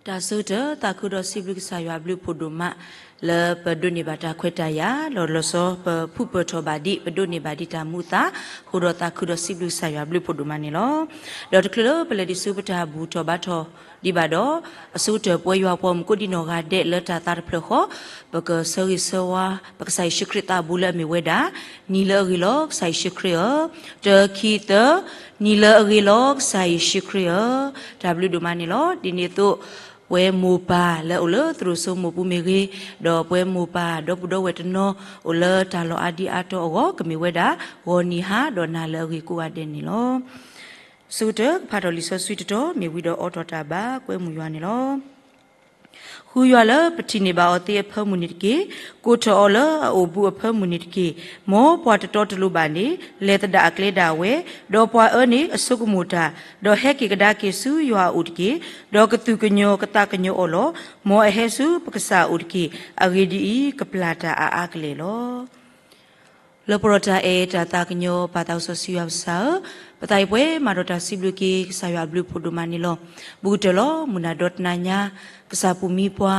တၢ်ဆၢကတီၢ် သးခုဒီးစံးဘျုးကစၢ်ယွၤအဘျုးအဖှိၣ်ဒိၣ်မး လၢပဒိးန့ၢ်ဘၣ်တၢ်ခွဲးတၢ်ယာ် ဒီးလီၤဆီပဖုၣ်ပၢၢ်ထီၣ်ဘၣ်ဒံး ပဒိးန့ၢ်ဘၣ်ဒံးတၢ်မူအသး ဃိဒီးသးခုဒီးစံးဘျုးကစၢ်ယွၤအဘျုးအဖှိၣ်ဒိၣ်မးန့ၣ်လီၤ. ဒီးတချုးလၢပလဲၤဒံးဆူပတၢ်ဘူၣ်ထီၣ်ဘါထီၣ်ဒံးဘၣ်ဒီး အဆိကတၢၢ်ပဝဲယွၤပှၤဂီၢ်မုၢ်ကိးဒံနီၢ်ဂၤဒဲးလၢတၢ်သးတဖျၢၣ်ဃီ ပကဆၢဂ့ၤဆၢဝါ ပကစၢ်ယ့ၣ်ၡူးခရံာ်သးဘိလၢအမ့ၢ်ဝဲဒၣ် နံၤလၢအဂ့ၤလီၤ ကစၢ်ယ့ၣ်ၡူးခရံာ်ဧၢ, တၢ ခံ သၢ, နံၤလၢအဂ့ၤလီၤ ကစၢ်ယ့ၣ်ၡူးခရံာ်ဧၢ, တၢ်ဘျုးဒိၣ်မးန့ၣ်လီၤ. ဒ်န့ၣ်အသိး ပဝဲမိၢ်ပၢ်လၢအိၣ်လၢသရိာ်စိမိၢ်ပူၤမ့ၢ်ဂ့ၤ, ဒီးပဝဲမိၢ်ပၢ်ဒီပုၢ်ဒီဝဲၢ်တနီၤ အိၣ်လၢတၢ်လီၢ်အါဒံအါတီၤအဂီၢ် ကမ့ၢ်ဝဲဒၣ် ဂီၤနံၤဟါဒီးနၤလၢအဂ့ၤကိးဂၤဒဲးန့ၣ်လီၤ. ဆၢကတီၢ်ကဖးထီၣ်လံာ်စီဆှံတတီၤ မ့ၢ်ဝံၤဒီးအိးထီၣ်တၢ်ဘါကွဲမုာ်ယွၤန့ၣ်လီၤ. ဃုယွၤလၢပထံၣ်န့ၢ်ဘၣ်အီၤသ့အဖၢမုၢ်န့ၣ်တက့ၢ်. ကိးထီၣ်အီၤလၢအအိၣ်ဘူးအဖၢမုၢ်န့ၣ်တက့ၢ်. မ်ပှၤတတီတလိၤဘၣ်န့ၣ် လဲၤသဒၣ်အကျဲဒၣ်ဝဲ, ဒီးပှၤအၢန့ၣ်အဆိကမိၣ်တၢ်, ဒီးဟဲက့ၤကဒါက့ၤဆူယွၤအအိၣ်တက့ၢ်. ဒီးကသူၣ်ကညီၤကသးကညီၤအီၤလီၤ. မ်အဟဲဆူပကစၢ်အအိၣ်တက့ၢ်. အဂ့ၢ်ဒ်အံၤ, ကပျၢ်တၢ်အါအါကလဲာ်လီၤ. လၢပရီတၢ်အဲၣ်တၢ်သးကညီၤ ပၢ်သးစီဆှံယွၤပကစၢ်ဧၢ, ပသးအံၤပှဲၤမးဒီးတၢ်စံးဘျုးက့ၤ ကစၢ်ယွၤအဘျုးအဖှိၣ်ဒိၣ်မးန့ၣ်လီၤ. ဘူးကတၢၢ်လီၤ. မုၢ်နၤဒီတနၤညါ ကစၢ်ပူၤမံပှၤ,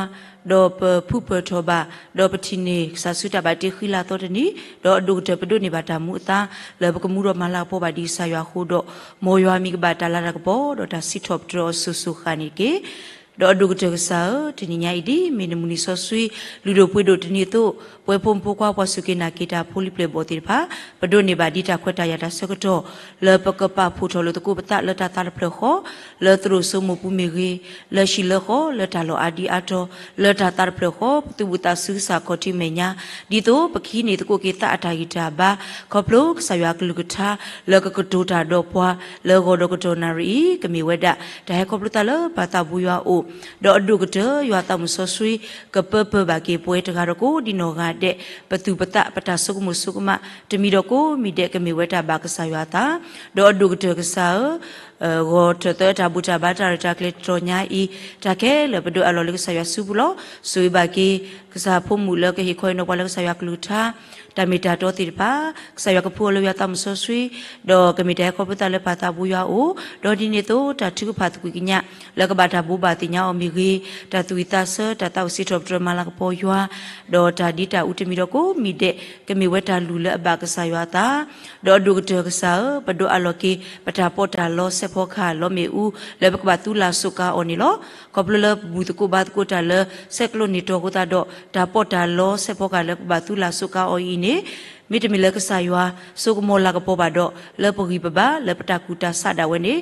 ဒီးပဖုၣ်ပၢၢ်ထီၣ်ဘၣ်, ဒီးပထံၣ်န့ၢ်ကစၢ်ဆူတၢ်ဘၣ်တ့ဃံလၤသီတနံၤ, ဒီးအဒိၣ်ကတၢၢ်ပဒိးန့ၢ်ဘၣ်တၢ်မူအသး လၢပကမူဒီးမၤလၤကပီၤဘၣ်ဒံးကစၢ်ယွၤအဃိဒီး, မ်ယွၤမံၤကဘၣ်တၢ်လၤတၢ်ကပီၤ ဒီးတၢ်စံးထီၣ်ပတြၢၤအီၤစိၤစိၤဃၣ်န့ၣ်တက့ၢ်. ဒီးအဒိၣ်ကတၢၢ်ကစၢ်ဧၢ, တနံၤညါအံၤဒ်မ့ၢ်နမုၢ်နံၤစီဆှံ လုၢ်ဒိၣ်ပှ့ၤဒိၣ်တနံၤအသိး, ပဝဲဖိမုၣ်ဖိခွါပှၤစူၢ်က့ၤနာ်က့ၤတၢ်ဖိလံၤပျဲၢ်ဘီၣ်သ့ၣ်တဖၣ်, ပဒိးန့ၢ်ဘၣ်ဒံးတၢ်ခွဲးတၢ်ယာ်တၢ်ဆၢကတီၢ် လၢပကပာ်ဖှိၣ်ထီၣ်လိာ်သကိးပသးလၢတၢ်သးတဖျၢၣ်ဃီ, လၢသရိာ်စိမိၢ်ပူၤမ့ၢ်ဂ့ၤ, လၢဟံၣ်လၢဃီ, လၢတၢ်လီၢ်အါဒံအါတီၤ, လၢတၢ်သးတဖျၢၣ်ဃီ, ပသူၣ်ဘူၣ်သးစူၤကစၢ်ခီၣ်ထံးမဲာ်ညါ, ဒ်သိးပကဟံးန့ၢ်သကိးက့ၤသးအတၢ်ဂံၢ်တၢ်ဘါ, ခီဖျိကစၢ်ယွၤအကလုၢ်ကထါ လၢကကတိၤတၢ်ဒီးပှၤ လၢဂီၤဒီးကတီၢ်နၣ်ရံၣ်အံၤ ကမ့ၢ်ဝဲဒၣ်တၢ်ဟဲခီဖျိသးလၢပၢ်သးဘိယွၤအအိၣ်, ဒီးအဒိၣ်ကတၢၢ်ယွၤသးမုၢ်စီဆှံ ကပၢပၢၢ်ဘၣ်က့ၤပဝဲတဂၤဒီးကိးဒံနီၢ်ဂၤဒဲး, ပသူၣ်ပသးပတၢ်ဆိကမိၣ်ဆိကမး တမံၤဒီးကိးမံၤဒဲး ကမ့ၢ်ဝဲတၢ်ဘၣ်ကစၢ်ယွၤအသး, ဒီးအဒိၣ်ကတၢၢ်ကစၢ်ဧၢ, ဂီၤထၢၣ်သၢတၢ်ဘူၣ်တၢ်ဘါတၢ်ရဲၣ်တၢ်ကျဲၤတတီၤညါအံၤ, တၢ်ခဲလၢာ်ပဒိးအးလီၤလၢကစၢ်ယွၤစုပူၤလီၤ. ဆိၣ်ဂ့ၤဘၣ်က့ၤကစၢ်ဖိမုၣ်လၢကဟ့ၣ်ခီဟ့ၣ်နီၤပှၤလၢကစၢ်ယွၤကလုၢ်ကထါ, တၢ်မ့ၢ်တၢ်တီသ့ၣ်တဖၣ်, ကစၢ်ယွၤကဖှူအီၤလၢယွၤသးမုၢ်စီဆှံ, ဒီးကမ့ၢ်တၢ်ဟဲခီဖျိသးလၢပၢ်သးဘိယွၤအအိၣ်, ဒီးဒ်န့ၣ်အသိးတၢ်ထုကဖၣ်သကွံာ်ကညး လၢကဘၣ်တၢ်ဘိးဘၣ်သ့ၣ်ညါအီၤမ့ၢ်ဂ့ၤ, တၢ်သူၣ်ဝံၣ်သးဆၢ တၢ်သးအိၣ်စံးထီၣ်ပတြၢၤမၤလၤကပီၤယွၤ, ဒီးတၢ်ဒ်တၢ်အူတမံၤဒီးကိးမံၤဒဲး ကမ့ၢ်ဝဲတၢ်လုၢ်လၢအဘၣ်ကစၢ်ယွၤအသး, ဒီးအဒိၣ်ကတၢၢ်ကစၢ်ဧၢ, ပဒိးအးလီၤက့ၤ ပတၢ်ပီးတၢ်လီစဲးဖီကဟၣ်လီမ့ၣ်အူ လၢပကဘၣ်သူလၢ်စိးကါအီၤန့ၣ်လီၤ. ခီဖျိလၢပဘူၣ်သကိးဘါသကိးတၢ်လၢ ဆဲးကျိးန့ၢ်တီၤအဃိသတးဒီး တၢ်ပီးတၢ်လီစဲးဖီကဟၣ်လၢပကဘၣ်သူလၢ်စိးကါအီၤအံၤန့ၣ် မ့တမ့ၢ်လၢကစၢ်ယွၤ ဆိကမိၣ်လၤကပီၤဘၣ်ဒီး လၢပဂံၢ်ပဘါ လၢပတၢ်ကူၣ်တၢ်ဆးဒၣ်ဝဲန့ၣ်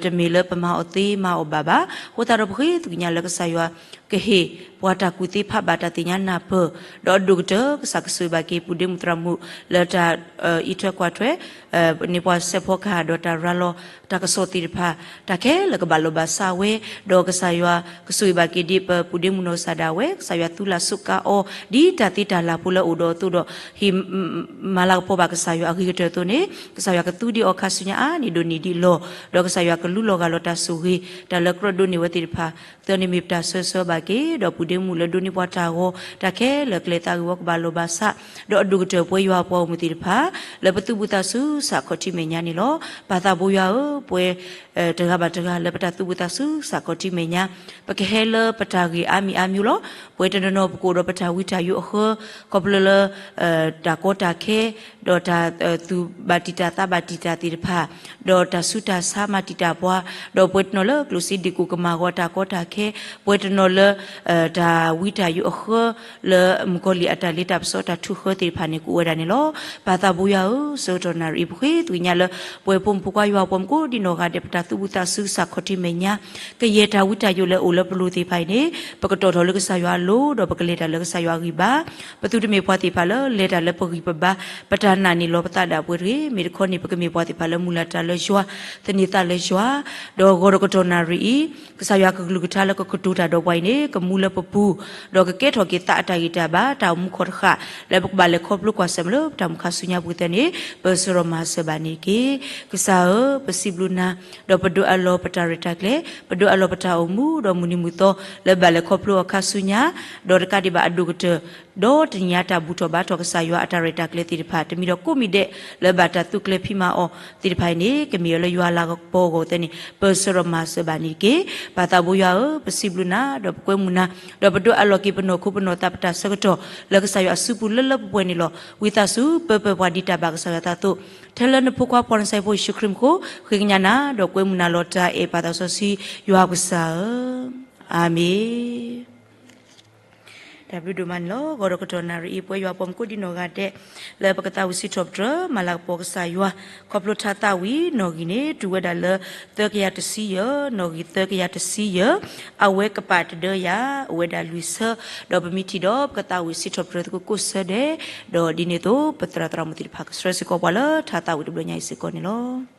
တမ့ၢ်လၢပမၤအီၤသ့မၤအီၤဘၣ်ဘၣ်. အဃိသတးဒီးပဃ့သကွံာ်ကညးလၢကစၢ်ယွၤ ကဟ့ၣ်ပှၤတၢ်ကူၣ်သ့ဖးဘၣ်တၢ်သ့ၣ်ညါနၢ်ပၢၢ်, ဒီးအဒိၣ်ကတၢၢ်ကစၢ်ကဆိၣ်ဂ့ၤဘၣ်က့ၤ ပုၢ်ဒ့မုၣ်သရၣ်မုၣ် လၢတၢ်အံးထွဲကွၢ်ထွဲ န့ၢ်ပှၤစဲးဖီကဟၣ်ဒီးတၢ်ရၤလီၤတၢ်ကစီၣ်သ့ၣ်တဖၣ်, တၢ်ခဲလၢာ်ကဘၣ်လီၤဘၣ်စးဝဲ, ဒီးကစၢ်ယွၤကဆိၣ်ဂ့ၤဘၣ်က့ၤဒ်ပပုၢ်ဒ့မုၣ်နီၢ်ကစၢ်ဒၣ်ဝဲ, ကစၢ်ယွၤသူလၢ်စိးကါအီၤ ဒ်တၢ်သ့တၢ်လၢ်ဖိလၢအအိၣ်ဒီးအသိးဒီး ဟ့ၣ်မၤလၤကပီၤဘၣ်ကစၢ်ယွၤအဂ့ၤကတၢၢ်အသိးန့ၣ် ကစၢ်ယွၤကသူဒံးအီၤခါဆူညါအါန့ၢ်ဒိၣ်န့ၢ်ဒံးလီၤ. ဒီးကစၢ်ယွၤကလူလီၤဂာ်လီၤတၢ်ဆိၣ်ဂ့ၤ တၢ်လၢကြၢးဒိးန့ၢ်ဝဲသ့ၣ်တဖၣ် သၢန့ၣ်မ့ၢ်ပတၢ်ဆၢဆၢဘၣ်က့ၤ ဒီးပုၢ်ဒ့မုၣ်လၢဒိးန့ၢ်ပှၤတၢ်ဂီၤ တၢ်ခဲလၢာ်ကျဲၤသးဂ့ၤဝီကဘၣ်လီၤဘၣ်စး, ဒီးအဒိၣ်ကတၢၢ်ပဝဲယွၤပှၤဂီၢ်မုၢ်သ့ၣ်တဖၣ် လၢပသူၣ်ဘူၣ်သးစူၤကစၢ်ခီၣ်ထံးမဲာ်ညါန့ၣ်လီၤ. ပၢ်သးဘိယွၤဧၢ, ပဝဲ တဂၤဘၣ်တဂၤလၢပတၢ်သူၣ်ဘူၣ်သးစူၤကစၢ်ခီၣ်ထံးမဲာ်ညါ ပကဟဲလၢပတၢ်ဂ့ၢ်အါမံၤအါမံၤလီၤ. ပဝဲတနီၤနီၤပကအိၣ်ဒီးပတၢ်ဝံတၢ်ယိးအဃၢ ခီဖျိလၢ တၢ်ကီတၢ်ခဲ ဒီးတၢ်သူၣ်ဘၣ်တံာ်တာ်သးဘၣ်တံာ်တာ်သ့ၣ်တဖၣ်, ဒီးတၢ်ဆူးတၢ်ဆါမၤတံာ်တာ်ပှၤ, ဒီးပဝဲတနီၤလၢကျိၣ်စ့ဒံးကိၣ်ကမၣ်ဂီၤတၢ်ကီတၢ်ခဲ, ပဝဲတနီၤလၢ တၢ်ဝံတၢ်ယိးအဃၢ လၢမုၣ်ကီၤလံၢ်အတၢ်လ့တၢ်ပစီတၢ်ထုးဃၢသ့ၣ်တဖၣ်န့ၣ် ကအိၣ်ဝဲဒၣ်န့ၣ်လီၤ. ပၢ်သးဘိယွၤဧၢ, ဆၢကတီၢ်နၣ်ရံၣ်အံၤ ပဃ့သကွံာ်ကညးလၢ ပဝဲဖိမုၣ်ဖိခွါယွၤပှၤမုၣ်ကိးဒံနီၢ်ဂၤဒဲး ပတၢ်သူၣ်ဘူၣ်သးစူၤကစၢ်ခီၣ်ထံးမဲာ်ညါ ကယဲၢ်တၢ်ဝံတၢ်ယိးလၢအိၣ်လၢပလိၤသ့ၣ်တဖၣ်အံၤန့ၣ် ပကတီၣ်ထီၣ်လၢကစၢ်ယွၤအလိၤ ဒီးပကလဲၤတၢ်လၢကစၢ်ယွၤအဂံၢ်ဘါ, ပသုတမ့ၢ်ပှၤသ့ၣ်တဖၣ်လၢလဲၤတၢ်လၢပဂံၢ်ပဘါ, ပတၢ်နာ်န့ၢ်လီၤပသးဒၣ်ပှဲၤတဂ့ၤ. မ့ၢ်တခီန့ၣ် ပကမ့ၢ်ပှၤသ့ၣ်တဖၣ်လၢမုၢ်လၢ်တၢ်လၢယွၤ, သန့ၤသးလၢယွၤ, ဒီးဂီၤဒီးကတီၢ်နၣ်ရံၣ်အံၤ ကစၢ်ယွၤကကလုၢ်ကထါလၢကကတိၤတၢ်ဒီးပှၤအံၤန့ၣ် ကမူလၢပ ပူၤ, ဒီးကကဲထီၣ်က့ၤသးအတၢ်ဂံၢ်တၢ်ဘါ တၢ်အိၣ်မူခီၣ်တဃာ် လၢပကဘၣ်လဲၤခီဖျိကွၢ်ဆၢၣ်မဲာ်လၢပတၢ်အိၣ်မူခါဆူညါပူၤသ့ၣ်န့ၣ် ပၢၢ်ဆၢဒီးမၤစၢၤဘၣ်န့ၣ်တက့ၢ်. ကစၢ်ဧၢ, ပစံးဘျုးနၤ, ဒီးပဒိးအးလီၤပတၢ်ရဲၣ်တၢ်ကျဲၤ, ပဒိးအးလီၤပတၢ်အိၣ်မူ ဒီးမုၢ်နံၤမုၢ်သီ လၢဘၣ်လဲၤခီဖျိအီၤခါဆူညါ, ဒီးတကးဒံးဘၣ်အဒိၣ်ကတၢၢ် ဒီးတနံၤအံၤတၢ်ဘူၣ်ထီၣ်ဘါထီၣ် ကစၢ်ယွၤအတၢ်ရဲၣ်တၢ်ကျဲၤသ့ၣ်တဖၣ် တမံၤဒီးကိးမံၤဒဲး လၢဘၣ်တၢ်သုးကျဲၤဖံးမၤအီၤသ့ၣ်တဖၣ်အံၤန့ၣ် ကမ့ၢ်အီၤလၢယွၤအလၤကပီၤအဂီၢ်သ့ၣ်န့ၣ် ပၢၢ်ဆၢဒီးမၤစၢၤဘၣ်န့ၣ်တက့ၢ်. ပၢ်သးဘိယွၤဧၢ, ပစံးဘျုးနၤ, ဒီးပကွဲမုာ်နၤ, ဒီးပဒိးအးလီၤက့ၤပနီၢ်ခိပနီၢ်သး ပတၢ်ဆၢကတီၢ် လၢကစၢ်ယွၤအစုပူၤလၢလၢပှဲၤပှဲၤန့ၣ်လီၤ. ဝံသးစူၤ ပၢပၢပှၤဒ်တၢ်ဘၣ်ကစၢ်ယွၤအသးအသိး, ထဲလၢနဖိခွါဖီၣ်နစဲဖိယ့ၣ်ၡူးခရံာ်မူခိၣ် ဃ့ကညးနၤ, ဒီးကွဲမုာ်နၤလီၤတၢ်အဲၣ် ပၢ်သးစီဆှံယွၤပကစၢ်ဧၢ, အၤမ့ၣ်. တၢ်ဘျုးဒိၣ်မးန့ၣ်လီၤ. ဂီၤဒီးကတီၢ်နၣ်ရံၣ်အံၤ ပဝဲယွၤပိာ်မုၣ်ကိးဒံနီၢ်ဂၤဒဲး လၢပကသးဝံၣ်စံးထီၣ်ပတြၢၤ မၤလၤကပီၤကစၢ်ယွၤ ခီဖျိထါသးဝံၣ်နီၣ်ဂံၢ်န့ၣ် တုၤဝဲဒၣ်လၢ သၢကယၤတဆံယဲၢ်, နီၣ်ဂံၢ်သၢကယၤတဆံယဲၢ်, အဝဲကပာ်တဒၢယၤ, အိၣ်ဝဲဒၣ်လွံၢ်ဆၢ, ဒီးပမ့ၢ်ထံၣ်ဒီး ပကသးဝံၣ်စံးထီၣ်ပတြၢၤသကိးကိးဆၢဒဲး, ဒီးဒ်န့ၣ်အသိး ပသရၣ်သရၣ်မုၣ်သ့ၣ်တဖၣ် ကဆှၢစ့ၢ်ကီးပှၤလၢထါသးဝံၣ်တဘျီညါအံၤစ့ၢ်ကီးန့ၣ်လီၤ.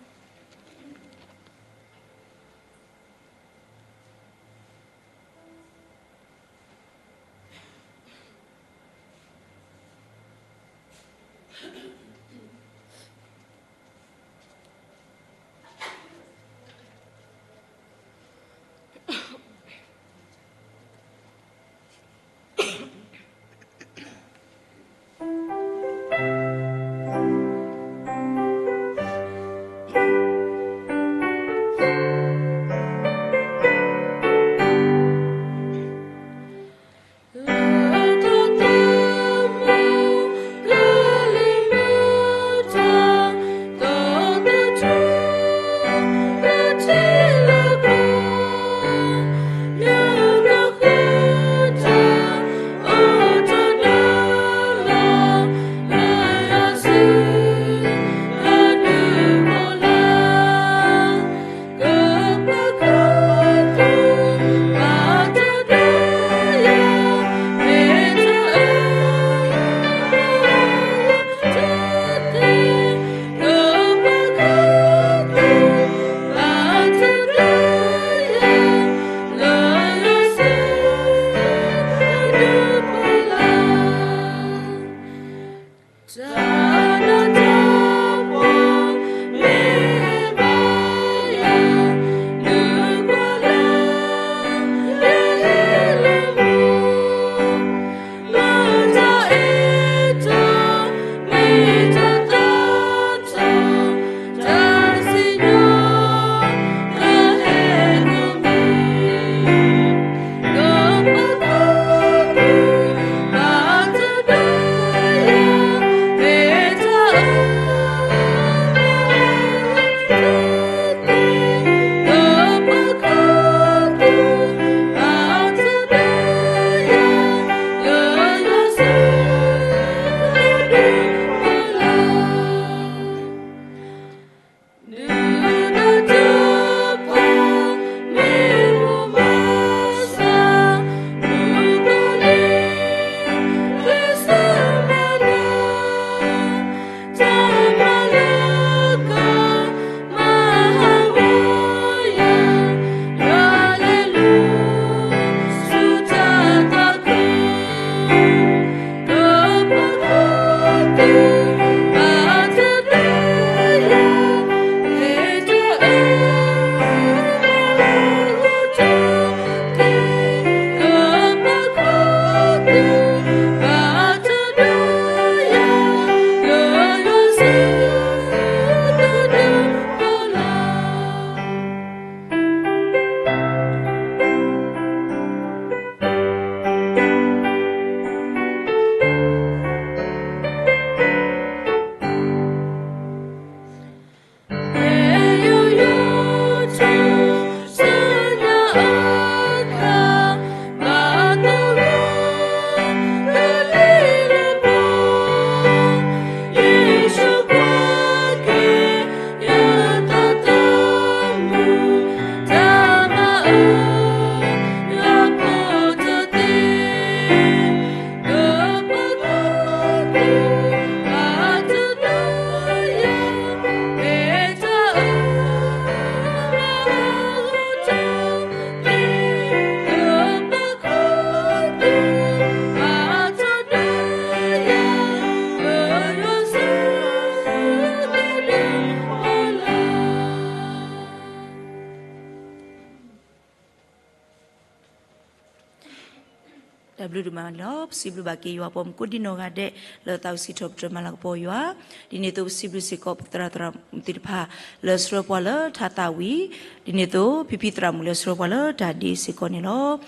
တၢ်ဘျုးဒိၣ်မးန့ၣ်လီၤ. ပစံးဘျုးဘၣ်က့ၤယွၤပှၤမူကိးဒံနီၢ်ဂၤဒဲး လၢသးဝံၣ်စံးထီၣ်ပတြၢၤမၤလၤကပီၤယွၤ, ဒ်န့ၣ်အသိးပစံးဘျုးစ့ၢ်ကီးပသရၣ်သရၣ်မုၣ်သ့ၣ်တဖၣ် လၢဆှၢပှၤလၢထါသးဝံၣ်, ဒ်န့ၣ်အသိးဖံဖံသရၣ်မုၣ်လၢဆှၢပှၤလၢတၢ်ဒ့စ့ၢ်ကီးန့ၣ်လီၤ.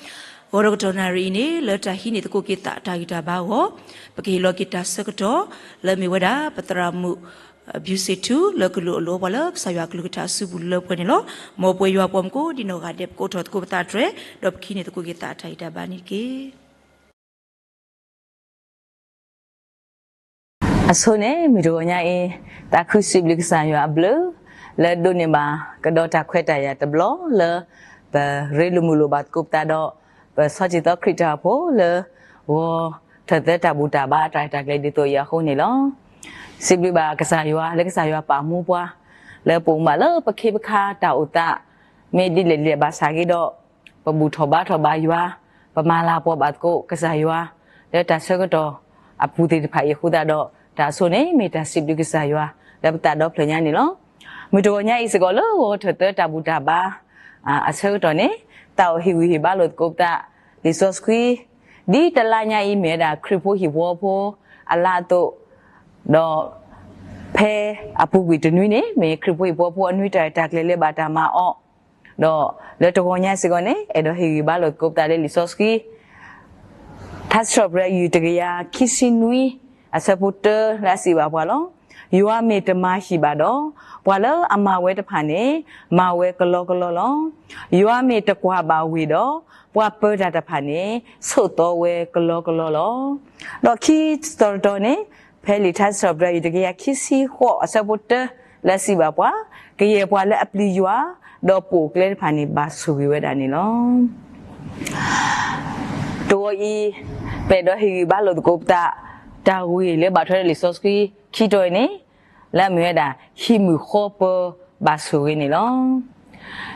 ဂီၤဒီးကတီၢ်နၣ်ရံၣ်အံၤန့ၣ် လၢတၢ်ဟံးန့ၢ်သကိးက့ၤသးတၢ်ဂံၢ်တၢ်ဘါအဂီၢ်, ပကဟ့ၣ်လီၤက့ၤတၢ်ဆၢကတီၢ် လၢအမ့ၢ်ဝဲဒၣ်ပသရၣ်မုၣ် ဘျုးစ့ၣ်ထူ လၢကလူးအလိၤအပှၤလၢကစၢ်ယွၤအကလုၢ်ကထါအစုပူၤလၢပှဲၤန့ၣ်လီၤ. မ်ပဝဲယွၤပှၤမူကိးဒံနီၢ်ဂၤဒဲး ပကအိးထီၣ်သကိးပသးတြဲၤ ဒီးပကဟံးန့ၢ်သကိးက့ၤသးတၢ်ဂံၢ်တၢ်ဘါန့ၣ်တက့ၢ်. အဆိန့ၣ် မုၢ်တဂီၤညါအံၤ သးခုစံးဘျုးကစၢ်ယွၤအဘျုး လၢဒိးန့ၢ်ဘၣ်ကဒီးတၢ်ခွဲးတၢ်ယာ်တဘျီလၢ ပရ့လိာ်မုာ်လိာ်ဘၣ်သကိးပသးဒီး ပဆီၣ်တံၢ်သီခရံာ်တၢ်အိၣ်ဖှိၣ်လၢ ဂီၤထၢၣ်သၢတၢ်ဘူၣ်တၢ်ဘါတၢ်ရဲၣ်တၢ်ကျဲၤဒ်သိးအံၤအဃိန့ၣ်လီၤ. စံးဘျုးဘၣ်ကစၢ်ယွၤလၢကစၢ်ယွၤပာ်မူပှၤ လၢပအိၣ်မးလၢပခ့ပခါတၢ်အိၣ်သး မ့ၢ်ဒ်လဲၣ်ဒ်လဲၣ်ဘၣ်ဆၣ်ဂ့ၤဒီး ပဘူၣ်ထီၣ်ဘါထီၣ်ဘၣ်ယွၤ, ပမၤလၤပှီၢ်ဘၣ်သကိးကစၢ်ယွၤ လၢတၢ်ဆၢကတီၢ်အပူၤသ့ၣ်တဖၣ်အံၤအဃိသတးဒီး တၢ်အဆိန့ၣ်မ့ၢ်တၢ်စံးဘျုးကစၢ်ယွၤ လၢပသးဒီဖျၢၣ်ညါန့ၣ်လီၤ. မုၢ်တဂီၤညါအံၤစ့ၢ်ကီးလၢဂီၤထၢၣ်သၢတၢ်ဘူၣ်တၢ်ဘါ အဆၢကတီၢ်န့ၣ် သးအိၣ်ဟ့ၣ်ဂံၢ်ဟ့ၣ်ဘါလိာ်သကိးပသး လံာ်စီဆှံ ဒ်တလါညါအံၤမ့ၢ်ဝဲဒၣ်ခရံာ်ဖိဟံၣ်ဖိဃီဖိအလါအသိး ဒီး ဖဲအပူၤကွံာ်တနွံန့ၣ် မ့ၢ်ခရံာ်ဖိဟံၣ်ဖိဃီဖိအနွံတၢ်ရဲၣ်တၢ်ကျဲၤလၢဘၣ်တၢ်မၤအီၤ, ဒီးလၢတဂီၤညါစ့ၢ်ကီးန့ၣ် အဲၣ်ဒိးဟ့ၣ်ဂံၢ်ဘါလိာ်သကိးပသးလၢလံာ်စီဆှံ ထါစံးထီၣ်ပတြၢၤ ယူၢ်တကယၤခံဆံနွံ အဆၢဖိတၢလၢအစံးဘၣ်ပှၤလီၤ. ယွၤမ့ၢ်တမၤဟံၣ်ဘၣ်ဒီး ပှၤလၢအမၤဝဲတဖၣ်န့ၣ် မၤဝဲကလီကလီလီၤ. ယွၤမ့ၢ်တကွၢ်ဘၣ်ဝ့ၢ်ဒီး ပှၤပၢၤတၢ်တဖၣ်န့ၣ် ဆိးသီဝဲကလီကလီလီၤ. ဒီးခံတီၤတတီၤန့ၣ် ဖဲလံာ်ထါစံးထီၣ်ပတြၢၤ ယူၢ်တကယၤခံဆံဃိး အဆၢဖိတၢ လၢအစံးဘၣ်ပှၤ, ကယဲၢ်ပှၤလၢအပျံၤယွၤ ဒီးပိာ်အကျဲတဖၣ်န့ၣ် ဘၣ်ဆိၣ်ဂ့ၤဝဲဒၣ်န့ၣ်လီၤ. တဂီၤအံၤ ပအဲၣ်ဒိးဟ့ၣ်ဂံၢ်ဘါလိာ်သကိးပသး တၢ်ဂ့ၢ်လၢဘၣ်ထွဲဒီးလံာ်စီဆှံခံတီၤအံၤန့ၣ် လၢအမ့ၢ်ဝဲဒၣ် ဟံၣ်မုၢ်ဃီပၢၤဘၣ်ဆိၣ်ဂ့ၤန့ၣ်လီၤ.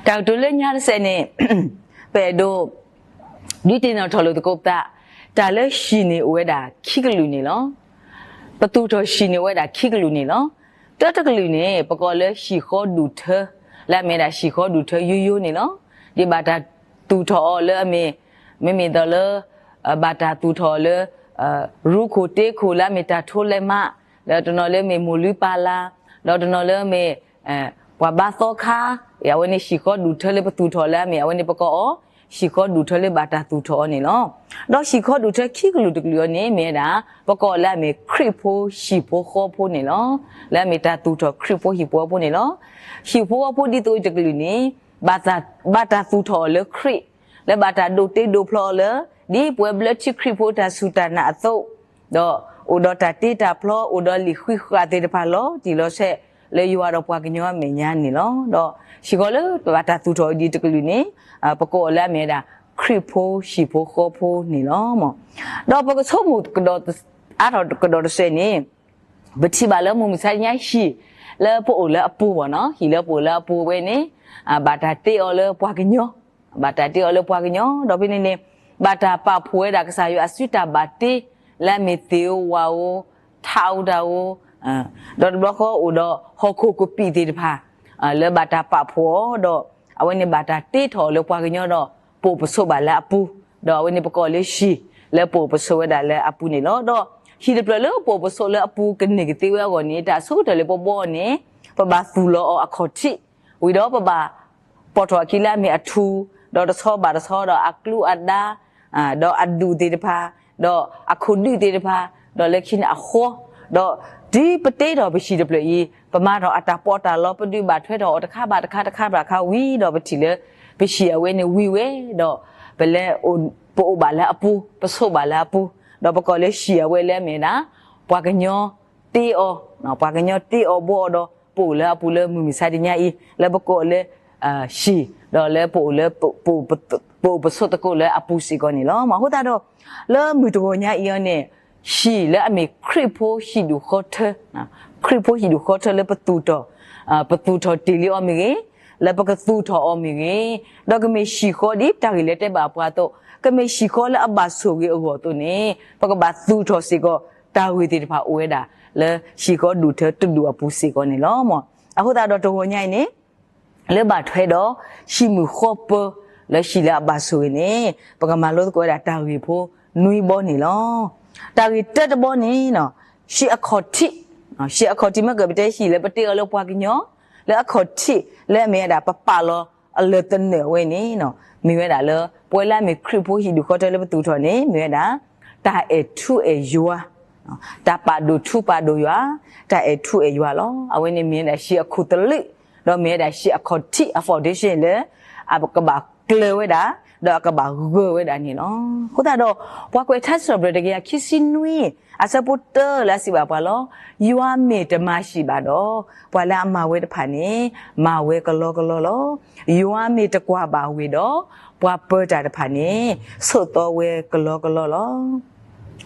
တၢ်ကတိၤလၢညါတစဲးန့ၣ် ပအဲၣ်ဒိး ဒုးသ့ၣ်နီၣ်ထီၣ်လိာ်သကိးပသး တၢ်လၢဟံၣ်န့ၣ်အိၣ်ဝဲဒၣ်ခံကလုာ်န့ၣ်လီၤ. ပသူၣ်ထီၣ်ဟံၣ်န့ၣ်အိၣ်ဝဲဒၣ်ခံကလုာ်န့ၣ်လီၤ. တၢတကလုာ်န့ၣ် ပကိးလၢဟံၣ်ဃီဒူၣ်ထၢ လၢအမ့ၢ်ဝဲဒၣ်ဟံၣ်ဃီဒူၣ်ထၢယိယိန့ၣ်လီၤ. ဒ်ဘၣ်တၢ်သူၣ်ထီၣ်အီၤလၢအမ့ၢ် မ့မ့ၢ်သိးလၢ ဘၣ်တၢ်သူၣ်ထီၣ်အီၤလၢ ရူခိၣ်တ့ခိၣ်လၢအမ့ၢ်တၢ်ထိလဲးမး, ဒီးတနီၤလၢမ့ၢ်မိၢ်လုၢ်ပၢ်လၢ်, ဒီးတနီၤလၢမ့ၢ် ပှၤဘါသီခါ, အဝဲန့ၣ်ဟံၣ်ဃီဒူၣ်ထၢလၢပသူၣ်ထီၣ်လၢအမ့ၢ် အဝဲန့ၣ်ပကိးအီၤ ဟံၣ်ဃီဒူၣ်ထၢလၢဘၣ်တၢ်သူၣ်ထီၣ်အီၤန့ၣ်လီၤ. ဒီးဟံၣ်ဃီဒူၣ်ထၢခံကလုာ်တကလုာ်အီၤန့ၣ် မ့ၢ်ဝဲဒၣ် ပကိးအီၤလၢအမ့ၢ်ခရံာ်ဖိဟံၣ်ဖိဃီဖိန့ၣ်လီၤ. လၢအမ့ၢ်တၢ်သူၣ်ထီၣ်ခရံာ်ဖိဟံၣ်ဖိဃီဖိန့ၣ်လီၤ. ဟံၣ်ဖိဃီဖိဒ်သိးအံၤတကလုာ်န့ၣ် ဘၣ်တၢ်သူၣ်ထီၣ်အီၤလၢခရံာ် လၢဘၣ်တၢ်ဒိးတ့ဒိးဖျီအီၤလၢ ဒ်ပှၤဘျၢထံခရံာ်ဖိတၢ်စူၢ်တၢ်နာ်အသိး, ဒီးအိၣ်ဒီးတၢ်တ့တၢ်ဖျီ အိၣ်ဒီးလံာ်ဃံးဃာ်သ့ၣ်တဖၣ်လီၤတံၢ်လီၤဆဲး လၢယွၤဒီးပှၤကညီအမဲာ်ညါန့ၣ်လီၤ. ဒီးစ့ၢ်ကီးလၢဘၣ်တၢ်သူၣ်ထီၣ်အီၤဒ်တကလုာ်န့ၣ် ပကိးအီၤလၢအမ့ၢ်ဝဲဒၣ် ခရံာ်ဖိဟံၣ်ဖိဃီဖိန့ၣ်လီၤ. ဒီးပကဆိကမိၣ်ကဒီး အါထီၣ်ကဒီးတစဲးန့ၣ် ပထံၣ်ဘၣ်လၢမုၢ်မဆါတနံၤညါဟံၣ် လၢပအိၣ်လၢအပူၤဘၣ်နီၤ, ဟံၣ်လၢပအိၣ်လၢအပူၤဝဲန့ၣ် ဘၣ်တၢ်တ့အီၤလၢပှၤကညီ, ဘၣ်တၢ်တ့အီၤလၢပှၤကညီ, ဒီးဖဲန့ၣ်န့ၣ် ဘၣ်တၢ်ပာ်ဖှိၣ်ဝဲဒၣ်ကစၢ်ယွၤအစုတၢ်ဘၣ်တ့ လၢအမ့ၢ်သ့ၣ်ဧိၤဝၣ်ဧိၤ ထးဧိၤတၢ်ဧိၤ, ဒီးတဘျီဃီအိၣ်ဒီးဟီၣ်ခိၣ်ကပံာ်သ့ၣ်တဖၣ် လၢဘၣ်တၢ်ပာ်ဖှိၣ်အီၤ, ဒီးအဝဲန့ၣ်ဘၣ်တၢ်တ့ထီၣ်အီၤလၢပှၤကညီဒီး ပအိၣ်ပဆိးဘၣ်လၢအပူၤ, ဒီးအဝဲန့ၣ်ပကိးလၢဟံၣ် လၢပအိၣ်ပဆိးဝဲဒၣ်လၢအပူၤန့ၣ်လီၤ. ဒီးဟံၣ်တဖျၢၣ်လၢပအိၣ်ပဆိးလၢအပူၤကန့ၢ်ကသ့ဝဲအဂီၢ်န့ၣ် တၢ်အဆိကတၢၢ်လၢပဘှီအီၤန့ၣ် ပဘၣ်သူၣ်လီၤအီၤအခီၣ်ထံး, ဝံၤဒီးပဘၣ်ပိာ်ထီၣ်အခံလၢအမ့ၢ်အထူ, ဒီးတဆီဘၣ်တဆီဒီးအကျူအဒါ, ဒီးအဒူၣ်သ့ၣ်တဖၣ်, ဒီးအခိၣ်ဒုၣ်သ့ၣ်တဖၣ်, ဒီးလၢခံန့ၣ်အဃီ, ဒီးတုၤပတ့ထီၣ်ပဟံၣ်တဖျၢၣ်အံၤ ပမၤထီၣ်အတၢ်ပီးတၢ်လီ ပဒုးဘၣ်ထွဲထီၣ်အီၤတခါဘၣ်တခါ တခါဘၣ်တခါဝံၤဒီးပထံၣ်လၢ ပဟံၣ်အဝဲန့ၣ်ဝံၤဝဲ, ဒီးပလဲၤ ပအိၣ်ဘၣ်လၢအပူၤ, ပဆိးဘၣ်လၢအပူၤ, ဒီးပကိးလၢဟံၣ်အဝဲလၢအမ့ၢ်ဝဲဒၣ် ပှၤကညီတ့အီၤ, ပှၤကညီတ့အီၤဘှီအီၤဒီး ပအိၣ်လၢအပူၤလၢမုၢ်မဆါတနံၤညါအံၤ လၢပကိးအီၤလၢ ဟံၣ်, ဒီးလၢပအိၣ်လၢ ပအိၣ်ပဆိးသကိးလၢအပူၤစ့ၢ်ကီးန့ၣ်လီၤ. အဃိသတးဒီး လၢမုၢ်တဂီၤညါအံၤအီၤန့ၣ် ဟံၣ်လၢအမ့ၢ်ခရံာ်ဖိဟံၣ်ဒူၣ်ဃီထၢ, ခရံာ်ဖိဟံၣ်ဒူၣ်ဃီထၢလၢပသူၣ်ထီၣ်, ပသူၣ်ထီၣ်တ့ၢ်လံအီၤမ့ၢ်ဂ့ၤ, လၢပကသူၣ်ထီၣ်အီၤမ့ၢ်ဂ့ၤ, ဒီးကမ့ၢ်ဟံၣ်ဃီဒ်တၢ်ဂ့ၢ်လၢတဲဘၣ်ပှၤအသိး, ကမ့ၢ်ဟံၣ်ဃီလၢအဘၣ်ဆိၣ်ဂ့ၤအဂီၢ်အသိးန့ၣ် ပကဘၣ်သူၣ်ထီၣ်စ့ၢ်ကီး တၢ်ဂ့ၢ်သ့ၣ်တဖၣ်အိၣ်ဝဲဒၣ် လၢဟံၣ်ဃီဒူၣ်ထၢတဒူၣ်အပူၤစ့ၢ်ကီးန့ၣ်လီၤ. အဃိသတးဒီးတဂီၤညါအံၤန့ၣ် လၢဘၣ်ထွဲဒီး ဟံၣ်မုၢ်ဃီပၢၤ လၢဟံၣ်လၢအဘၣ်ဆိၣ်ဂ့ၤန့ၣ် ပကမၤလိသကိးဝဲဒၣ်တၢ်ဂ့ၢ်ဖိ နွံဘီန့ၣ်လီၤ. တၢ်ဂ့ၢ်တၢတဘီန့ၣ် ဟံၣ်အခီၣ်ထံး, ဟံၣ်အခီၣ်ထံးမ့ၢ်ကပတဲဟံၣ်လၢပတ့အီၤလၢပှၤကညီ, လၢအခီၣ်ထံးလၢအမ့ၢ်ဝဲဒၣ်ပပာ်လီၤအလၢာ်သနၢၣ်အဝဲန့ၣ် မ့ၢ်ဝဲဒၣ်လၢ ပဝဲလၢအမ့ၢ်ခရံာ်ဖိဟံၣ်ဒူၣ်ဃီထၢလၢပသူၣ်ထီၣ်န့ၣ် မ့ၢ်ဝဲဒၣ် တၢ်အဲၣ်ထူအဲၣ်ယွၤ, တၢ်ပာ်ဒိၣ်ထူပာ်ဒိၣ်ယွၤ, တၢ်အဲၣ်ထူအဲၣ်ယွၤလီၤ. အဝဲန့ၣ်မ့ၢ်ဝဲဒၣ်ဟံၣ်အခိၣ်သလုး, ဒီးမ့ၢ်ဝဲဒၣ်ဟံၣ်အခီၣ်ထံးအ foundation လၢ အကဘၣ်ကျၢၤဝဲဒၣ်, ဒီးအကဘၣ်ဂၢၢ်ဝဲဒၣ်န့ၣ်လီၤ. အဃိသတးဒီး ပှၤကွဲးထါစံးထီၣ်ပတြၢၤတကယၤခံဆံနွံ အဆၢဖိတၢလၢအစံးဘၣ်ပှၤလီၤ. ယွၤမ့ၢ်တမၤဟံၣ်ဘၣ်ဒီး ပှၤလၢအမၤဝဲတဖၣ်န့ၣ် မၤဝဲကလီကလီလီၤ. ယွၤမ့ၢ်တကွၢ်ဘၣ်ဝ့ၢ်ဒီး ပှၤပၢၤတၢ်တဖၣ်န့ၣ် ဆိးသီဝဲကလီကလီလီၤ.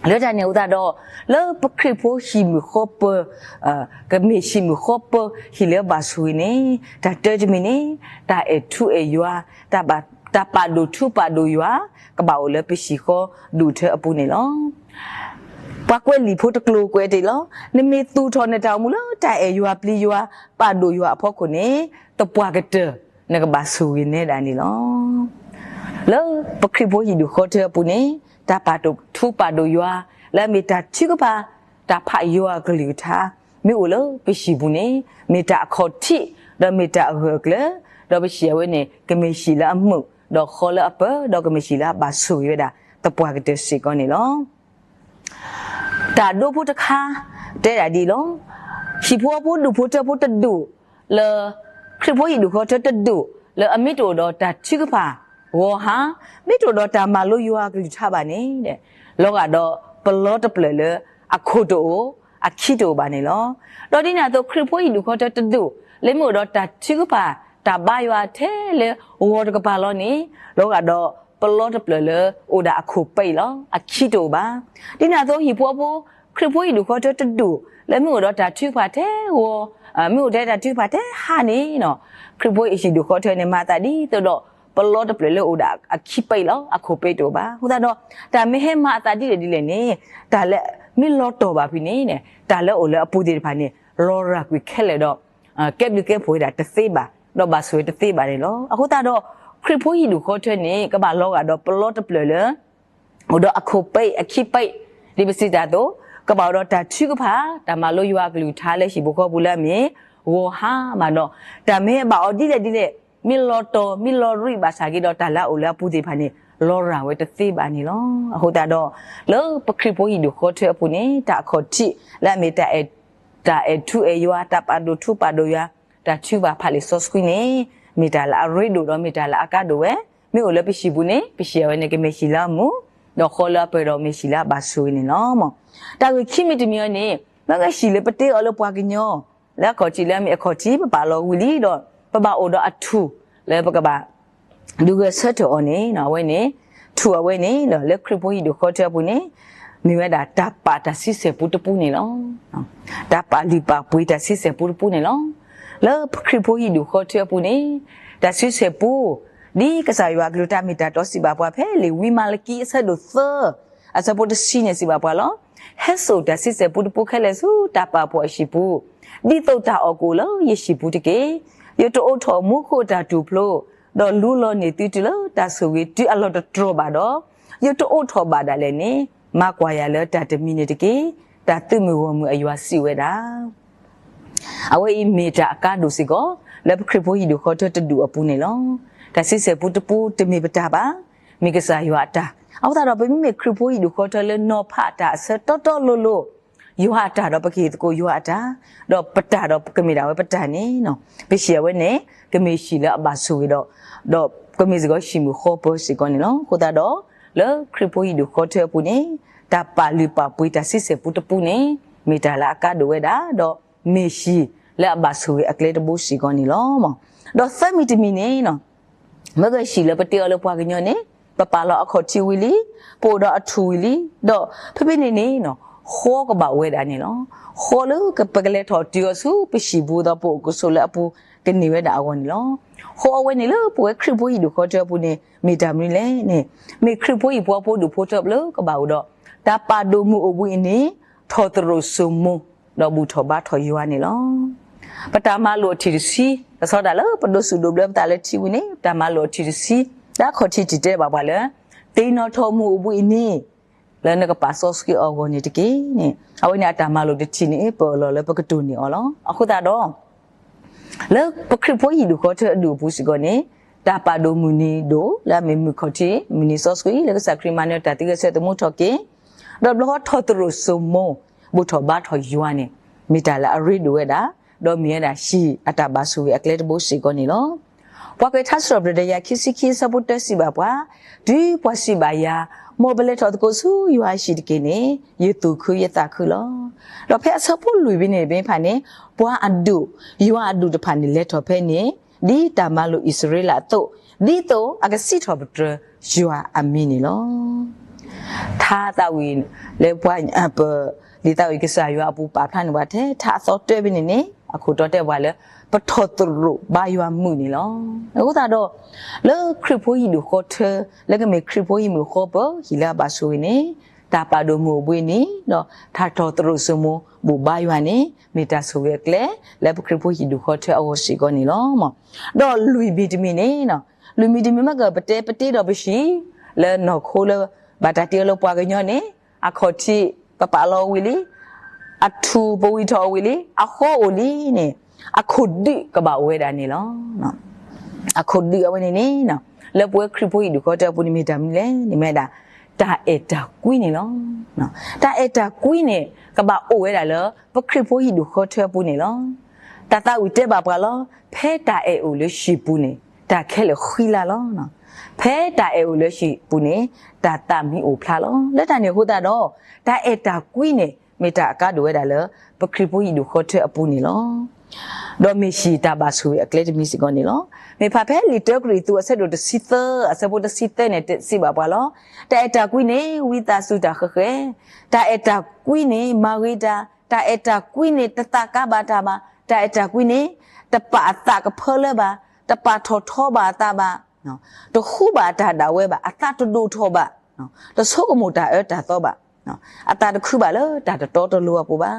လၢတၢ်န့ၣ်အဃိသတးဒီး လၢပခရံာ်ဖိဟံၣ်မုၢ်ဃီပၢၤ, ကမ့ၢ်ဟံၣ်မုၢ်ဃီပၢၤ ဟံၣ်လၢဘၣ်ဆိၣ်ဂ့ၤန့ၣ် တၢ်တၢတမံၤန့ၣ် တၢ်အဲၣ်ထူအဲၣ်ယွၤ, တၢ်ပာ်ဒိၣ်ထူပာ်ဒိၣ်ယွၤ ကဘၣ်အိၣ်လၢပဟံၣ်ဃီဒူၣ်ထၢအပူၤန့ၣ်လီၤ. ပှၤကွဲးလံာ်ဖိတကျိၤကွဲးတ့ၢ်လီၤ. နမ့ၢ်သူၣ်ထီၣ်နတၢ်အိၣ်မူလၢတၢ်အဲၣ်ယွၤပျံၤယွၤ ပာ်ဒိၣ်ယွၤအဖီခိၣ်န့ၣ် သပှၢ်ကတၢၢ် နကဘၣ်ဆိၣ်ဂ့ၤနဲဒၣ်န့ၣ်လီၤ. လၢပခရံာ်ဖိဟံၣ်ဒူၣ်ဃီထၢအပူၤန့ၣ် တၢ်ပာ်ဒိၣ်ထူပာ်ဒိၣ်ယွၤ လၢအမ့ၢ်တၢ်ထုကဖၣ်, တၢ်ဖးယွၤအကလုၢ်ကထါ မ့ၢ်အိၣ်လၢပဟံၣ်ပူၤန့ၣ် မ့ၢ်တၢ်အခီၣ်ထံး ဒီးမ့ၢ်တၢ်အဂၢၢ်အကျၢၤ, ဒီးပဟံၣ်အဝဲန့ၣ် ကမ့ၢ်ဟံၣ်လၢအမုာ်, ဒီးဃီလၢအပၢၤ, ဒီးကမ့ၢ်ဟံၣ်လၢအဘၣ်ဆိၣ်ဂ့ၤဝဲဒၣ် သပှၢ်ကတၢၢ်စ့ၢ်ကီးန့ၣ်လီၤ. တၢ်ဒိဖိတခါ တဲဒၣ်ဒ်အံၤလီၤ. ဟံၣ်ဖိဃီဖိဒူၣ်ဖိထၢဖိတဒူၣ် လၢ ခရံာ်ဖိဟံၣ်ဒူၣ်ဃီထၢတဒူၣ် လၢအမ့ၢ်တအိၣ်ဒီးတၢ်ထုကဖၣ် ဂီၤဟါ, မ့ၢ်တအိၣ်ဒီးတၢ်မၤလိယွၤအကလုၢ်ကထါဘၣ်န့ၣ် လီၤဂာ်ဒီးပလီတပျၢၢ်လၢ အခိၣ်တအိၣ် အခံတအိၣ်ဘၣ်န့ၣ်လီၤ. ဒီးဒ်န့ၣ်အသိး ခရံာ်ဖိဟံၣ်ဒူၣ်ဃီထၢတဒူၣ် လၢမ့ၢ်အိၣ်ဒီးတၢ်ထုကဖၣ် တၢ်ဘါယွၤထဲလၢဂီၤတကပၤလီၤန့ၣ် လီၤဂာ်ဒီးပလီတပျၢၢ်လၢအိၣ်ဒၣ်အခိၣ်ပဲအံၤလီၤ. အခံတအိၣ်ဘၣ်. ဒ်န့ၣ်အသိး ဟံၣ်ဖိဃီဖိ ခရံာ်ဖိဟံၣ်ဒူၣ်ဃီထၢတဒူၣ် လၢမ့ၢ်အိၣ်ဒီးတၢ်ထုကဖၣ်ထဲဂီၤ, မ့ၢ်အိၣ်ထဲတၢ်ထုကဖၣ်ထဲဟါန့ၣ် ခရံာ်ဖိဟံၣ်ဒူၣ်ဃီထၢန့ၣ် မၤအသးဒ်သိးဒီး ပလီတပျၢၢ်လၢအိၣ်ဒၣ်အခံပဲအံၤလီၤ. အခိၣ်ပဲတအိၣ်ဘၣ်. အဃိသတးဒီး တၢ်မ့ၢ်ဟဲမၤအသးဒ်လဲၣ်ဒ်လဲၣ်န့ၣ် တၢ်လၢမ့ၢ်လီၤတီၢ်ဘၣ်ဖဲန့ၣ် တၢ်လၢအိၣ်လၢအပူၤသ့ၣ်တဖၣ်န့ၣ် လီၤရၤကွံာ်ခဲလၢာ်ဒီး ကဲဘျုးကဲဖှိၣ်ဝဲဒၣ်တသ့ဘၣ်, ဒီးဘၣ်ဆိၣ်ဝဲတသ့ဘၣ်န့ၣ်လီၤ. အဃိသတးဒီး ခရံာ်ဖိဟံၣ်ဒူၣ်ဃီထၢန့ၣ် ကဘၣ်လီၤဂာ်ဒီးပလီတပျၢၢ်လၢ အိၣ်ဒီးအခိၣ်ပဲအခံပဲ, ဒ်ပစံးတၢ်အသိး, ကဘၣ်အိၣ်ဒီးတၢ်ထုကဖၣ် တၢ်မၤလိယွၤအကလုၢ်ကထါလၢဟံၣ်ဖိဃီဖိပူၤလၢအမ့ၢ် ဂီၤဟါမးဒီး, တၢ်မ့ၢ်ဟဲဘၣ်အီၤဒ်လဲၣ်ဒ်လဲၣ်, မ့ၢ်လီၤတီၤ မ့ၢ်လီၤရံးဘၣ်ဆၣ်က့ဒီး တၢ်လၢအအိၣ်လၢအပူၤသ့ၣ်တဖၣ်န့ၣ် လီၤရၤဝဲတသ့ဘၣ်န့ၣ်လီၤ. အဃိသတးဒီး လၢပခရံာ်ဖိဟံၣ်ဒူၣ်ဃီထၢအပူၤန့ၣ် တၢ်အခီၣ်ထံး လၢအမ့ၢ် တၢ်အဲၣ်ထူအဲၣ်ယွၤ, တၢ်ပာ်ဒိၣ်ထူပာ်ဒိၣ်ယွၤ, တၢ်ထုကဖၣ်ဖးလံာ်စီဆှံန့ၣ် မ့ၢ်တၢ်လၢအရ့ဒိၣ်ဒီးမ့ၢ်တၢ်လၢအကါဒိၣ်ဝဲ, မ့ၢ်အိၣ်လၢပဟံၣ်ပူၤန့ၣ် ပဟံၣ်အဝဲန့ၣ် ကမ့ၢ်ဟံၣ်လၢအမုာ်, ဒီးဃီလၢအပၢၤဒီးမ့ၢ်ဟံၣ်လၢအဘၣ်ဆိၣ်ဂ့ၤန့ၣ်လီၤ. တၢ်ဂ့ၢ်ခံမံၤတမံၤအံၤန့ၣ် မ့ၢ်ဂ့ၢ်ဟံၣ်လၢပတ့အီၤလၢပှၤကညီ လၢအခီၣ်ထံးလၢအမ့ၢ်အခီၣ်ထံး ပပာ်လီၤဝံၤလံဒီး ပဘၣ်အိၣ်ဒီးအထူၣ် လၢပကဘၣ် ဒုးဂဲၤဆၢထၢၣ်အီၤန့ၣ် အဝဲန့ၣ် ထူၣ်အဝဲန့ၣ် လၢခရံာ်ဖိဟံၣ်ဒူၣ်ဃီထၢအပူၤန့ၣ် မ့ၢ်ဝဲဒၣ်တၢ်ပာ်တၢ်ဆံဆဲၣ်ပူတပူန့ၣ်လီၤ. တၢ်ပာ်လုၢ်ပာ်ပှ့ၤတၢ်ဆံဆဲၣ်ပူတပူန့ၣ်လီၤ. လၢပခရံာ်ဖိဟံၣ်ဒူၣ်ဃီထၢအပူၤန့ၣ် တၢ်ဆံဆဲၣ်ပူ ဒ်ကစၢ်ယွၤအကလုၢ်တၢ်မ့ၢ်တၢ်တီစံးဘၣ်ပှၤဖဲလံာ်ဝံမၤလကံအဆၢဒိၣ်သၢ အဆၢဖိတဆံန့ၣ်စံးဘၣ်ပှၤလီၤ. ဟဲစိာ်တၢ်ဆံဆဲၣ်ပူတပူခဲလၢာ်ဆူတၢ်ပာ်ဖှိၣ်အဟံၣ်ပူၤ, ဒ်သိးတၢ်အီၣ်ကအိၣ်လၢယဟံၣ်ပူၤတက့ၢ်. ယတအိးထီၣ်မူခိၣ်အတၢ်တူၢ်ဖျိ, ဒီးလူလီၤန့ၢ်သုတုၤလၢတၢ်ဆိၣ်ဂ့ၤတုၤအလီၢ်တတြီၢ်ဘၣ်ဒီး, ယတအိးထီၣ်ဘၣ်ဒၣ်လဲာ်န့ၣ်, မၤကွၢ်ယၤလၢတၢ်တမံၤန့ၣ်တက့ၢ်. တၢ်သုးမုၢ်ဂီၢ်မုၢ်အယွၤစံးဝဲဒၣ် အဝဲအံၤမ့ၢ်တၢ်အကါဒိၣ်စ့ၢ်ကီး လၢပခရံာ်ဖိဟံၣ်ဒူၣ်ဃီထၢတဒူၣ်အပူၤန့ၣ်လီၤ. တၢ်ဆံဆဲၣ်ပူတပူတမ့ၢ်ပတၢ်ဘၣ်, မ့ၢ်ကစၢ်ယွၤအတၢ်. အဃိသတးဒီး ပမ့မ့ၢ်ခရံာ်ဖိဟံၣ်ဒူၣ်ဃီထၢလၢနီၤဖးတၢ်အဆၢတီတီလိၤလိၤ, ယွၤအတၢ်ဒီးပကဟ့ၣ်သကိးယွၤအတၢ်, ဒီးပတၢ်ဒီးကမ့ၢ်ဒၣ်ဝဲပတၢ်န့ၣ်, ပဟံၣ်အဝဲန့ၣ် ကမ့ၢ်ဟံၣ်လၢအဘၣ်ဆိၣ်ဂ့ၤဒီး, ဒီးကမ့ၢ်စ့ၢ်ကီးဟံၣ်မုၢ်ဃီပၢၤစ့ၢ်ကီးန့ၣ်လီၤ. အဃိသတးဒီး လၢခရံာ်ဖိဟံၣ်ဒူၣ်ဃီထၢအပူၤန့ၣ် တၢ်ပာ်လုၢ်ပာ်ပှ့ၤတၢ်ဆံဆဲၣ်ပူတပူန့ၣ် မ့ၢ်တၢ်လၢအကါဒိၣ်ဝဲဒၣ်, ဒီးမ့ၢ်ဟံၣ်လၢအဘၣ်ဆိၣ်ဂ့ၤအကျဲတဘိစ့ၢ်ကီးန့ၣ်လီၤ. ဒီးသၢမံၤတမံၤန့ၣ် မ့ၢ်ဂ့ၢ်ဟံၣ်လၢပတ့အီၤလၢပှၤကညီန့ၣ် ပပာ်လီၤအခီၣ်ထံးဝံၤလံ, ပအိၣ်ဒီးအထူၣ်ဝံၤလံ, ဒီးဖဲဖဲန့ၣ်န့ၣ် ဃီကဘၣ်အိၣ်ဝဲဒၣ်န့ၣ်လီၤ. ဃီလၢပကလဲၤထီၣ်တုၤအီၤဆူပဟံၣ်ပူၤဒီးပအိၣ်ကဆိးလၢအပူၤကန့ၢ်ဝဲဒၣ်အဂီၢ်န့ၣ်လီၤ. ဃီအဝဲန့ၣ်လၢပဝဲခရံာ်ဖိဟံၣ်ဒူၣ်ဃီထၢအပူၤန့ၣ် မ့ၢ်တၢ်မနုၤလဲၣ်န့ၣ်, မ့ၢ်ခရံာ်ဖိဟံၣ်ဖိဃီဖိဒူၣ်ဖိထၢလၢကဘၣ်အိၣ်ဒီး တၢ်ပာ်ဒိၣ်မုၢ်အိၣ်ဘှံးအနံၤ, ထီၣ်သရိာ်စိမိၤ ဒီးဘူၣ်ထီၣ်ဘါထီၣ်ယွၤန့ၣ်လီၤ. ပတၢ်မၤလိာ်အထံၣ်တဆံ, လီၤဆီဒၣ်တၢ်လၢပဒိးစူၣ်ဒိးဘျၢပသးလၢထံဝံၤန့ၣ် ပတၢ်မၤလိာ်အထံၣ်တဆံ, လၢအခီၣ်ထံးတံၢ်တဲဘၣ်ပှၤလၢ သ့ၣ်နီၣ်ထီၣ်မုၢ်အိၣ်ဘှံးအနံၤ, လၢနကပာ်စီဆှံအီၤအဂီၢ်န့ၣ်တက့ၢ်န့ၣ် အဝဲန့ၣ်အတၢ်မၤလိာ်တထံၣ်န့ၣ် ပအၢၣ်လီၤလၢပကတိၢ်န့ၢ်အီၤလီၤ. အဃိသတးဒီး လၢပခရံာ်ဖိဟံၣ်ဒူၣ်ဃီထၢအဒူၣ်အပူၤစ့ၢ်ကီးန့ၣ် တၢ်ပာ်ဒိၣ်မုၢ်နံၤဒိၣ် လၢအမ့ၢ်မုၢ်ခီၣ်ထံး မုၢ်နံၤစီဆှံ လၢကစၢ်ခရံာ်မၤနၢၤတၢ်သံဂဲၤဆၢသးသမူထီၣ်က့ၤ ဒီးဘျီထီၣ်သရိာ်စိမိၤ ဘူၣ်ထီၣ်ဘါထီၣ်ယွၤန့ၣ် မ့ၢ်တၢ်လၢအရ့ဒိၣ်ဝဲဒၣ် ဒီးမ့ၢ်ဝဲဒၣ်ဟံၣ်အတၢ်ဘၣ်ဆိၣ်ဂ့ၤအကျဲတဘိစ့ၢ်ကီးန့ၣ်လီၤ. ပှၤကွဲးထါစံးထီၣ်ပတြၢၤတကယၤခံဆံခံအဆၢဖိတၢ စံးဘၣ်ပှၤ, တုၤပှၤစံးဘၣ်ယၤ, မ်ပလဲၤထီၣ်သကိးဆူယွၤအဟံၣ်တက့ၢ်န့ၣ် ယသူၣ်ခုယသးခုလီၤ. ဒီးဖဲအဆၢဖိလွံၢ်ဘ့ၣ်န့ၣ်တဘ့ၣ်တဖၣ်န့ၣ် ပှၤအဒူၣ်, ယွၤအဒူၣ်တဖၣ်န့ၣ်လဲၤထီၣ်ဖဲန့ၣ် ဒ်တၢ်မၤလိာ်အံၣ်စရ့လးအသိး, ဒ်သိးအကစံးထီၣ်ပတြၢၤယွၤအမံၤန့ၣ်လီၤ. ထါသးဝံၣ်လၢပှၤ ပ လံာ်သးဝံၣ်ကစၢ်ယွၤအပူၤပာ်ဖျါန့ၢ်ပှၤထဲ ထါအသီတၢဖဲန့ၣ်န့ၣ် အခိၣ်တီတဲပှၤလၢ ပထီၣ်သရိာ်ဘါယွၤမုၢ်န့ၣ်လီၤ. အဃိသတးဒီး လၢခရံာ်ဖိဟံၣ်ဒူၣ်ဃီထၢ လၢကမ့ၢ်ခရံာ်ဖိဟံၣ်မုၢ်ဃီပၢၤ ဟံၣ်လၢအဘၣ်ဆိၣ်ဂ့ၤန့ၣ် တၢ်ပာ်ဒိၣ်မုၢ်အိၣ်ဘှံးနံၤ ဒီးတၢ်ထီၣ်သရိာ်စိမိၤ ဘူၣ်ဘါယွၤန့ၣ် မ့ၢ်တၢ်ဆိၣ်ဂ့ၤအကျဲ လၢပခရံာ်ဖိဟံၣ်ဒူၣ်ဃီထၢအဂီၢ်စ့ၢ်ကီးန့ၣ်လီၤ. ဒီးလွံၢ်မံၤတမံၤန့ၣ် လွံၢ်မံၤတမံၤမ့ၢ်ကပတဲ ပတ့ဒီးပဟံၣ် လၢနီၢ်ခိလၢ ဘၣ်တၢ်တ့အီၤလၢပှၤကညီန့ၣ် အခီၣ်ထံး ပပာ်လီၤဝံၤလံ, အထူၣ်ပဝံၣ်ထီၣ်ဝံၤလံ, အဃီအိၣ်လံန့ၣ် အခိၣ်ဒုးကဘၣ်အိၣ်ဝဲဒၣ်န့ၣ်လီၤ. အခိၣ်ဒုးအဝဲန့ၣ်န့ၣ် လၢပဝဲခရံာ်ဖိဟံၣ်ဒူၣ်ဃီထၢအပူၤန့ၣ်မ့ၢ်တၢ်မနုၤလဲၣ်န့ၣ် မ့ၢ်ဝဲဒၣ် တၢ်အဲၣ်တၢ်ကွံန့ၣ်လီၤ. တၢ်အဲၣ်တၢ်ကွံန့ၣ် ကဘၣ်အိၣ်ဝဲဒၣ်လၢ ပခရံာ်ဖိဟံၣ်ဒူၣ်ဃီထၢအပူၤန့ၣ်လီၤ. တၢ်သးဝံၣ်တဲဘၣ်ပှၤလီၤ, ဖဲတၢ်အဲၣ်အိၣ်လၢဟံၣ်ပူၤန့ၣ် တၢ်ခဲလၢာ်ဃံလၤလီၤ. ဖဲတၢ်အဲၣ်အိၣ်လၢဟံၣ်ပူၤန့ၣ် တၢ်သးမံအိၣ်ဖျါလီၤ. လၢတၢ်န့ၣ်အဃိသတးဒီး တၢ်အဲၣ်တၢ်ကွံန့ၣ် မ့ၢ်တၢ်အကါဒိၣ်ဝဲဒၣ်လၢ ပခရံာ်ဖိဟံၣ်ဒူၣ်ဃီထၢအပူၤန့ၣ်လီၤ. ဒီးမ့ၢ်ဟံၣ်တၢ်ဘၣ်ဆိၣ်ဂ့ၤအကျဲတမံၤစ့ၢ်ကီးန့ၣ်လီၤ. မ့ၢ်ဖးဖဲလံာ်တၢကရံၣ်သူးအဆၢဒိၣ်တဆံသၢ အဆၢဖိတဆံသၢန့ၣ် စံးဘၣ်ပှၤလီၤ. တၢ်အဲၣ်တၢ်ကွံန့ၣ် ဝံသးစူၤတၢ်ဃဲၤဃဲၤ, တၢ်အဲၣ်တၢ်ကွံန့ၣ် မၤဂ့ၤတၢ်, တၢ်အဲၣ်တၢ်ကွံန့ၣ် တသးကါဘၣ်တၢ်ဘၣ်, တၢ်အဲၣ်တၢ်ကွံန့ၣ် တပာ်အသးကဖၢလၢဘၣ်, တပာ်ထီၣ်ထီဘၣ်အသးဘၣ်, တဃူဘၣ်တၢ်ဒၣ်ဝဲဘၣ်, အသးတဒိၣ်ထီၣ်ဘၣ်, တဆိကမိၣ်တၢ်အၢတၢ်သီဘၣ်, အသးတခုဘၣ်လၢတၢ်တတီတလိၤအပူၤဘၣ်.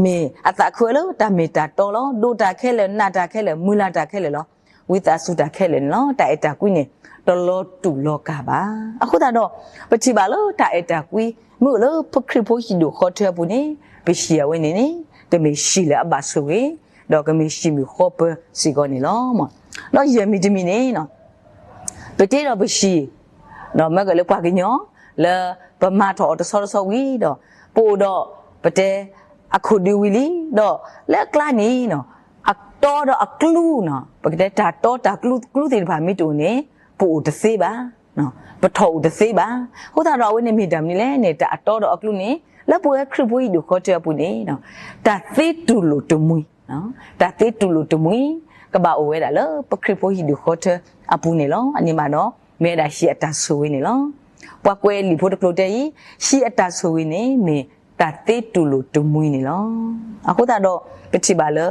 မ့ၢ်အသးခုဝဲလၢတၢ်မ့ၢ်တၢ်တီလီၤ. ဒိၣ်တၢ်ခဲလၢာ်, နာ်တၢ်ခဲလၢာ်, မုၢ်လၢ်တၢ်ခဲလၢာ်လီၤ. ဝံသးစူၤတၢ်ခဲလၢာ်န့ၣ်လီၤ. တၢ်အဲၣ်တၢ်ကွံန့ၣ် တလီၤတူာ်လီၤကာ်ဘၣ်. အဃိသတးဒီး ပထံၣ်ဘၣ်လၢတၢ်အဲၣ်တၢ်ကွံ မ့ၢ်အိၣ်လၢပခရံာ်ဖိဟံၣ်ဒူၣ်ဃီထၢအပူၤန့ၣ် ပဟံၣ်အဝဲန့ၣ်န့ၣ် ကမ့ၢ်ဟံၣ်လၢအဘၣ်ဆိၣ်ဂ့ၤ ဒီးကမ့ၢ်ဟံၣ်မုၢ်ဃီပၢၤစ့ၢ်ကီးန့ၣ်လီၤ. ဒီးယဲၢ်မံၤတမံၤန့ၣ် ပတ့ဒီးပဟံၣ် ဒီးမ့ၢ်ကလၢပှၤကညီ လၢပမၤထီၣ်အီၤတဆီတဆီဝံၤဒီး ပအိၣ်ဒီး ပတဲ အခိၣ်ဒုးဝံၤလံ ဒီးလၢအကျါန့ၣ် အတီဒီးအကျူ ပကတဲတၢ်တီတၢ်ကျူ ကျူသ့ၣ်တဖၣ်မ့ၢ်တအိၣ်န့ၣ် ပအိၣ်တသ့ဘၣ်, ပထီၣ်အိၣ်တသ့ဘၣ်. အဃိသတးဒီးအဝဲန့ၣ်မ့ၢ်တၢ်မနုၤလဲၣ်န့ၣ် တၢ်အတီဒီးအကျူန့ၣ် လၢပဝဲခရံာ်ဖိဟံၣ်ဒူၣ်ဃီထၢအပူၤန့ၣ် တၢ်သ့တူၢ်လိာ်တမှံၤ တၢ်သ့တူၢ်လိာ်တမှံၤ ကဘၣ်အိၣ်ဝဲဒၣ်လၢပခရံာ်ဖိဟံၣ်ဒူၣ်ဃီထၢအပူၤန့ၣ်လီၤ. အန့ၣ်မးဒီး မ့ၢ်ဝဲဒၣ်ဟံၣ်အတၢ်ဆိၣ်ဂ့ၤန့ၣ်လီၤ. ပှၤကွဲးလံာ်ဖိတကျိၤတဲအံၤ ဟံၣ်အတၢ်ဆိၣ်ဂ့ၤန့ၣ် မ့ၢ်တၢ်သ့တူၢ်လိာ်တမှံၤန့ၣ်လီၤ. အဃိသတးဒီး ပထံၣ်ဘၣ်လၢ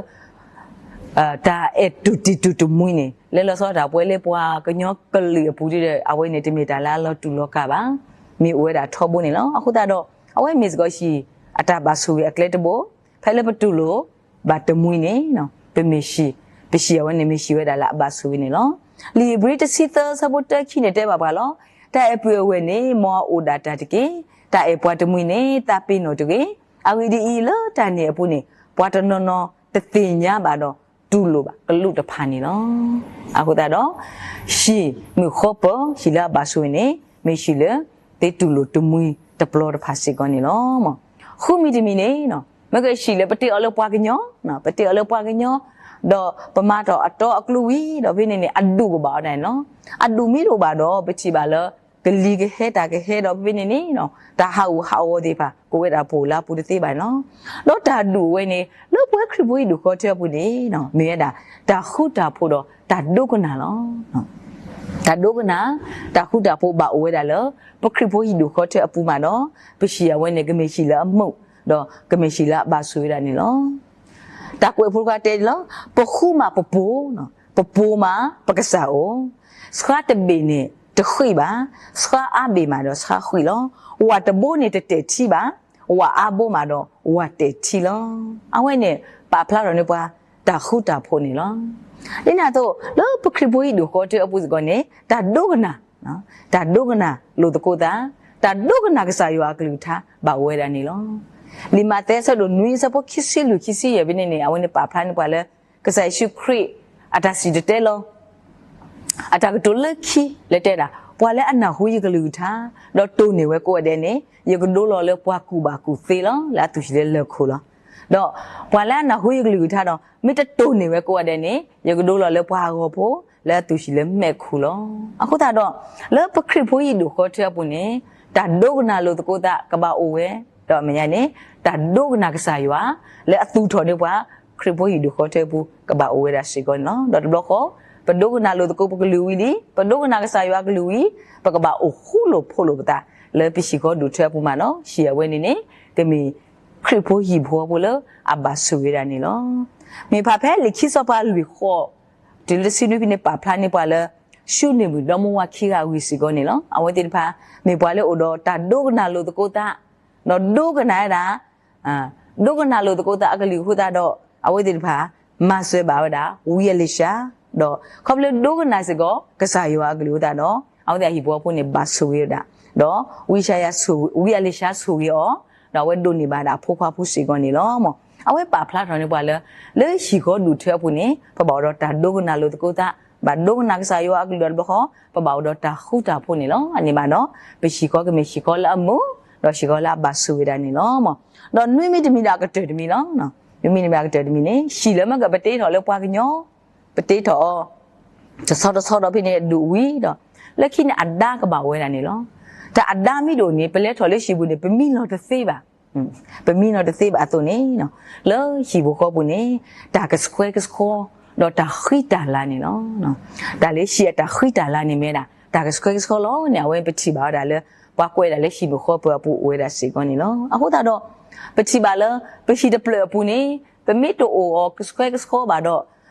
တၢ်အဲၣ်တူၢ်တံၢ်တူၢ်တမှံၤန့ၣ် လၢလီၤဆီဒၣ်တၢ်ပဝဲလၢပှၤကညီကလုာ်အပူၤဒီး အဝဲန့ၣ်တမ့ၢ်တၢ်လၢအလီၤတူၢ်လီၤကာ်ဘၣ်. မ့ၢ်အိၣ်ဝဲဒၣ်ထီဘိန့ၣ်လီၤ. အဃိသတးဒီး အဝဲမ့ၢ်စ့ၢ်ကီးဟံၣ်အတၢ်ဘၣ်ဆိၣ်ဂ့ၤအကျဲတဘိ ဖဲလၢပတူၢ်လိာ်ဘၣ်တမှံၤန့ၣ် ပမ့ၢ်ဟံၣ် ပဟံၣ်အဝဲန့ၣ်မ့ၢ်ဟံၣ်ဝဲဒၣ်လၢအဘၣ်ဆိၣ်ဂ့ၤန့ၣ်လီၤ. လံာ်ဧ့ၤဘြံၤတဆံသၢဆၢဖိတၢခံန့ၣ်တဲဘၣ်ပှၤလီၤ. တၢ်အဲၣ်ပုၢ်အဝဲၢ်န့ၣ် မ်အအိၣ်ဒၣ်တၢ်တက့ၢ်. တၢ်အဲၣ်ပှၤတမှံၤန့ၣ် သးပ့ၤနီၣ်တဂ့ၤ. အဂ့ၢ်ဒ်အံၤ, လၢတၢ်န့ၣ်အပူၤန့ၣ် ပှၤတနီၤနီၤတသ့ၣ်ညါဘၣ်ဒီးတူၢ်လိာ်ဘၣ်ကလူးတဖၣ်န့ၣ်လီၤ. အဃိသတးဒီး ဟံၣ်မုၢ်ဃီပၢၤ ဟံၣ်လၢအဘၣ်ဆိၣ်ဂ့ၤန့ၣ် မ့ၢ်ဟံၣ်လၢသ့တူၢ်လိာ်တမှံၤတပျီတဖၣ်စ့ၢ်ကီးန့ၣ်လီၤ. ဃုမံၤတမံၤန့ၣ် မ့ၢ်ကဟံၣ်လၢပတ့အီၤလၢပှၤကညီ ပတ့အီၤလၢပှၤကညီ ဒီးပမၤထီၣ်အတီအကျိဝံၤဒီးဖဲန့ၣ်န့ၣ် အဒူၣ်ကဘၣ်အီၤဒၣ်န့ၣ်လီၤ. အဒူၣ်မ့ၢ်တအိၣ်ဘၣ်ဒီး ပထံၣ်ဘၣ်လၢ ကလံၤကဟဲတၢ်ကဟဲဒီးဖဲန့ၣ်န့ၣ် တၢ်ဟးဂူာ်ဟးဂီၤသ့ၣ်တဖၣ် ကအိၣ်ဝဲဒၣ်ပအိၣ်လၢအပူၤတသ့ဘၣ်န့ၣ်လီၤ. ဒီးတၢ်ဒူၣ်အဝဲန့ၣ် လၢပဝဲခရံာ်ဖိဟံၣ်ဒူၣ်ဃီထၢအပူၤန့ၣ် မ့ၢ်ဝဲဒၣ် တၢ်ဃူတၢ်ဖိးဒီးတၢ်ဒိကနၣ်လီၤ. တၢ်ဒိကနၣ် တၢ်ဃူတၢ်ဖိးဘၣ်အိၣ်ဝဲဒၣ်လၢ ပခရံာ်ဖိဟံၣ်ဒူၣ်ဃီထၢအပူၤမးဒီး ပဟံၣ်အဝဲန့ၣ် ကမ့ၢ်ဟံၣ်လၢအမုာ် ဒီးကမ့ၢ်ဟံၣ်လၢအဘၣ်ဆိၣ်ဝဲဒၣ်န့ၣ်လီၤ. တၢ်ကွဲးဖိတခါတဲလီၤ, ပဃူမးပပိၤ, ပပိၤမးပကစၢ်အိၣ်, ဆှါတဘ့ၣ်န့ၣ်တဃံးဘၣ်, ဆှါအါဘ့ၣ်မးဒီးဆှါဃံးလီၤ. ဝၣ်တဘိန့ၣ်တတဲာ်ထံဘၣ်, ဝၣ်အါဘိမးဒီးဝၣ်တဲာ်ထံလီၤ. အဝဲန့ၣ် ပာ်ဖျါထီၣ်န့ၢ်ပှၤ တၢ်ဃူတၢ်ဖိးန့ၣ်လီၤ. ဒ်န့ၣ်အသိး လၢပခရံာ်ဖိဟံၣ်ဒူၣ်ဃီထၢအပူၤစ့ၢ်ကီးန့ၣ် တၢ်ဒိကနၣ် တၢ်ဒိကနၣ်လိာ်သကိးသး, တၢ်ဒိကနၣ်ကစၢ်ယွၤအကလုၢ်ကထါဘၣ်အိၣ်ဝဲဒၣ်န့ၣ်လီၤ. လံာ်မးသဲအဆၢဒိၣ်နွံအဆၢဖိခံဆံလွံၢ်ခံဆံယဲၢ်ဖဲန့ၣ်န့ၣ် အဝဲန့ၣ်ပာ်ဖျါန့ၢ်ပှၤလၢ ကစၢ်ယ့ၣ်ၡူးခရံာ် အတၢ်စံၣ်တဲၤတဲလီၤ အတၢ်ကတိၤလၢခံလၢတဲဒၣ် ပှၤလၢအနၢ်ဟူယကလုၢ်ကထါ ဒီးတိၢ်န့ၢ်ဝဲကိးဂၤဒဲးန့ၣ် ယကဒိလီၤလၢပှၤကူၣ်ဘၣ်ကူၣ်သ့လီၤ လၢအသူၣ်ဆံးလၢလၢၢ်ခိၣ်လီၤ. ဒီးပှၤလၢအနၢ်ဟူယကလုၢ်ကထါဒီး မ့ၢ်တတိၢ်န့ၢ်ဝဲကိးဂၤဒဲးန့ၣ် ယကဒိလီၤလၢပှၤအဂီၤဖိ လၢအသူၣ်ဆံးလၢမဲးခိၣ်လီၤ. အဃိသတးဒီး လၢပခရံာ်ဖိဟံၣ်ဒိၣ်ဃီထၢအပူၤန့ၣ် တၢ်ဒိကနၣ်လိာ်သကိးသးကဘၣ်အိၣ်ဝဲ ဒီးအမဲာ်ညါန့ၣ် တၢ်ဒိကနၣ်ကစၢ်ယွၤ လၢအသူၣ်ထီၣ်န့ၢ်ပှၤ ခရံာ်ဖိဟံၣ်ဒိၣ်ဃီထၢအပူၤ ကဘၣ်အိၣ်ဝဲဒၣ်စ့ၢ်ကီးန့ၣ်လီၤ. ဒီးတဘျီဃီ ပဒိကနၣ်လိာ်သကိးပကလုၢ်ဝံၤလံ ပဒိကနၣ်ကစၢ်ယွၤအကလုၢ်ဝံၤ ပကဘၣ်အိၣ်ဃူလိာ်ဖိးလိာ်ပသး လၢပဟံၣ်ဃီဒိၣ်ထၢအပူၤမးလီၤ. ဟံၣ်အဝဲန့ၣ်န့ၣ် ကမ့ၢ်ခရံာ်ဖိဟံၣ်ဖိဃီဖိလၢအဘၣ်ဆိၣ်ဂ့ၤဝဲဒၣ်န့ၣ်လီၤ. မ့ၢ်ဖးဖဲလံာ်ခံစီၤပၤလွံၢ်ဃိး တုၤလၢတဆံနွံဖဲန့ၣ် ပာ်ဖျါန့ၢ်ပှၤလၢ ၡူနံၣ်မုၣ်ဒီမါဝၤခံဂၤအဂ့ၢ်စ့ၢ်ကီးန့ၣ်လီၤ. အဝဲသ့ၣ်တဖၣ် မ့ၢ်ပှၤလၢအိၣ်ဒီးတၢ်ဒိကနၣ်လိာ်သကိးသး ဒီးဒိကနၣ်ဝဲဒၣ် ဒိကနၣ်လိာ်သကိးသးအကလုၢ်အဃိသတးဒီး အဝဲသ့ၣ်တဖၣ် မၤစၢၤဘၣ်ဝဲဒၣ် ဝံအလ့ၡါ, ဒီးခီဖျိဒိကနၣ်စ့ၢ်ကီး ကစၢ်ယွၤအကလုၢ်အဃိသတးဒီး အဝဲသ့ၣ်အဟံၣ်ဖိဃီဖိန့ၣ် ဘၣ်ဆိၣ်ဂ့ၤဝဲဒၣ်, ဒီးဝံယၡါယၤ ဝံအလ့ၡါဆိၣ်ဂ့ၤအီၤ, ဒီးအဝဲဒိးန့ၢ်ဘၣ်ဒၣ်အဖိခွါဖိစ့ၢ်ကီးန့ၣ်လီၤ. အဝဲပာ်ဖျါထီၣ်န့ၢ်ပှၤလၢ လၢဟံၣ်ဃီဒူၣ်ထၢအပူၤန့ၣ် ပဘၣ်အိၣ်ဒီးတၢ်ဒိကနၣ်လိာ်သကိးသး, ဘၣ်ဒိကနၣ်ကစၢ်ယွၤအကလုၢ်ဒီးတဘျီဃီ ပဘၣ်အိၣ်ဒီးတၢ်ဃူတၢ်ဖိးန့ၣ်လီၤ. အန့ၣ်ဘၣ်ဒီး ပဟံၣ်ဃီကမ့ၢ်ဟံၣ်ဃီလၢအမုာ်, ဒီးဟံၣ်ဃီလၢအဘၣ်ဆိၣ်ဂ့ၤဒၣ်န့ၣ်လီၤ. ဒီးနွံမံၤတမံၤဒီးအကတၢၢ်တမံၤလီၤ. နွံမံၤတမံၤအကတၢၢ်တမံၤန့ၣ် ဟံၣ်လၢမ့ၢ်ကပတ့ထီၣ်လၢပှၤကညီ, ပတ့ထီၣ်အီၤ တဆီတဆီဒီးဖဲန့ၣ်အဒူၣ်ဝံၤဒီး လၢခံန့ၣ်အဒါကဘၣ်အိၣ်ဝဲဒၣ်န့ၣ်လီၤ. တၢ်အဒါမ့ၢ်တအိၣ်န့ၣ် ပလဲၤထီၣ်လၢဟံၣ်ပူၤန့ၣ် ပမံလီၤတသ့ဘၣ်. ပမံလီၤတသ့ဘၣ်အသိးန့ၣ် လၢဟံၣ်ဖိဃီပူၤန့ၣ် တၢ်ကဆှဲကဆှီ ဒီးတၢ်ဃံတၢ်လၤန့ၣ်လီၤ. တၢ်လၢဟံၣ်အတၢ်ဃံတၢ်လၤန့ၣ်မ့ၢ်ဒၣ် တၢ်ကဆှဲကဆှီလီၤန့ၣ် အဝဲပထံၣ်ဘၣ်ဝဲဒၣ်လၢ ပှၤကွဲးဒၣ်လၢဟံၣ်မုၣ်ဃီပၢၤအပူၤအိၣ်ဝဲဒၣ်စ့ၢ်ကီးန့ၣ်လီၤ. အဃိသတးဒီး ပထံၣ်ဘၣ်လၢ ပဟံၣ်တဖျၢၣ်အပူၤန့ၣ် ပမ့ၢ်တအိၣ်အီၤကဆှဲကဆှီဘၣ်ဒီး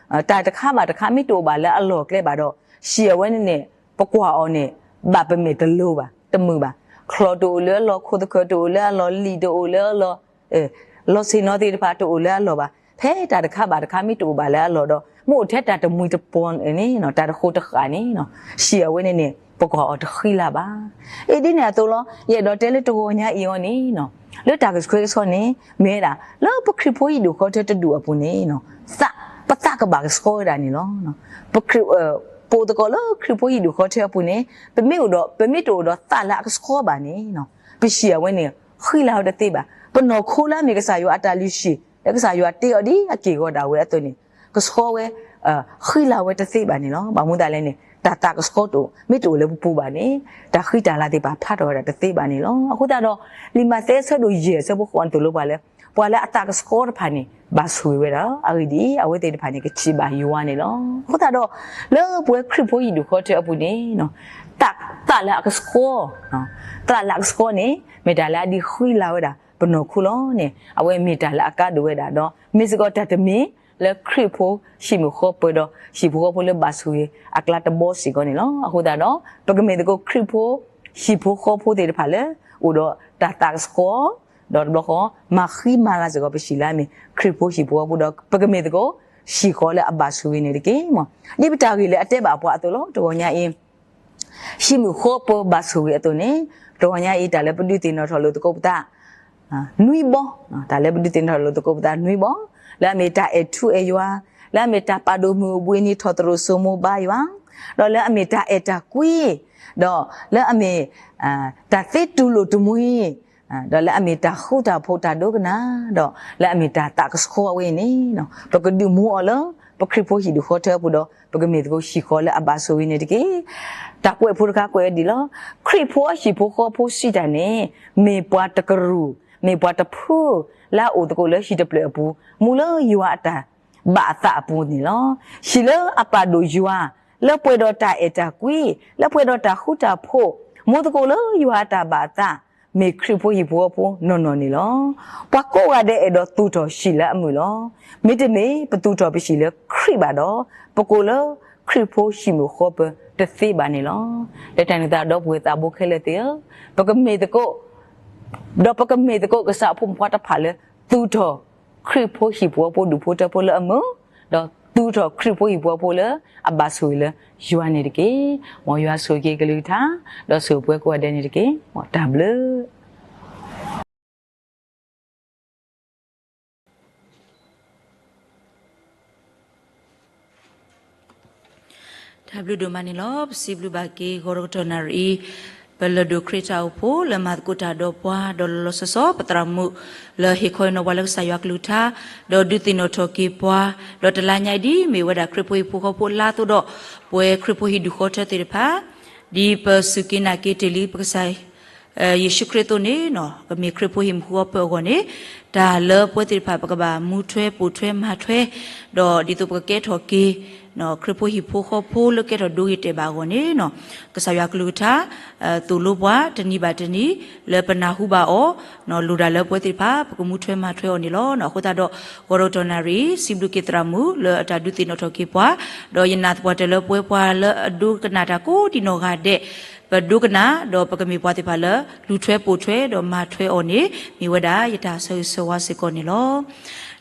တၢ်တခါဘၣ်တခါမ့ၢ်တအိၣ်ဘၣ်လၢအလီၢ်ကျဲဘၣ်ဒီး ဟံၣ်အဝဲန့ၣ်န့ၣ် ပကွၢ်အီၤန့ၣ် ဘၣ်ပမဲာ်တလိၤဘၣ်, တမုာ်ဘၣ်. ချီၣ်တအိၣ်လၢအလီၢ်, ခိၣ်သခၢၣ်တအိၣ်လၢအလီၢ်, လံာ်တအိၣ်လၢအလီၢ်, လီၢ်ဆ့ၣ်နီၤသ့ၣ်တဖၣ်တအိၣ်လၢအလီၢ်ဘၣ်. ဖဲတၢ်တခါဘၣ်တခါမ့ၢ်တအိၣ်ဘၣ်လၢအလီၢ်ဒီး မ့ၢ်အိၣ်ထဲတၢ်တမှံၤတပီၤန့ၣ် တၢ်တဃိတဃာ်န့ၣ် ဟံၣ်အဝဲန့ၣ်န့ၣ် ပကွၢ်အီၤတဃံလၤဘၣ်. အ့ၣ်ဒ်န့ၣ်အသိးလီၤ. ယအဲၣ်ဒိးတဲလၢတဂီၤညါအံၤအီၤန့ၣ် လၢတၢ်ကဆှဲကဆှီန့ၣ် မ့ၢ်ဝဲဒၣ် လၢပခရံာ်ဖိဟံၣ်ဒိၣ်ဃီထၢတဒူၣ်အပူၤန့ၣ် ပသးကဘၣ်ကဆှီဝဲဒၣ်န့ၣ်လီၤ. ပခရံာ်, ပအိၣ်သကိးလၢခရံာ်ဖိဟံၣ်ဒိၣ်ဃီထၢအပူၤန့ၣ် ပမ့ၢ်အိၣ်ဒီး, ပမ့ၢ်တအိၣ်ဒီးသးလၢအကဆှီဘၣ်န့ၣ် ပဟံၣ်အဝဲန့ၣ် ဃံလၤဝဲတသ့ဘၣ်. ပနီၢ်ခိလၢအမ့ၢ်ကစၢ်ယွၤအတၢ်လုၢ်ဟံၣ် လၢကစၢ်ယွၤတ့အီၤဒ်အက့ၢ်အဂီၤဒၣ်ဝဲအသိးန့ၣ် ကဆှီဝဲ ဃံလၤဝဲတသ့ဘၣ်န့ၣ်လီၤ. ဘၣ်မနုၤအဃိလဲၣ်န့ၣ် တၢ်သးကဆှီတအိၣ်, မ့ၢ်တအိၣ်လၢပပူၤဘၣ်န့ၣ် တၢ်ဃံတၢ်လၤသ့ၣ်တဖၣ်ဖးထီၣ်ဝဲဒၣ်တသ့ဘၣ်န့ၣ်လီၤ. အဃိသတးဒီး လံာ်မးသဲအဆၢဒိၣ်ယဲၢ်အဆၢဖိဃိးန့ၣ်သိၣ်လိပှၤလၢ ပှၤလၢအသးကဆှီတဖၣ်န့ၣ် ဘၣ်ဆိၣ်ဂ့ၤဝဲဒၣ် အဂ့ၢ်ဒ်အံၤ အဝဲသ့ၣ်တဖၣ်န့ၣ် ကထံၣ်ဘၣ်ယွၤန့ၣ်လီၤ. အဃိသတးဒီး လၢပဝဲခရံာ်ဖိဟံၣ်ဒိၣ်ဃီထၢအပူၤန့ၣ် သးလၢအကဆှီ, သးလၢအကဆှီန့ၣ် မ့ၢ်တၢ်လၢအဒုးဃံလၤဝဲဒၣ် ပနီၢ်ခိလီၤန့ၣ် အဝဲမ့ၢ်တၢ်လၢအကါဒိၣ်ဝဲဒၣ်ဒီး မ့ၢ်စ့ၢ်ကီးတၢ်တမံၤလၢခရံာ်ဖိဟံၣ်မုၣ်ဃီပၢၤဒီး ဟံၣ်ဖိဃီဖိလၢဘၣ်ဆိၣ်ဂ့ၤအကျါတဘီစ့ၢ်ကီးန့ၣ်လီၤ. အဃိသတးဒီး ပကမ့ၢ်သကိးခရံာ်ဖိ ဟံၣ်ဖိဃီဖိသ့ၣ်တဖၣ်လၢ အိၣ်ဒီးတၢ်သးကဆှီ ဒီးတဘျီဃီ မၤဃံမၤလၤစ့ၢ်ကီးပဟံၣ်လၢအမ့ၢ် ခရံာ်ဖိဟံၣ်ဖိဃီဖိဒီး ပကမ့ၢ်သကိး ဟံၣ်ဃီလၢအဘၣ်ဆိၣ်ဂ့ၤန့ၣ်တက့ၢ်. ဒ်ပတၢ်ဂ့ၢ်လၢအတဲဘၣ်ပှၤအသိးလီၤ. တဂီၤညါအံၤ ဟံၣ်မုၣ်ဃီပၢၤဘၣ်ဆိၣ်ဂ့ၤအသိးန့ၣ် တဂီၤညါအံၤ တၢ်လၢပဒုးသ့ၣ်နီၣ်ထီၣ်လိာ်သကိးပသး နွံဘီ, တၢ်လၢပဒုးသ့ၣ်နီၣ်ထီၣ်လိာ်သကိးပသးနွံဘီ, လၢအမ့ၢ်တၢ်အဲၣ်ထူအဲၣ်ယွၤ, လၢအမ့ၢ်တၢ်ပာ်ဒိၣ်မုၢ်အိၣ်ဘှံးနံၤထီၣ်သရိာ်စိမိၤဘါယွၤ, ဒီးလၢအမ့ၢ်တၢ်အဲၣ်တၢ်ကွံ, ဒီးလၢအမ့ၢ် တၢ်သ့တူၢ်လိာ်တမှံၤ, ဒီးလၢအမ့ၢ်တၢ်ဃူတၢ်ဖိးတၢ်ဒိကနၣ်, ဒီးလၢအမ့ၢ်တၢ်သးကဆှီဝဲအံၤန့ၣ် ပကဒုးမူအီၤလၢ ပခရံာ်ဖိဟံၣ်ဒူၣ်ဃီထၢအပူၤဒီး ပကမ့ၢ်သကိးဟံၣ်ဃီလၢအဘၣ်ဆိၣ်ဂ့ၤန့ၣ်တက့ၢ်. တၢ်ကွဲးဖိတခါကွဲးဝဲဒ်လီၤ. ခရံာ်ဖိအဟံၣ်ဖိဃီဖိစံးတၢ်န့ၣ် မ့ၢ်ပှၤတကရူၢ်, မ့ၢ်ပှၤတဖု လၢအအိၣ်သကိးလၢဟံၣ်တဖျၢၣ်အပူၤ, မူလၢယွၤအတၢ်ဘၣ်အသးအပူၤန့ၣ်လီၤ. ဟံၣ်လၢအပာ်ဒိၣ်ယွၤ, လၢပှဲၤဒီးတၢ်အဲၣ်တၢ်ကွံ, လၢပှဲၤဒီးတၢ်ဃူတၢ်ဖိး, မူသကိးလၢယွၤအတၢ်ဘၣ်အသး, မ့ၢ်ခရံာ်ဖိဟံၣ်ဖိဃီဖိနီၢ်နီၢ်န့ၣ်လီၤ. ပှၤကိးဂၤဒဲးအဲၣ်ဒိးသူၣ်ထီၣ်ဟံၣ်လၢအမုာ်လီၤ. မ့တမ့ၢ်ပသူၣ်ထီၣ်ပဟံၣ်လၢခရံာ်ဘၣ်ဒီး ပကိးလၢခရံာ်ဖိဟံၣ်မုၣ်ဃီပၢၤတသ့ဘၣ်န့ၣ်လီၤ. လၢတၢ်န့ၣ်အသိးဒီပုၢ်ဝဲၢ်သးဘိခဲလၢာ်သ့ၣ်ဧၢ, ပကမ့ၢ်သကိး, ဒီးပကမ့ၢ်သကိးကစၢ်အဖိမုၣ်ဖိခွါတဖၣ်လၢ သူၣ်ထီၣ်ခရံာ်ဖိဟံၣ်ဖိဃီဖိဒူၣ်ဖိထၢဖိလၢအမုာ်, ဒီး သူၣ်ထီၣ်ခရံာ်ဖိဟံၣ်ဖိဃီဖိလၢအဘၣ်ဆိၣ်ဂ့ၤလၢယွၤန့ၣ်တက့ၢ်. မ်ယွၤဆိၣ်ဂ့ၤက့ၤကလုၢ်ကထါ, ဒီးဆိၣ်ဂ့ၤပှၤကိးဂၤဒဲးန့ၣ်တက့ၢ်. မ်တၢ်ဘျုး တၢ်ဘျုးဒိၣ်မးန့ၣ်လီၤ. ပစံးဘျုးဘၣ်က့ၤ ဂီၤဒီးကတီၢ်နၣ်ရံၣ်အံၤ, ပလၢၢ်ဒိၣ်ခရံာ်တၢ်အိၣ်ဖှိၣ်လၢမၤသကိးတၢ်ဒီးပှၤ, ဒီးလီၤလီၤဆီဆီ ပသရၣ်မုၣ်လၢဟ့ၣ်ခီဟ့ၣ်နီၤပှၤလၢကစၢ်ယွၤကလုၢ်ကထါ, ဒီးဒုးသ့ၣ်နီၣ်ထီၣ်က့ၤပှၤ, ဒီးတလါညါအံၤဒ်မ့ၢ်ဝဲဒၣ်ခရံာ်ဖိဟံၣ်ဖိဃီဖိအလါအသိးဒီး, ပဝဲခရံာ်ဖိဟံၣ်ဒူၣ်ဃီထၢသ့ၣ်တဖၣ်, ဒ်ပစူၢ်က့ၤနာ်က့ၤတ့ၢ်လံပကစၢ် ယ့ၣ်ၡူးခရံာ်အသိးန့ၣ်, ကမ့ၢ်ခရံာ်ဖိဟံၣ်မုၢ်ဃီပၢၤအဂီၢ်န့ၣ်, တၢ်လၢပဝဲသ့ၣ်တဖၣ်ပကဘၣ်မူထွဲပိာ်ထွဲမၤထွဲ, ဒီးဒ်သိးပကကဲထီၣ်က့ၤ ခရံာ်ဖိဟံၣ်ဖိဃီဖိလၢကဲထီၣ်ဒိဂ့ၤတဲာ်ဘၣ်အဂီၢ်န့ၣ်, ကစၢ်ယွၤကလုၢ်ကထါ သိၣ်လိပှၤတနံၤဘၣ်တနံၤ လၢပနၢ်ဟူဘၣ်အီၤ, လိၣ်ဒၣ်လၢပဝဲသ့ၣ်တဖၣ် ပကမူထွဲမၤထွဲအီၤန့ၣ်လီၤ. အဃိသတးဒီး ဂီၤဒီးကတီၢ်နၣ်ရံၣ်အံၤ စံးဘျုးက့ၤသရၣ်မုၣ်လၢအတၢ်ဒုးသ့ၣ်နီၣ်ထီၣ်က့ၤပှၤ, ဒီးယနာ်သပှၢ်တၢၢ်လၢပဝဲပှၤလၢအဒိကနၣ်တၢ်ကိးဒံးနီၢ်ဂၤဒဲး, ပဒိကနၣ် ဒီးပကမ့ၢ်ပှၤသ့ၣ်တဖၣ်လၢ လူၤထွဲပိာ်ထွဲဒီးမၤထွဲအီၤန့ၣ် မ့ၢ်ဝဲဒၣ်ယတၢ်ဆၢဂ့ၤဆၢဝါစ့ၢ်ကီးန့ၣ်လီၤ.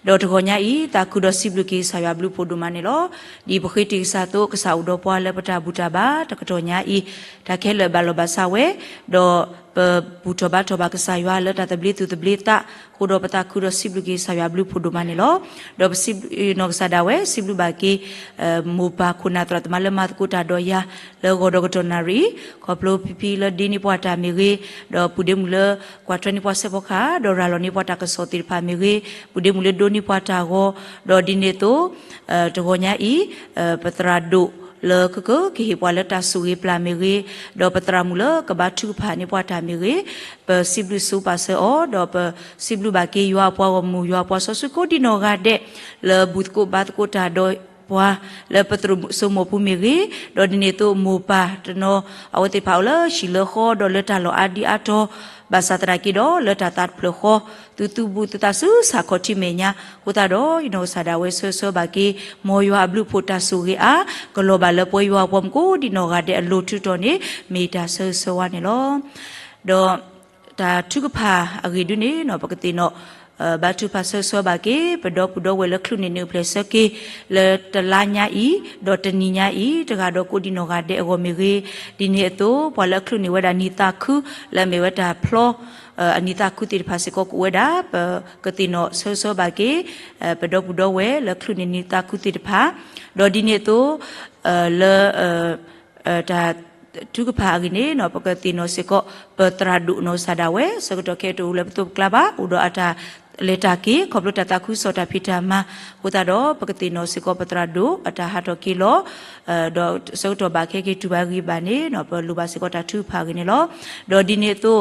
ဒီးတဂီၤညါအံၤ သးခုဒီးစံးဘျုးက့ၤကစၢ်ယွၤဘျုးဖှိၣ်ဒိၣ်မးန့ၣ်လီၤ. ဒ်ပဃ့တံၢ်ကစၢ်အသိး ကစၢ်အိၣ်ဒီးပှၤလၢပတၢ်ဘူၣ်တၢ်ဘါတကတီၢ်ညါအံၤ, တၢ်ခဲလၢာ်ဘၣ်လီၤဘၣ်စးဝဲ, ဒီးပဘူၣ်ထီၣ်ဘါထီၣ်ဘၣ်ကစၢ်ယွၤလၢတၢ်သဘျ့သူၣ်သဘျ့သး, အဃိဒီးပသးခုဒီးစံးဘျုးက့ၤကစၢ်ယွၤဘျုးဖှိၣ်ဒိၣ်မးန့ၣ်လီၤ. ဒီးပစံးဘျုးနီၢ်ကစၢ်ဒၣ်ဝဲ စံးဘျုးဘၣ်က့ၤ မိၢ်ပၢ်ခိၣ်နၢ်သရၣ်သမါလၢမၤသကိးတၢ်ဒီးယၤ လၢဂီၤဒီးကတီၢ်နၣ်ရံၣ်, ခီဖျိဖံဖံလၢဒ့န့ၢ်ပှၤတၢ်မ့ၢ်ဂ့ၤ, ဒီးပုၢ်ဒ့မုၣ်လၢကွၢ်ထွဲန့ၢ်ပှၤဆၢဖီကဟၣ်, ဒီးရၤလီၤန့ၢ်ပှၤတၢ်ကစီၣ်သ့ၣ်တဖၣ်မ့ၢ်ဂ့ၤ, ပုၢ်ဒ့မုၣ်လၢဒိးန့ၢ်ပှၤတၢ်ဂီၤ, ဒီးဒ်န့ၣ်အသိး တဂီၤညါအံၤ ပသရၣ်ဒိၣ်လၢကကကဟ့ၣ်ပှၤလၢတၢ်ဆိၣ်ဂ့ၤပျၢ်မ့ၢ်ဂ့ၤ, ဒီးပသရၣ်မုၣ်လၢကဘါထုကဖၣ်န့ၢ်ပှၤတၢ်မ့ၢ်ဂ့ၤ, ပစံးဘျုးစူးပာ်စၢၤအီၤ, ဒီးပစံးဘျုးဘၣ်က့ၤယွၤအပှၤဂီၢ်မုၢ် ယွၤအပှၤစီဆှံကိးဒံးနီၢ်ဂၤဒဲး လၢဘူၣ်သကိးဘါသကိးတၢ်ဒီးပှၤ လၢပသရိာ်စိမိၢ်ပူၤမ့ၢ်ဂ့ၤ, ဒီးဒ်န့ၣ်အသိးမိၢ်ပၢ်တနီၤ အဝဲသ့ၣ်တဖၣ်အိၣ်လၢဟံၣ်လၢဃီ ဒီးလၢတၢ်လီၢ်အါဒံအါတီၤ ဘၣ်ဆၣ်သနာ်က့ဒီးလၢတၢ်သးတဖျၢၣ်ဃီ သုသူၣ်ဘၣ်သုသးဆူစးခီၣ်ထံးမဲာ်ညါ, အဃိသတးဒီး ယနီၢ်ကစၢ်ဒၣ်ဝဲဆၢဂ့ၤဆၢဝါဘၣ်က့ၤ မ်ယွၤအဘျုးအဖှိၣ်တၢ်ဆိၣ်ဂ့ၤအါ ကလီၤဘၣ်လၢပဝဲယွၤအပှၤမုၣ်ကိးဒံးနီၢ်ဂၤဒဲးအလိၤထုးထီၣ်န့ၣ် မ့ၢ်တၢ်ဆၢဂ့ၤဆၢဝါန့ၣ်လီၤ. ဒီးတၢ်ထုကဖၣ်အဂ့ၢ်ဒုန့ၣ် ပကသ့ၣ်နီၣ် ဘါထုကဖၣ်ဆၢဂ့ၤဆၢဝါဘၣ်က့ၤ ပဒီပုၢ်ဒီဝဲၢ်လၢချုးန့ၢ်နံၣ်အိၣ်ဖျဲၣ်ဆၢက့ၤ လၢတလါညါအံၤ ဒီးတနံၤညါအံၤ တဂၤဒီးကိးဒံးနီၢ်ဂၤဒဲးအဂီၢ်မ့ၢ်ဂ့ၤ, ဒ်န့ၣ်အသိး ပှၤလၢအချုးန့ၢ်ဝဲဒၣ်နံၣ်သးခု လၢအမ့ၢ်ဝဲတၢ်ဖျီ အနံၣ်သးခုသ့ၣ်တဖၣ်စ့ၢ်ကီးကအိၣ်ဝဲဒၣ် ပကသ့ၣ်နီၣ်ဆၢဂ့ၤဆၢဝါဘၣ်က့ၤ ပဒီပုၢ်ဒီဝဲၢ်လၢချုးန့ၢ်နံၣ်သးခုသ့ၣ်တဖၣ်, ဒီးဒ်န့ၣ်အသိး လၢ တၢ်ထုကဖၣ်အဂ့ၢ်န့ၣ် ပကသ့ၣ်နီၣ်စ့ၢ်ကီး ပသရၣ်ဒိၣ်နီၢ်ကစၢ်ဒၣ်ဝဲ ဆၢကတီၢ်ခဲအံၤတအိၣ်လၢပသိးပကျါဘၣ် အိၣ်ဒီးအတၢ်လဲၤတၢ်က့ၤ ခီဖျိတၢ်သးခုကစီၣ်တၢ်ဖံးတၢ်မၤ, အဃိသတးဒီး ပကသ့ၣ်နီၣ်စ့ၢ်ကီးပသရၣ်ဒိၣ်အတၢ်ဟးထီၣ်က့ၤလီၤ, ဒီးဆၢကတီၢ်ဘၣ်ခဲက့ၤတုၤဘၣ်ဂံၢ်ဘၣ်န့ၣ် ပလိၣ်ဘၣ်စ့ၢ်ကီးတၢ်ထုကဖၣ်အဂ့ၢ်န့ၣ်လီၤ. ဒီးဒ်န့ၣ်အသိး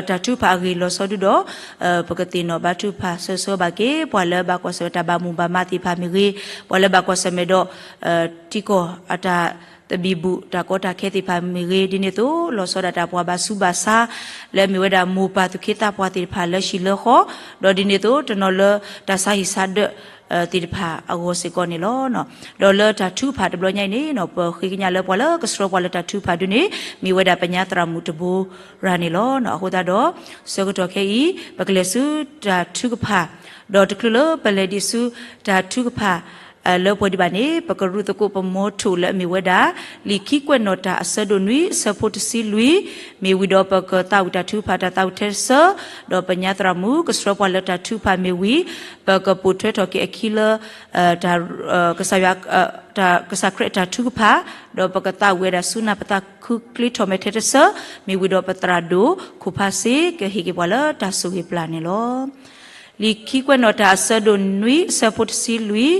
တၢ်ထုကဖၣ်အဂ့ၢ်လီၤဆီဒုဒီး ပကသ့ၣ်နီၣ်ဘါထုကဖၣ်ဆၢဂ့ၤဆၢဝါဘၣ်က့ၤ ပှၤလၢဘၣ်ကွၢ်ဆၢၣ်မဲာ်တၢ်ဘၣ်မိၢ်ဘၣ်မးသ့ၣ်တဖၣ်မ့ၢ်ဂ့ၤ, ပှၤလၢဘၣ်ကွၢ်ဆၢၣ်မဲာ်ဒီး ထံကီၢ်အတၢ်သဘံၣ်ဘုၣ်တၢ်ကီတၢ်ခဲသ့ၣ်တဖၣ်မ့ၢ်ဂ့ၤ, ဒ်န့ၣ်အသိး လီၤဆီဒၣ်တၢ်ပှၤဘၣ်ဆူးဘၣ်ဆါ လၢအမ့ၢ်ဝဲဒၣ်မိၢ်ပၢ်သူၣ်က့သးပှၢ်သ့ၣ်တဖၣ်လၢဟံၣ်လၢဃီ, ဒီးဒ်န့ၣ်အသိး တနီၤလၢတၢ်ဆါဟံၣ်ဆါဒၢး သ့ၣ်တဖၣ်အဂီၢ်စ့ၢ်ကီးန့ၣ်လီၤ. ဒီးလၢတၢ်ထုကဖၣ်တဘျီညါအံၤန့ၣ် ပဃ့ကညးလၢပှၤလၢကဆှၢပှၤလၢတၢ်ထုကဖၣ်ဒုန့ၣ် မ့ၢ်ဝဲဒၣ်ပညါသရၣ်မုၣ်တဘိရၤန့ၣ်လီၤ. အဃိသတးဒီး ဆၢကတီၢ်ခဲအံၤ ပကလဲၤဆူတၢ်ထုကဖၣ်, ဒီးတချုးလၢပလဲၤဒံးဆူတၢ်ထုကဖၣ် လၢပှဲၤဒံးဘၣ်န့ၣ် ပကရူၢ်သကိးပမီထိၣ်လၢအမ့ၢ်ဝဲဒၣ် လံာ်ခံကွဲးနီၣ်တၢ်အဆၢဒိၣ်နွံ အဆၢဖိတဆံလွံၢ်, မ့ၢ်ဝံၤဒီးပကသးဝံၣ်တၢ်ထုကဖၣ်တၢ်သးဝံၣ်ထဲတဆၢ, ဒီးပညါသရၣ်မုၣ်ကဆှၢပှၤလၢတၢ်ထုကဖၣ်မ့ၢ်ဝံၤ ပကပိာ်ထွဲထီၣ်က့ၤအခံလၢ တၢ် ကစၢ်ယွၤ တၢ် ကစၢ်ခရံာ်အတၢ်ထုကဖၣ်, ဒီးပကသးဝံၣ်ဝဲဒၣ်ဆူနၢ်ပသးခုကျ့ထီၣ်မဲာ်ထဲတဆၢ, မ့ၢ်ဝံၤဒီးပသရၣ်ဒိၣ်ခိၣ်ဖးစ့ ကဟ့ၣ်က့ၤပှၤလၢတၢ်ဆိၣ်ဂ့ၤပျၢ်န့ၣ်လီၤ. လံာ်ခံကွဲးနီၣ်တၢ်အဆၢဒိၣ်နွံ အဆၢဖိတဆံလွံၢ်,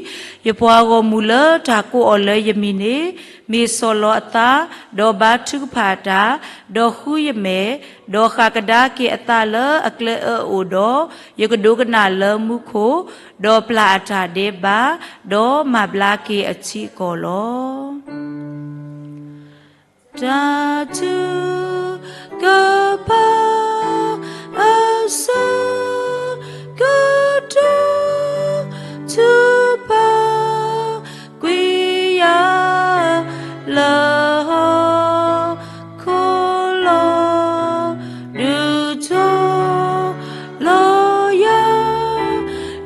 ယပှၤဂီၢ်မုၢ်လၢတၢ်ကိးအီၤလၢယမံၤန့ၣ် မ့ၢ်ဆီၣ်လီၤအသး, ဒီးဘါထုကဖၣ်တၢ်, ဒီးဃုယမဲာ်, ဒီးဃၣ်ကဒါက့ၤအသးလၢအကျဲအၢအအိၣ်ဒီး, ယကဒိကနၣ်လၢမူခိၣ်, ဒီးပျၢ်အတၢ်ဒဲးဘး, ဒီးမၤဘျါက့ၤအထံအကီၢ်လီၤ. တၢ်ထုကဖၣ် အဆၢကတီၢ် ထုကဖၣ် ကွံာ်ယၤ လၢဟီၣ်ခိၣ်လီၤ. ဒုးထိၣ်လီၤယၤ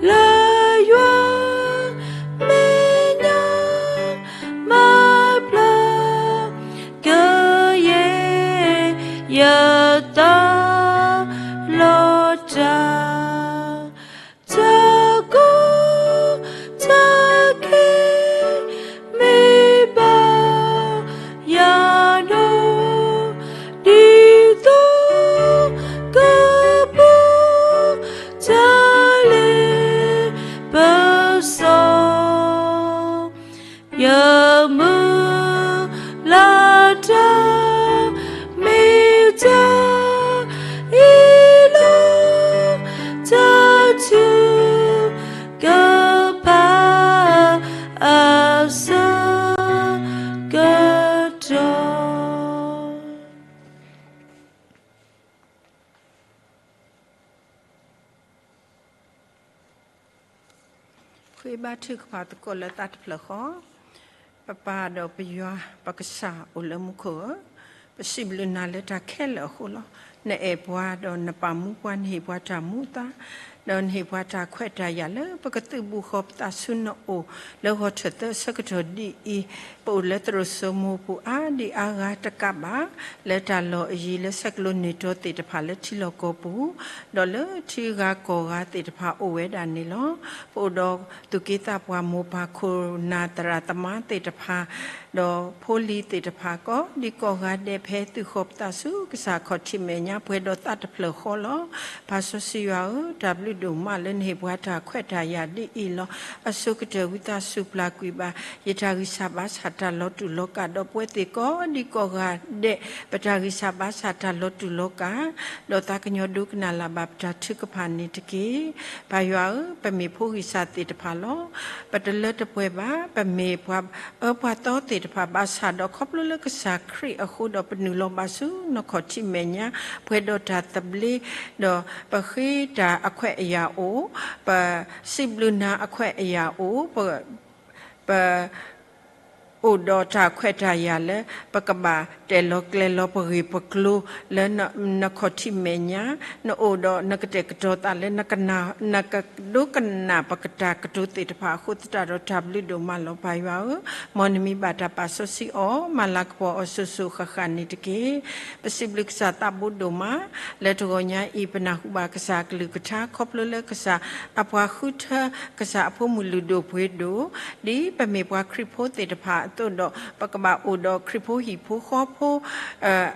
လၢယွၤ ဃ့ဘါထုကဖၣ်သကိးလၢသးတဖျၢၣ်ဃီ, ပပၢ်ဒီးပယွၤ ပကစၢ်အိၣ်လၢမူခိၣ်ဧၢ, ပစံးဘျုးနၤလၢတၢ်ခဲလၢာ်အဃိလီၤ. နအဲၣ်ပှၤဒီးနပာ်မူပှၤ, နဟ့ၣ်ပှၤတၢ်မူသး ဒီးနဟ့ၣ်ပှၤတၢ်ခွဲးတၢ်ယာ်လၢ ပကသုးဘူးဃီၤပသးဆူနအိၣ်လၢဂီၤထၢၣ်သၢဆၢကတီၢ်ဒ်အံၤ, ပအိၣ်လၢသရိာ်စိမိၤပူၤအါဒံအါဂၤတကးဘၣ်, လၢတၢ်လီၢ်အယံၤလၢဆဲးကျိးနံၣ်တီသ့ၣ်တဖၣ်လၢထံလီၢ်ကီၢ်ပူၤ, ဒီးလၢထံဂၤကီၢ်ဂၤသ့ၣ်တဖၣ်အိၣ်ဝဲဒၣ်န့ၣ်လီၤ. ပအိၣ်ဒီးသူၣ်က့သးပှၢ်မိၢ်ပၢ်ခိၣ်နၢ်သရၣ်သမါသ့ၣ်တဖၣ် ဒီးဖိလံၤသ့ၣ်တဖၣ်ကိးဒံကိးဂၤဒဲး ဖဲသုးဃီၤပသးဆူကစၢ်ခီၣ်ထံးမဲာ်ညါပှဲၤဒီးသးတဖျၢၣ်ဃီလီၤ. ပၢ်စီဆှံယွၤဧၢ, တၢ်ဘျုးဒိၣ်မးလၢနဟ့ၣ်ပှၤတၢ်ခွဲးတၢ်ယာ်ဒ်အံၤလီၤ. အဆိကတၢၢ်ဝံသးစူၤပျၢ်ကွံာ်ဘၣ် ယတၢ်ဂံၢ်စၢ်ဘါစၢ်တၢ်လီၤတူာ်လီၤကာ် ဒီးပဝဲသ့ၣ်ကိးဒံကိးဂၤဒဲး ပတၢ်ဂံၢ်စၢ်ဘါစၢ်တၢ်လီၤတူာ်လီၤကာ် ဒီးသးကညီၤဒိကနၣ်လၢ်ဘၣ်ပတၢ်ထုကဖၣ်န့ၣ်တက့ၢ်. ပၢ်ယွၤဧၢ, ပမ့ၢ်ဖိဂံၢ်စၢ်သ့ၣ်တဖၣ်လီၤ. ပတလၢတပှဲၤဘၣ်, ပမ့ၢ်ပှၤအၢပှၤသီသ့ၣ်တဖၣ်ဘၣ်ဆၣ်ဒီး ခီဖျိလၢကစၢ်ခရံာ်အဃိဒီး ပနုာ်လီၤဘၣ်ဆူနခီၣ်ထံးမဲာ်ညါ ပှဲၤဒီးတၢ်သဘျ့, ဒီးပဃ့တၢ်အခွဲးအယာ်အိၣ်, ပစံးဘျုးနၤအခွဲးအယာ်အိၣ်, ပ ပ အိၣ်ဒီးတၢ်ခွဲးတၢ်ယာ်လၢ ပကဘၣ်တဲာ်လီၤကျဲၤလီၤပဂ့ၢ်ပကျိၤလၢနခီၣ်ထံးမဲာ်ညါ, နအိၣ်ဒီးနကတဲာ်ကတီၤသးလၢ နကဒိကနၣ်ပတၢ်ကတိၤသ့ၣ်တဖၣ်အဃိသတးဒီး တၢ်ဘျုးဒိၣ်မးလီၤ. ပၢ်ယွၤဧၢ, မ်နမံၤဘၣ်တၢ်ပာ်စီဆှံအီၤ မၤလၤကပီၤအီၤစိၤစိၤဃၣ်ဃၣ်န့ၣ်တက့ၢ်. ပစံးဘျုးကစၢ်သးဘိဒိၣ်မး လၢတဂီၤညါအံၤ ပနၢ်ဟူဘၣ်ကစၢ်အကလုၢ်ကထါ ခီဖျိလၢကစၢ်အပှၤဃုထၢ ကစၢ်အဖိမုၣ်လုၢ်ဒိၣ်ပှ့ၤဒိၣ် ဒ်ပမ့ၢ်ပှၤခရံာ်ဖိသ့ၣ်တဖၣ်အသိးဒီး ပကဘၣ်အိၣ်ဒီးခရံာ်ဖိဟံၣ်ဖိဃီဖိ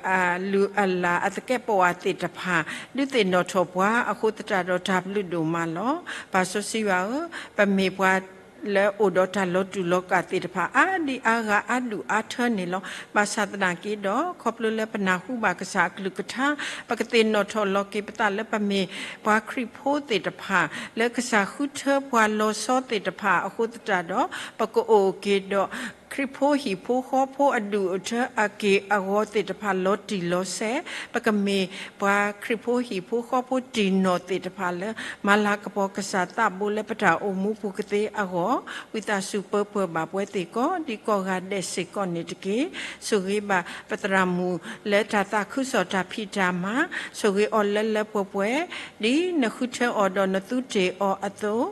အလုၢ်အလၢ်အသကဲးပဝးသ့ၣ်တဖၣ် ဒုးသ့ၣ်နီၣ်ထီၣ်ပှၤအဃိသတးဒီး တၢ်ဘျုးဒိၣ်မးလီၤ. ပၢ်စီဆှံယွၤဧၢ, ပမ့ၢ်ပှၤလၢအိၣ်ဒီးတၢ်လီၤတူာ်လီၤကာ်သ့ၣ်တဖၣ် အါဒံအါဂၤအါဒူၣ်အါထၢန့ၣ်လီၤ. ဘၣ်ဆၣ်သနာ်က့ဒီး ခီဖျိလၢပနၢ်ဟူဘၣ်ကစၢ်အကလုၢ်ကထါ ပကသ့ၣ်နီၣ်ထီၣ်လီၤက့ၤပသးလၢပမ့ၢ်ပှၤခရံာ်ဖိသ့ၣ်တဖၣ် လၢကစၢ်ဃုထၢပှၤလီၤဆီသ့ၣ်တဖၣ်အဃိသတးဒီး ပကအိၣ်က့ၤဒီး ခရံာ်ဖိဟံၣ်ဖိဃီဖိအဒူၣ်အထၢအက့ၢ်အဂီၤသ့ၣ်တဖၣ်လီၤတံၢ်လီၤဆဲး, ပကမ့ၢ်ပှၤခရံာ်ဖိဟံၣ်ဖိဃီဖိတံၢ်နီၢ်သ့ၣ်တဖၣ်လၢ မၤလၤကပီၤကစၢ်သးဘိလၢပတၢ်အိၣ်မူပူၤကသ့အဂီၢ်, ဝံသးစူၤပၢပှဲၤဘၣ်ပဝဲသ့ၣ်ကိးဒံကိးဂၤဒဲးစ့ၢ်ကီးန့ၣ်တက့ၢ်. ဆိၣ်ဂ့ၤဘၣ်ပသရၣ်မုၣ်လၢတၢ်သးခုကစီၣ်တၢ်ဖံးတၢ်မၤ, ဆိၣ်ဂ့ၤအီၤလၢလၢပှဲၤပှဲၤ ဒ်နဃုထၢအီၤဒီးနသူတ့ၢ်အီၤအသိး,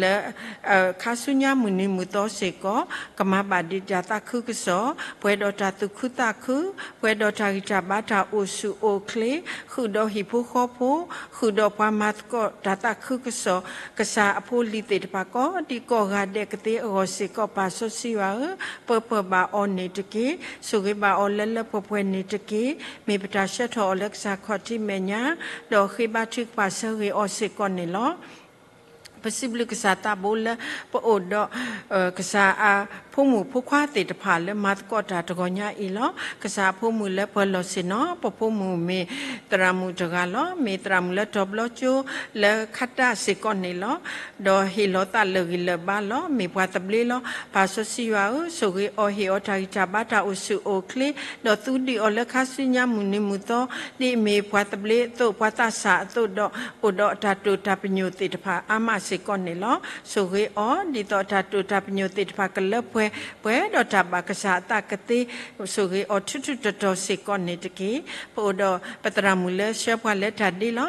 လၢ ခါဆူညါမုၢ်နံၤမုၢ်သီစ့ၢ်ကီး ကမၤဘၣ်ဒံးတၢ်သးခုကစီၣ် ပှဲၤဒီးတၢ်သူၣ်ခုသးခု, ပှဲၤဒီးတၢ်ဂံၢ်တၢ်ဘါတၢ်အိၣ်ဆူၣ်အိၣ်ချ့, ဃုာ်ဒီးဟံၣ်ဖိဃီဖိ, ဃုာ်ဒီးပှၤမၤသကိးတၢ်သးခုကစီၣ်, ကစၢ်အဖိလံၤသ့ၣ်တဖၣ်ကိးဒံကိးဂၤဒဲးကသ့အဂီၢ်စ့ၢ်ကီး ပၢ်စီဆှံယွၤဧၢ, ပၢပှဲၤဘၣ်အီၤန့ၣ်တက့ၢ်. ဆိၣ်ဂ့ၤဘၣ်အီၤလၢလၢပှဲၤပှဲၤန့ၣ်တက့ၢ်. မ့ၢ်ပတၢ်ဆှၢထီၣ်အီၤလၢကစၢ်ခီၣ်ထံးမဲာ်ညါ, ဒီးဃ့ဘါထုကဖၣ်ဆၢဂ့ၤအီၤစ့ၢ်ကီးန့ၣ်လီၤ. ပစံးဘျုးကစၢ်သးဘိလၢပအိၣ်ဒီး ကစၢ်အဖိမုၣ်ဖိခွါသ့ၣ်တဖၣ်လၢမၤသကိးတၢ်တဂီၤညါအံၤလီၤ. ကစၢ်အဖိမုၣ်လၢပှၤလီၢ်ဆ့ၣ်နီၤ, ပဖိမုၣ်မ့ၢ်သရၣ်မုၣ်တဂၤလီၤ. မ့ၢ်သရၣ်မုၣ်လၢတီၤဘျီကၠိလၢခါတၢ်စ့ၢ်ကီးန့ၣ်လီၤ. ဒီးဟ့ၣ်လီၤသးလၢာ်ဂံၢ်လၢာ်ဘါလီၤ. မ့ၢ်ပှၤသဘျ့လီၤ. ပၢ်စီဆှံယွၤဧၢ, ဆိၣ်ဂ့ၤအီၤဟ့ၣ်အီၤတၢ်ဂံၢ်တၢ်ဘါတၢ်အိၣ်ဆူၣ်အိၣ်ချ့, ဒီးသူဒံးအီၤလၢခါဆူညါမုၢ်နံၤမုၢ်သီ, ဒ်အမ့ၢ်ပှၤသဘျ့အသိး ပှၤသးစၢ်အသိးဒီး အိၣ်ဒီးတၢ်တိာ်တၢ်ပညိၣ်သ့ၣ်တဖၣ်အါမးစ့ၢ်ကီးန့ၣ်လီၤ. ဆိၣ်ဂ့ၤအီၤ ဒ်သိးတၢ်တိာ်တၢ်ပညိၣ်သ့ၣ်တဖၣ်ကလၢပှဲၤ ပှဲၤဒီးတၢ်ဘၣ်ကစၢ်အသးကသ့ ဆိၣ်ဂ့ၤအီၤထူထူတီၤတီၤစ့ၢ်ကီးန့ၣ်တက့ၢ်. ပအိၣ်ဒီးပသရၣ်မုၣ်လၢဆှၢပှၤလၢတၢ်ဒ့လီၤ.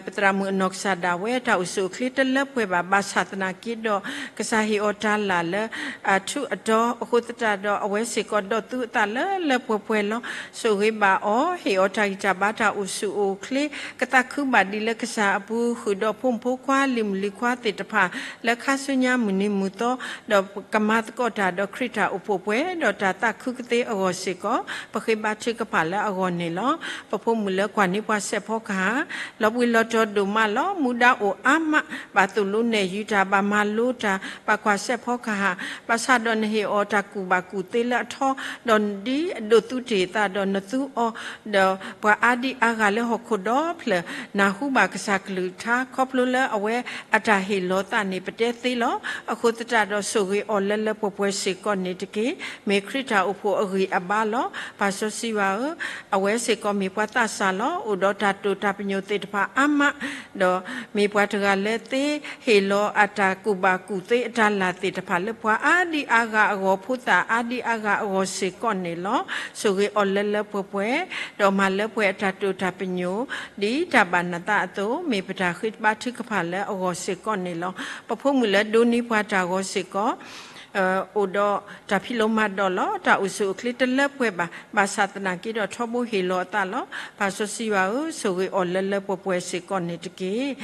ပသရၣ်မုၣ်အနီၢ်ကစၢ်ဒၣ်ဝဲ တၢ်အိၣ်ဆူၣ်အိၣ်ချ့တလၢပှဲၤဘၣ် ဘၣ်ဆၣ်သနာ်က့ဒီး ကစၢ်ဟ့ၣ်အီၤတၢ်လၢ်လၢအထူးအတီၤအဃိသတးဒီး အဝဲစ့ၢ်ကီးဒီးသူအသးလၢလၢပှဲၤပှဲၤလီၤ. ဆိၣ်ဂ့ၤဘၣ်အီၤ, ဟ့ၣ်အီၤတၢ်ဂံၢ်တၢ်ဘါတၢ်အိၣ်ဆူၣ်အိၣ်ချ့, ကသးခုဘၣ်ဒံးလၢကစၢ်အပူၤ ဃုာ်ဒီးဖိမုၣ်ဖိခွါ လံၤမုၣ်လံၤခွါသ့ၣ်တဖၣ် လၢခါဆူညါမုၢ်နံၤမုၢ်သီ ဒီးကမၤသကိးတၢ်ဒီးခရံာ်တၢ်အိၣ်ဖှိၣ် ပှဲၤဒီးတၢ်သးခုကသ့အဂီၢ်စ့ၢ်ကီး ပဃ့ဘါထုကဖၣ်လၢအဂီၢ်န့ၣ်လီၤ. ပဖိမုၣ်လၢကွၢ်န့ၢ်ပှၤစဲးဖီကဟၣ် လီၤဘှံးလီၤတီၤဒိၣ်မးလီၤ. မူဒါအိၣ်အါမး, ဘၣ်သိၣ်လိနဲၣ်ယုာ်တၢ်, ဘၣ်မၤလိတၢ်, ဘၣ်ကွၢ်စဲးဖီကဟၣ်, ဘၣ်ဆၣ်ဒီးနဟ့ၣ်အီၤတၢ်ကူၣ်ဘၣ်ကူၣ်သ့လၢအထီ, ဒီးဒ်အဒိးသူတ့ၢ်အသးဒီးနသူအီၤ, ဒီးပှၤအါဒံအါဂၤလၢဟီၣ်ခိၣ်ဒီဖျၢၣ် နၢ်ဟူဘၣ်ကစၢ်ကလုၢ်ကထါ ခီဖျိလၢအဝဲအတၢ်ဟ့ၣ်လီၤသးန့ၣ် ပတဲသ့လီၤ. အဃိသတးဒီးဆိၣ်ဂ့ၤအီၤလၢလၢပှဲၤ ပှဲၤစ့ၢ်ကီးန့ၣ်တက့ၢ်. မ့ၢ်ခရံာ်တၢ်အိၣ်ဖှိၣ်အဂံၢ်အဘါလီၤ. ပၢ်စီဆှံယွၤဧၢ, အဝဲစ့ၢ်ကီးမ့ၢ်ပှၤသးစၢ်လီၤ. အိၣ်ဒီးတၢ်တိာ်တၢ်ပညိၣ်သ့ၣ်တဖၣ်အါမး, ဒီးမ့ၢ်ပှၤတဂၤလၢသ့ဟ့ၣ်လီၤအတၢ်ကူၣ်ဘၣ်ကူၣ်သ့အတၢ်လၢ်သ့ၣ်တဖၣ်လၢပှၤအါဒံအါဂၤအဂီၢ်, ဖိသၣ်အါဒံအါဂၤအဂီၢ်စ့ၢ်ကီးန့ၣ်လီၤ. ဆိၣ်ဂ့ၤအီၤလၢလၢပှဲၤပှဲၤ, ဒီးမၤလၢပှဲၤအတၢ်တိာ်တၢ်ပညိၣ် ဒ်တၢ်ဘၣ်နသးအသိး, မ့ၢ်ပတၢ်ဃ့ဘါထုကဖၣ်လၢအဂီၢ်စ့ၢ်ကီးန့ၣ်လီၤ. ပဖိမုၣ်လၢဒိးန့ၢ်ပှၤတၢ်ဂီၤစ့ၢ်ကီး အိၣ်ဒီးတၢ်ဖံးလိမၤဒိးလီၤ. တၢ်အိၣ်ဆူၣ်အိၣ်ချ့တလၢပှဲၤဘၣ်. ဘၣ်ဆၣ်သနာ်က့ဒီးထီဘိဟ့ၣ်လီၤအသးလီၤ. ပၢ်စီဆှံယွၤဧၢ, ဆိၣ်ဂ့ၤအီၤလၢလၢပှဲၤပှဲၤစ့ၢ်ကီးန့ၣ်တက့ၢ်.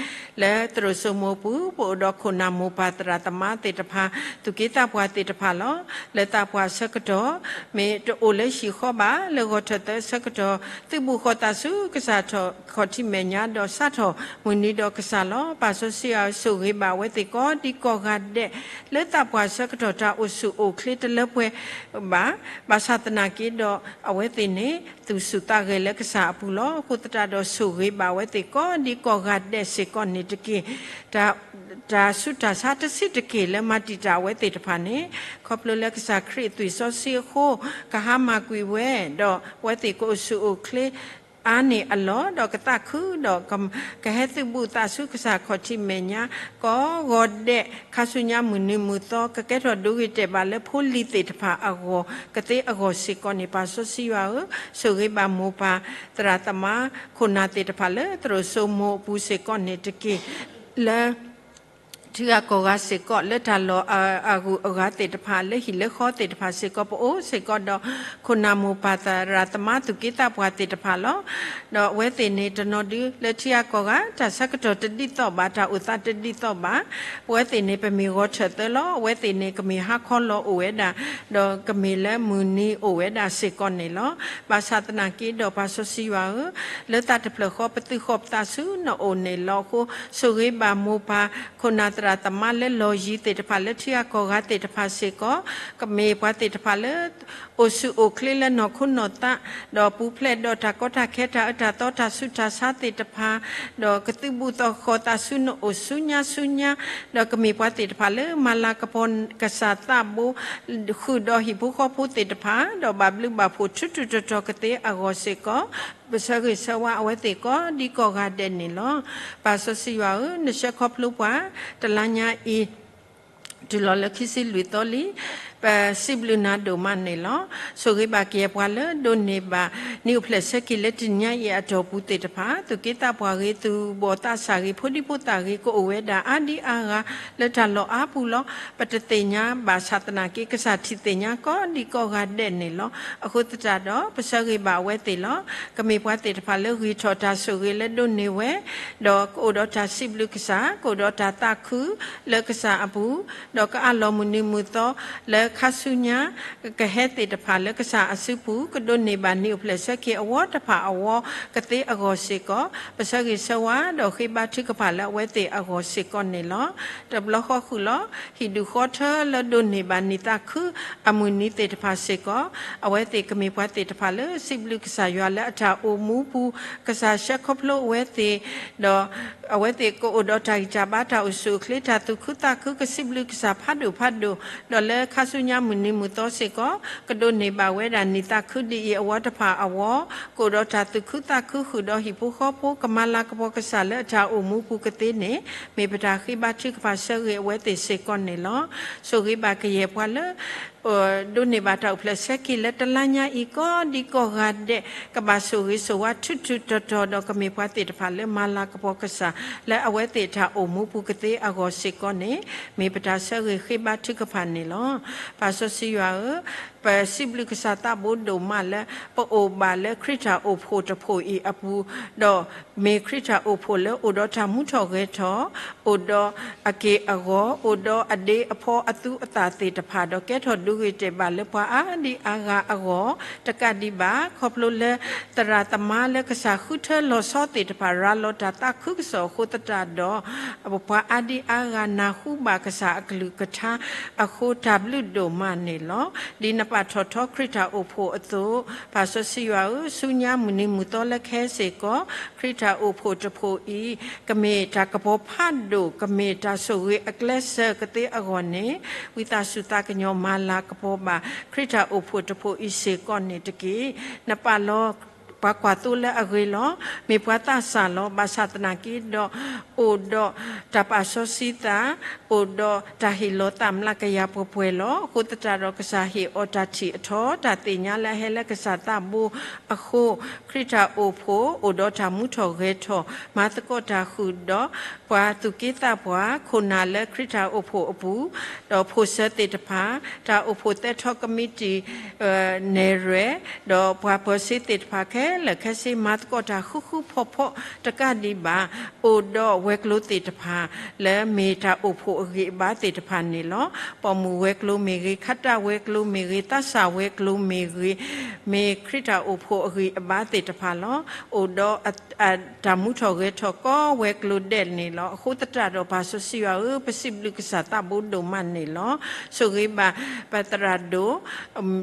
လၢသရိာ်စိမိၤအပူၤ ပအိၣ်ဒီးခိၣ်နၢ်မိၢ်ပၢ်သရၣ်သမါသ့ၣ်တဖၣ်, သူၣ်က့သးပှၢ်သ့ၣ်တဖၣ်လီၤ. လၢသးပှၢ်အဆၢကတီၢ် မ့ၢ်တအိၣ်လၢဟံၣ်ဃီဘၣ်, လၢဂီၤထၢၣ်သၢအဆၢကတီၢ်, သုးဘူးဃီၤသးဆူကစၢ်ထီၣ်ခီၣ်ထံးမဲာ်ညါ, ဒီးစးထီၣ်မုၢ်နံၤဒီးကစၢ်လီၤ. ပၢ်စီဆှံယွၤဧၢ, ဆိၣ်ဂ့ၤဘၣ်အဝဲသ့ၣ်ကိးဒံကိးဂၤဒဲး, လၢသးပှၢ်အဆၢကတီၢ် တၢ်အိၣ်ဆူၣ်အိၣ်ချ့တလၢပှဲၤဘၣ်. ဘၣ်ဆၣ်သနာ်က့ဒီး အဝဲသ့ၣ်န့ၣ် သူၣ်ဆူၣ်သးဂဲၤလၢကစၢ်အပူၤလီၤ. အဃိသတးဒီး ဆိၣ်ဂ့ၤဘၣ်အဝဲသ့ၣ်ကိးဒံကိးဂၤဒဲးစ့ၢ်ကီးန့ၣ်တက့ၢ်. တၢ် တၢ်ဆူးတၢ်ဆါတဆံးတက့ၢ်လၢမၤတံာ်တာ်အဝဲသ့ၣ်တဖၣ်န့ၣ်, ခီဖျိလၢကစၢ်ခရံာ်အသွံၣ်စီဆှံအဃိ, ကဟါမၢ်ကွံာ်ဝဲ, ဒီးအဝဲသ့ၣ်ကအိၣ်ဆူၣ်အိၣ်ချ့ အါန့ၢ်အလီၢ်, ဒီးကသးခု, ဒီးကဟဲသုးဘူးသးဆူကစၢ်ခီၣ်ထံးမဲာ်ညါ, ကိးဂီၤဒဲး, ခါဆူညါမုၢ်နံၤမုၢ်သီ, ကကဲထီၣ်ဒိဂ့ၤတဲာ်ဘၣ်လၢဖိလံၤသ့ၣ်တဖၣ်အဂီၢ်, ကသ့အဂီၢ်စ့ၢ်ကီးန့ၣ်, ပၢ်စီဆှံယွၤဧၢ, ဆိၣ်ဂ့ၤဘၣ်မိၢ်ပၢ်သရၣ်သမါ, ခိၣ်နၢ်သ့ၣ်တဖၣ်လၢသရိာ်စိမိၤအပူၤစ့ၢ်ကီးန့ၣ်တက့ၢ်. လၢ ထံဂၤကီၢ်ဂၤစ့ၢ်ကီး, လၢတၢ်လီၢ်အဂုၤအဂၤသ့ၣ်တဖၣ်, လၢဟံၣ်လၢဃီသ့ၣ်တဖၣ်စ့ၢ်ကီး, ပအိၣ်စ့ၢ်ကီးဒီး ခိၣ်နၢ်မိၢ်ပၢ်သရၣ်သမါသူၣ်က့သးပှၢ်သ့ၣ်တဖၣ်လီၤ. ဒီးအဝဲသ့ၣ်န့ၣ် တနီၤဒုလၢထံဂၤကီၢ်ဂၤ တၢ်ဆၢကတီၢ်တဒ်သိးဘၣ်, တၢ်အိၣ်သးတဒ်သိးဘၣ်. ပဝဲသ့ၣ်န့ၣ် ပမ့ၢ်ဂီၤထၢၣ်သၢလီၤ, အဝဲသ့ၣ်န့ၣ် ကမ့ၢ်ဟါခီလီၤအိၣ်ဝဲဒၣ်, ဒီးကမ့ၢ်လၢမုၢ်နံၤအိၣ်ဝဲဒၣ်စ့ၢ်ကီးန့ၣ်လီၤ. ဘၣ်ဆၣ်သနာ်က့ဒီး ပၢ်စီဆှံယွၤဧၢ, လၢသးတဖျၢၣ်ဃီ ပသုးဃီၤပသးဆူနအိၣ်န့ၣ်လီၤ. အဃိ ဆိၣ်ဂ့ၤဘၣ်မိၢ်ပၢ် ခိၣ်နၢ်သရၣ်သမါလၢလီၢ်ယံၤသ့ၣ်တဖၣ် လၢထံဂၤကီၢ်ဂၤသ့ၣ်တဖၣ်စ့ၢ်ကီး, ကမ့ၢ်ပှၤသ့ၣ်တဖၣ်လၢ အိၣ်ဆူၣ်အိၣ်ချ့လၢနီၢ်ခိနီၢ်သး, ဒီးပူၤဖျဲးဒီးတၢ်ကီတၢ်ခဲ တၢ်အၢတၢ်သီ တၢ်ဆူးတၢ်ဆါသ့ၣ်တဖၣ်, ဒီးကသုးဘူးသးဃီၤသးဆူနအိၣ်ဆူညါဆူညါ, ဒီးကမ့ၢ်ပှၤသ့ၣ်တဖၣ်လၢ မၤလၤကပီၤကစၢ်သးဘိ, ဃုာ်ဒီးဟံၣ်ဖိဃီဖိသ့ၣ်တဖၣ်, ဒီးဘၣ်ဘျုးဘၣ်ဖှိၣ်ထူထူတီတီကသ့အဂီၢ်စ့ၢ်ကီး, ပဆၢဂ့ၤဆၢဝါအဝဲသ့ၣ်ကိးဒံကိးဂၤဒဲးန့ၣ်လီၤ. ပၢ်စီဆှံယွၤဧၢ, နဆှၢခီဖျိပှၤ တလါညါအံၤ တုၤလီၤလၢခံဆံလွံၢ်သီလံ, ပစံးဘျုးနၤဒိၣ်မးန့ၣ်လီၤ. ဆိၣ်ဂ့ၤဘၣ်ကယဲၢ်ပှၤလၢဒိးန့ၢ်ဘၣ် နံၣ်အိၣ်ဖျဲၣ်ဆၢက့ၤလၢတနံၤညါအံၤအတီၢ်ပူၤသ့ၣ်တဖၣ်, သူၣ်က့သးပှၢ်ဂ့ၤ, သူၣ်ဘီၣ်သးစၢ်ဂ့ၤ, ဖိဒံဖိသၣ်ဂ့ၤ, ကအိၣ်ဝဲဒၣ်အါဒံအါဂၤ လၢတၢ်လီၢ်အါပူၤလီၤ. ပတသ့ၣ်ညါဘၣ်ဆၣ်သနာ်က့ ကစၢ်ထံၣ်သ့ၣ်ညါကိးဒံကိးဂၤဒဲးန့ၣ်လီၤ. အဃိသတးဒီး ပဆၢဂ့ၤဘၣ်အဝဲသ့ၣ်လီၤ. ကမ့ၢ်ပှၤသ့ၣ်တဖၣ်လၢဂံၢ်ထီၣ်တၢ်ဆိၣ်ဂ့ၤလၢဒိးန့ၢ်ဝဲ, ဒီးကအိၣ်ဒီးတၢ်စံးဘျုးကစၢ်, ကအိၣ်ဒီးတၢ်သးခုလၢကစၢ်အပူၤ, ဒီးကအးလီၤမုၢ်နံၤမုၢ်သီလၢခါဆူညါ ကဟဲသ့ၣ်တဖၣ်လၢကစၢ်အစုပူၤ, ကဒိးန့ၢ်ဘၣ်နံၣ်အိၣ်ဖျဲၣ်ဆၢက့ၤအဝီတဖၣ်အဝီကသ့အဂီၢ်စ့ၢ်ကီး, ပဆၢဂ့ၤဆၢဝါဒီးဃ့ဘါထုကဖၣ်လၢအဝဲသ့ၣ်အဂီၢ်စ့ၢ်ကီးန့ၣ်လီၤ. တဘျီဃီဃုာ်လီၤ. ဟံၣ်ဒူၣ်ဃီထၢလၢဒိးန့ၢ်ဘၣ်နံၣ်သးခုအမုၢ်နံၤသ့ၣ်တဖၣ်စ့ၢ်ကီး, အဝဲသ့ၣ်ကမ့ၢ်ပှၤသ့ၣ်တဖၣ်လၢစံးဘျုးကစၢ်ယွၤလၢအတၢ်အိၣ်မူပူၤ, ကစၢ်ဆှၢခီဖျိအဝဲသ့ၣ်, ဒီးအဝဲသ့ၣ်ကအိၣ်ဒီးတၢ်ဂံၢ်တၢ်ဘါ တၢ်အိၣ်ဆူၣ်အိၣ်ချ့ တၢ်သူၣ်ခုသးခု ကစံးဘျုးကစၢ်ဖးဒိၣ်ဖးဒိၣ်, ဒီးလၢခါဆူညါမုၢ်နံၤမုၢ်သီစ့ၢ်ကီး ကဒိးန့ၢ်ဘၣ်ဝဲဒၣ်နံၣ်သးခုဒ်အံၤအဝီတဖၣ်အဝီ, ကအိၣ်ဒီးတၢ်သူၣ်ခုသးခုဃုာ်ဒီးဟံၣ်ဖိဃီဖိ ကမၤလၤကပီၤကစၢ်လၢအတၢ်အိၣ်မူပူၤကသ့န့ၣ် မ့ၢ်ပတၢ်ဃ့ဘါထုကဖၣ်ဆၢဂ့ၤအဝဲသ့ၣ်စ့ၢ်ကီးန့ၣ်လီၤ. ဆိၣ်ဂ့ၤဘၣ်ကယဲၢ်ပှၤလၢ ဒိးန့ၢ်ဘၣ်တၢ်အိၣ်ဖျဲၣ်ဆၢက့ၤလၢတလါညါအံၤ ကိးဒံကိးဂၤဒဲး ကဘၣ်ဆိၣ်ဂ့ၤဆိၣ်ဝါထူထူတီတီ ဒီးကမ့ၢ်ပှၤသ့ၣ်တဖၣ်လၢမၤလၤကပီၤကစၢ် လၢအဝဲသ့ၣ်တၢ်အိၣ်မူပူၤကသ့အဂီၢ်စ့ၢ်ကီးန့ၣ် မ့ၢ်ပတၢ်ဆၢဂ့ၤဃ့ဘါထုကဖၣ်န့ၣ်လီၤ. ပၢ်စီဆှံယွၤဧၢ, ပစံးဘျုးကစၢ်သးဘိဒိၣ်မးလၢ ပအိၣ်ဘၣ်လၢခရံာ်တၢ်အိၣ်ဖှိၣ်တဖှိၣ်အံၤအပူၤ, ဒီးမ့ၢ်ခရံာ်တၢ်အိၣ်ဖှိၣ်လၢအိၣ်ဒီးတၢ်မူထီၣ်ဂဲၤထီၣ်, အိၣ်ဒီးအက့ၢ်အဂီၤ, အိၣ်ဒီးအဒ့အဖီအသူအသၣ်သ့ၣ်တဖၣ်, ဒီးကဲထီၣ် ကဲထီၣ်ဒိဂ့ၤတဲာ်ဘၣ်လၢပှၤအါဒံအါဂၤအဂီၢ် တကးဒံးဘၣ် ခီဖျိလၢ သရၣ်သမါလၢကစၢ်ဃုထၢလီၤဆီသ့ၣ်တဖၣ် ရၤလီၤတၢ်သးခုကစီၣ်အဃိသတးဒီး ပပှၤအါဒံအါဂၤနၢ်ဟူဘၣ်ကစၢ်အကလုၢ်ကထါအဃိ တၢ်ဘျုးဒိၣ်မးန့ၣ်လီၤ. ဒ်နပာ်ထီၣ်ထီခရံာ်တၢ်အိၣ်ဖှိၣ်အသိး, ပၢ်စီဆှံယွၤဧၢ, ဆူညါမုၢ်နံၤမုၢ်သီလၢခဲစ့ၢ်ကီး ခရံာ်တၢ်အိၣ်ဖှိၣ်တဖှိၣ်အံၤ ကမ့ၢ်တၢ်ကပီၤဖးဒိၣ်, ကမ့ၢ်တၢ်ဆိၣ်ဂ့ၤအကျဲစၢၤကသ့အဂီၢ်န့ၣ်, ဝံသးစူၤသးကညီၤမၤလၤကပီၤဘၣ် ခရံာ်တၢ်အိၣ်ဖှိၣ်တဖှိၣ်အံၤစ့ၢ်ကီးန့ၣ်တက့ၢ်. နပာ်လီၤ ပှၤကွၢ်သိလၢအဂ့ၤလီၤ. မ့ၢ်ပှၤသးစၢ်လီၤ. ဘၣ်ဆၣ်သနာ်က့ဒီး အိၣ်ဒီးတၢ်ပာ်စီဆှံသး, အိၣ်ဒီးတၢ်ဟ့ၣ်လီၤသးမျးကယၤပှဲၤပှဲၤလီၤ. အဃိသတးဒီး ကစၢ်ဟ့ၣ်အီၤတၢ်ထံၣ်အထီ, တၢ်သ့ၣ်ညါလၢအဟဲလၢကစၢ်သးဘိအဃိ, ခရံာ်တၢ်အိၣ်ဖှိၣ် အိၣ်ဒီးတၢ်မူထီၣ်ဂဲၤထီၣ်, မၤသကိးတၢ်ဃုာ်ဒီး ပှၤသူၣ်က့သးပှၢ် ခိၣ်နၢ်လၢခရံာ်တၢ်အိၣ်ဖှိၣ်အပူၤ, ဒီးဖိၣ်စၢၤသ့ၣ်တဖၣ်, တၢ်အိၣ်ဖှိၣ်သဲထီၣ်ကမံးတံာ် နဲၣ်ရွဲၣ်, ဒီးပှၤပၢၤစ့သ့ၣ်တဖၣ်ခဲလၢာ်ခဲဆ့ မၤသကိးတၢ်ဃူဃူဖိးဖိးတကးဒံးဘၣ်, အိၣ်ဒီးဝဲၤကျိၤသ့ၣ်တဖၣ် လၢမ့ၢ်တၢ်အိၣ်ဖှိၣ်အဂံၢ်အဘါသ့ၣ်တဖၣ်န့ၣ်လီၤ. ပိာ်မုၣ်ဝဲၤကျိၤမ့ၢ်ဂ့ၤ, ခးတၢ်ဝဲၤကျိၤမ့ၢ်ဂ့ၤ, သးစၢ်ဝဲၤကျိၤမ့ၢ်ဂ့ၤ, မ့ၢ်ခရံာ်တၢ်အိၣ်ဖှိၣ်အဂံၢ်အဘါသ့ၣ်တဖၣ်လီၤ. အိၣ်ဒီး တၢ်မူထီၣ်ဂဲၤထီၣ်ကိးဝဲၤကျိၤဒဲးန့ၣ်လီၤ. အဃိသတးဒီး ပၢ်စီဆှံယွၤဧၢ, ပစံးဘျုးကစၢ်သးဘိဒိၣ်မးန့ၣ်လီၤ. ဆိၣ်ဂ့ၤဘၣ်ပသရၣ်ဒိၣ်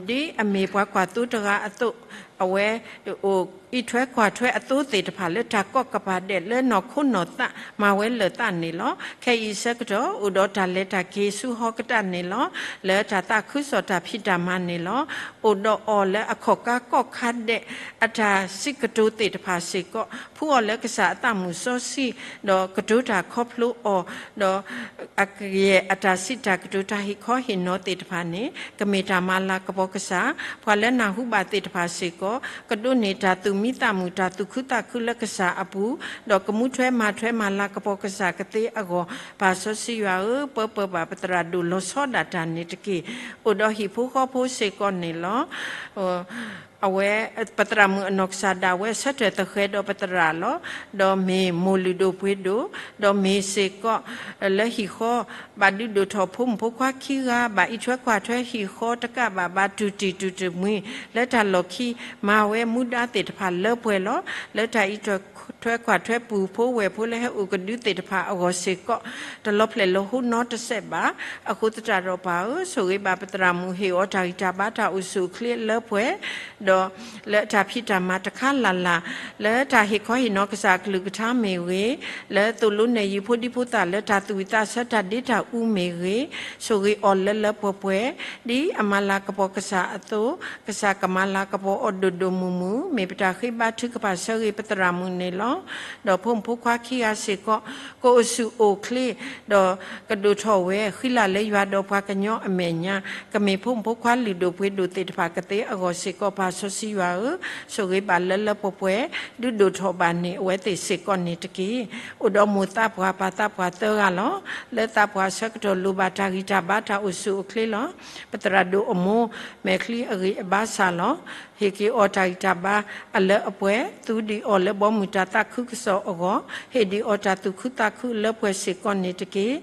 ဒ်အမ့ၢ်ပှၤကွၢ်သိတဂၤအသိး, အဝဲ အိၣ်အံးထွဲကွၢ်ထွဲအသိသ့ၣ်တဖၣ်လၢတၢ်ကိးကပၤဒဲး လၢနီၢ်ခိနီၢ်သး မၤဝဲလၢာ်သးန့ၣ်လီၤ. ခဲအံၤအဆၢကတီၢ် အိၣ်ဒီးတၢ်လဲၤတၢ်က့ၤဆူဟီၣ်ကတၢၢ်န့ၣ်လီၤ. လၢတၢ်သးခုကစီၣ်တၢ်ဖံးတၢ်မၤန့ၣ်လီၤ. အိၣ်ဒီးအီၤလၢအခီၣ်ကါကီၢ်ခါဒဲး အတၢ်စံးကတိၤသ့ၣ်တဖၣ်စ့ၢ်ကီး ဖှူအီၤလၢကစၢ်အသးမုၢ်စီဆှံ, ဒီးကတိၤတၢ်ခီဖျိအီၤ, ဒီး အကယဲၢ်အတၢ်စံးတၢ်ကတိၤတၢ်ဟ့ၣ်ခီဟ့ၣ်နီၤသ့ၣ်တဖၣ်န့ၣ် ကမ့ၢ်တၢ်မၤလၤကပီၤကစၢ်, ပှၤလၢနၢ်ဟူဘၣ်သ့ၣ်တဖၣ်စ့ၢ်ကီး ကဒိးန့ၢ်တၢ်သူၣ်မံသးမုာ် တၢ်သူၣ်ခုသးခုလၢကစၢ်အပူၤ, ဒီးကမူထွဲမၤထွဲမၤလၤကပီၤကစၢ်ကသ့အဂီၢ်, ပၢ်စီဆှံယွၤဧၢ, ပၢပၢဘၣ်ပသရၣ်ဒိၣ်လီၤဆီဒၣ်တၢ်န့ၣ်တက့ၢ်. အိၣ်ဒီးဟံၣ်ဖိဃီဖိစ့ၢ်ကီးန့ၣ်လီၤ. အဝဲ ပသရၣ်မုၣ်အနီၢ်ကစၢ်ဒၣ်ဝဲဆၢထၢၣ်သဃဲးဒီးပသရၣ်လီၤ. ဒီးမ့ၢ်မိၢ်လုၢ်ဒိၣ်ပှ့ၤဒိၣ်, ဒီးမ့ၢ်စ့ၢ်ကီး လၢဟံၣ်ဃီ ဘၣ်ဒုးဒိၣ်ထီၣ်ဖိမုၣ်ဖိခွါခံဂၤ, ဘၣ်အံးထွဲကွၢ်ထွဲဟံၣ်ဃီတကးဘၣ်, ဘၣ်တူၢ်တံၢ်တူၢ်တမှံၤ လၢတၢ်လီၢ်ခံ မၤဝဲမူဒါသ့ၣ်တဖၣ်လၢပှဲၤလီၤ. လၢတၢ်အံးထွဲကွၢ်ထွဲပူၤဖိဝဲၢ်ဖိလၢဟဲအိၣ်ကဒုသ့ၣ်တဖၣ်အဂီၢ်စ့ၢ်ကီး တလီၤဖျဲၣ်လီၤဟူနီတစဲးဘၣ်. အဃိသတးဒီးပၢ်ဧၢ, ဆိၣ်ဂ့ၤဘၣ်ပသရၣ်မုၣ် ဟ့ၣ်အီၤတၢ်ဂံၢ်တၢ်ဘါတၢ်အိၣ်ဆူၣ်အိၣ်ချ့လၢပှဲၤ, ဒီးလၢတၢ်ဖံးတၢ်မၤတခါလၢ်လၢ်, လၢတၢ်ဟ့ၣ်ခီဟ့ၣ်နီၤကစၢ်အကလုၢ်ကထါမ့ၢ်ဂ့ၤ, လၢသိၣ်လိနဲၣ်ယုၤဖိဒံဖိသၣ်လၢတၢ်သူၣ်ဝံၣ်သးဆၢတၢ်ဒ့တၢ်အူမ့ၢ်ဂ့ၤ, ဆိၣ်ဂ့ၤအီၤလၢလၢပှဲၤပှဲၤ, ဒ်အမၤလၤကပီၤကစၢ်အသိး, ကစၢ်ကမၤလၤကပီၤအီၤဒိၣ်ဒိၣ်မုၢ်မုၢ်, မ့ၢ်ပတၢ်ဃ့ဘါထုကဖၣ်ဆၢဂ့ၤပသရၣ်မုၣ်န့ၣ်လီၤ. ဒီးဖိမုၣ်ဖိခွါခံဂၤစ့ၢ်ကီး ကအိၣ်ဆူၣ်အိၣ်ချ့, ဒီးကဒိၣ်ထီၣ်ဝဲ ဃံလၤလၢယွၤဒီးပှၤကညီအမဲာ်ညါ, ကမ့ၢ်ဖိမုၣ်ဖိခွါလုၢ်ဒိၣ်ပှ့ၤဒိၣ်သ့ၣ်တဖၣ်ကသ့အဂီၢ်စ့ၢ်ကီး ပၢ်စီဆှံယွၤဧၢ, ဆိၣ်ဂ့ၤဘၣ်လၢလၢပှဲၤပှဲၤ, ဒုးဒိၣ်ထီၣ်ဘၣ်န့ၢ်အဝဲသ့ၣ်စ့ၢ်ကီးန့ၣ်တက့ၢ်. အိၣ်ဒီးမိၢ်သးပှၢ်ပၢ်သးပှၢ်သၢဂၤလီၤ. လၢသးပှၢ်အဆၢကတီၢ်လိၣ်ဘၣ်တၢ်ဂံၢ်တၢ်ဘါတၢ်အိၣ်ဆူၣ်အိၣ်ချ့လီၤ. ပသရၣ်ဒိၣ်အမိၢ် မဲာ်ချံအဂံၢ်အဘါစၢ်လီၤ. ဟ့ၣ်က့ၤအီၤတၢ်ဂံၢ်တၢ်ဘါအလၢအပှဲၤ, သူဒံးအီၤလၢဘီမုၢ်တၢ်သးခုကစီၣ်အဂီၢ်, ဟ့ၣ်ဒံးအီၤတၢ်သူၣ်ခုသးခုလၢပှဲၤစ့ၢ်ကီးန့ၣ်တက့ၢ်.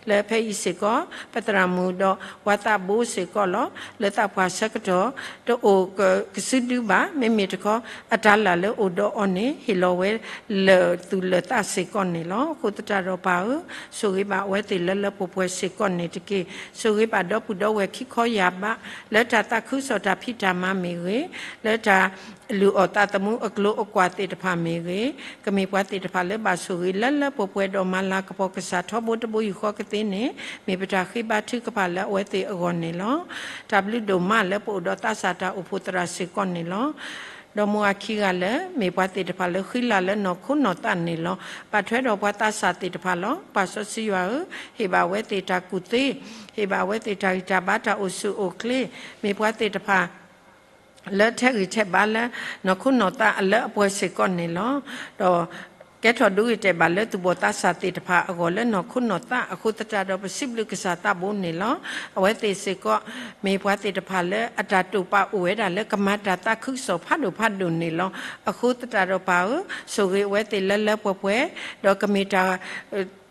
လၢဖဲအံၤစ့ၢ်ကီး ပသရၣ်မုၣ်ဒီးပှၤသးဘိစ့ၢ်ကီးလီၤ. လၢသးပှၢ်ဆၢကတီၢ် တအိၣ်ကကစုဒုဘၣ်, မ့မ့ၢ်တခီ အတၢ်လၢ်လၢအိၣ်ဒီးအီၤန့ၣ် ဟ့ၣ်လီၤဝဲလၢာ်သူၣ်လၢာ်သးစ့ၢ်ကီးန့ၣ်လီၤ. အဃိသတးဒီးပၢ်ဧၢ, ဆိၣ်ဂ့ၤဘၣ်အဝဲသ့ၣ်လၢလၢပှဲၤပှဲၤစ့ၢ်ကီးန့ၣ်တက့ၢ်. ဆိၣ်ဂ့ၤဘၣ်ဒီပုၢ်ဒီဝဲၢ်ခံခီယာ်ဘး, လၢတၢ်သးခုကစီၣ်တၢ်ဖံးတၢ်မၤမ့ၢ်ဂ့ၤ, လၢတၢ်လုၢ်အီၣ်သးသမူအကျိၤအကွာ်သ့ၣ်တဖၣ်မ့ၢ်ဂ့ၤ, ကမ့ၢ်ပှၤသ့ၣ်တဖၣ်လၢဘၣ်ဆိၣ်ဂ့ၤလၢလၢပှဲၤပှဲၤဒီးမၤလၤကပီၤကစၢ်ထီဘိတဘိယူၢ်ဃီကသ့န့ၣ် မ့ၢ်ပတၢ်ဃ့ဘါထုကဖၣ်လၢအဝဲသ့ၣ်အဂီၢ်န့ၣ်လီၤ. တၢ်ဘျုးဒိၣ်မးလၢပအိၣ်ဒီးသးစၢ်တၢ်အိၣ်ဖှိၣ်သရၣ်စ့ၢ်ကီးန့ၣ်လီၤ. ဒီးမိၢ်အခံဂၤလၢာ် မ့ၢ်ပှၤသ့ၣ်တဖၣ်လၢဃံလၤလၢနီၢ်ခိနီၢ်သးန့ၣ်လီၤ. ဘၣ်ထွဲဒီးပှၤသးစၢ်သ့ၣ်တဖၣ်လီၤ. ပၢ်စီဆှံယွၤဧၢ, ဟ့ၣ်ဘၣ်ဝဲသ့ၣ်တၢ်ကူၣ်သ့, ဟ့ၣ်ဘၣ်ဝဲသ့ၣ်တၢ်ဂံၢ်တၢ်ဘါတၢ်အိၣ်ဆူၣ်အိၣ်ချ့, မ့ၢ်ပှၤသ့ၣ်တဖၣ် လၢထဲးဂံၢ်ထဲးဘါလၢ နီၢ်ခိနီၢ်သးအလၢအပှဲၤစ့ၢ်ကီးန့ၣ်လီၤ. ဒီးကဲထီၣ်ဒိဂ့ၤတဲာ်ဘၣ်လၢသူၣ်ဘီၣ်သးစၢ်သ့ၣ်တဖၣ်အဂီၢ်လၢနီၢ်ခိနီၢ်သးအဃိသတးဒီး ပစံးဘျုးကစၢ်သးဘိန့ၣ်လီၤ. အဝဲသ့ၣ်စ့ၢ်ကီး မ့ၢ်ပှၤသ့ၣ်တဖၣ်လၢအတၢ်တိာ်ပာ်အိၣ်ဝဲဒၣ်လၢကမၤတၢ်သးခုကစီၣ်ဖးဒိၣ်ဖးဒိၣ်န့ၣ်လီၤ. အဃိသတးဒီးပၢ်ဧၢ, ဆိၣ်ဂ့ၤအဝဲသ့ၣ်လၢလၢပှဲၤပှဲၤ, ဒီးကမ့ၢ်တၢ်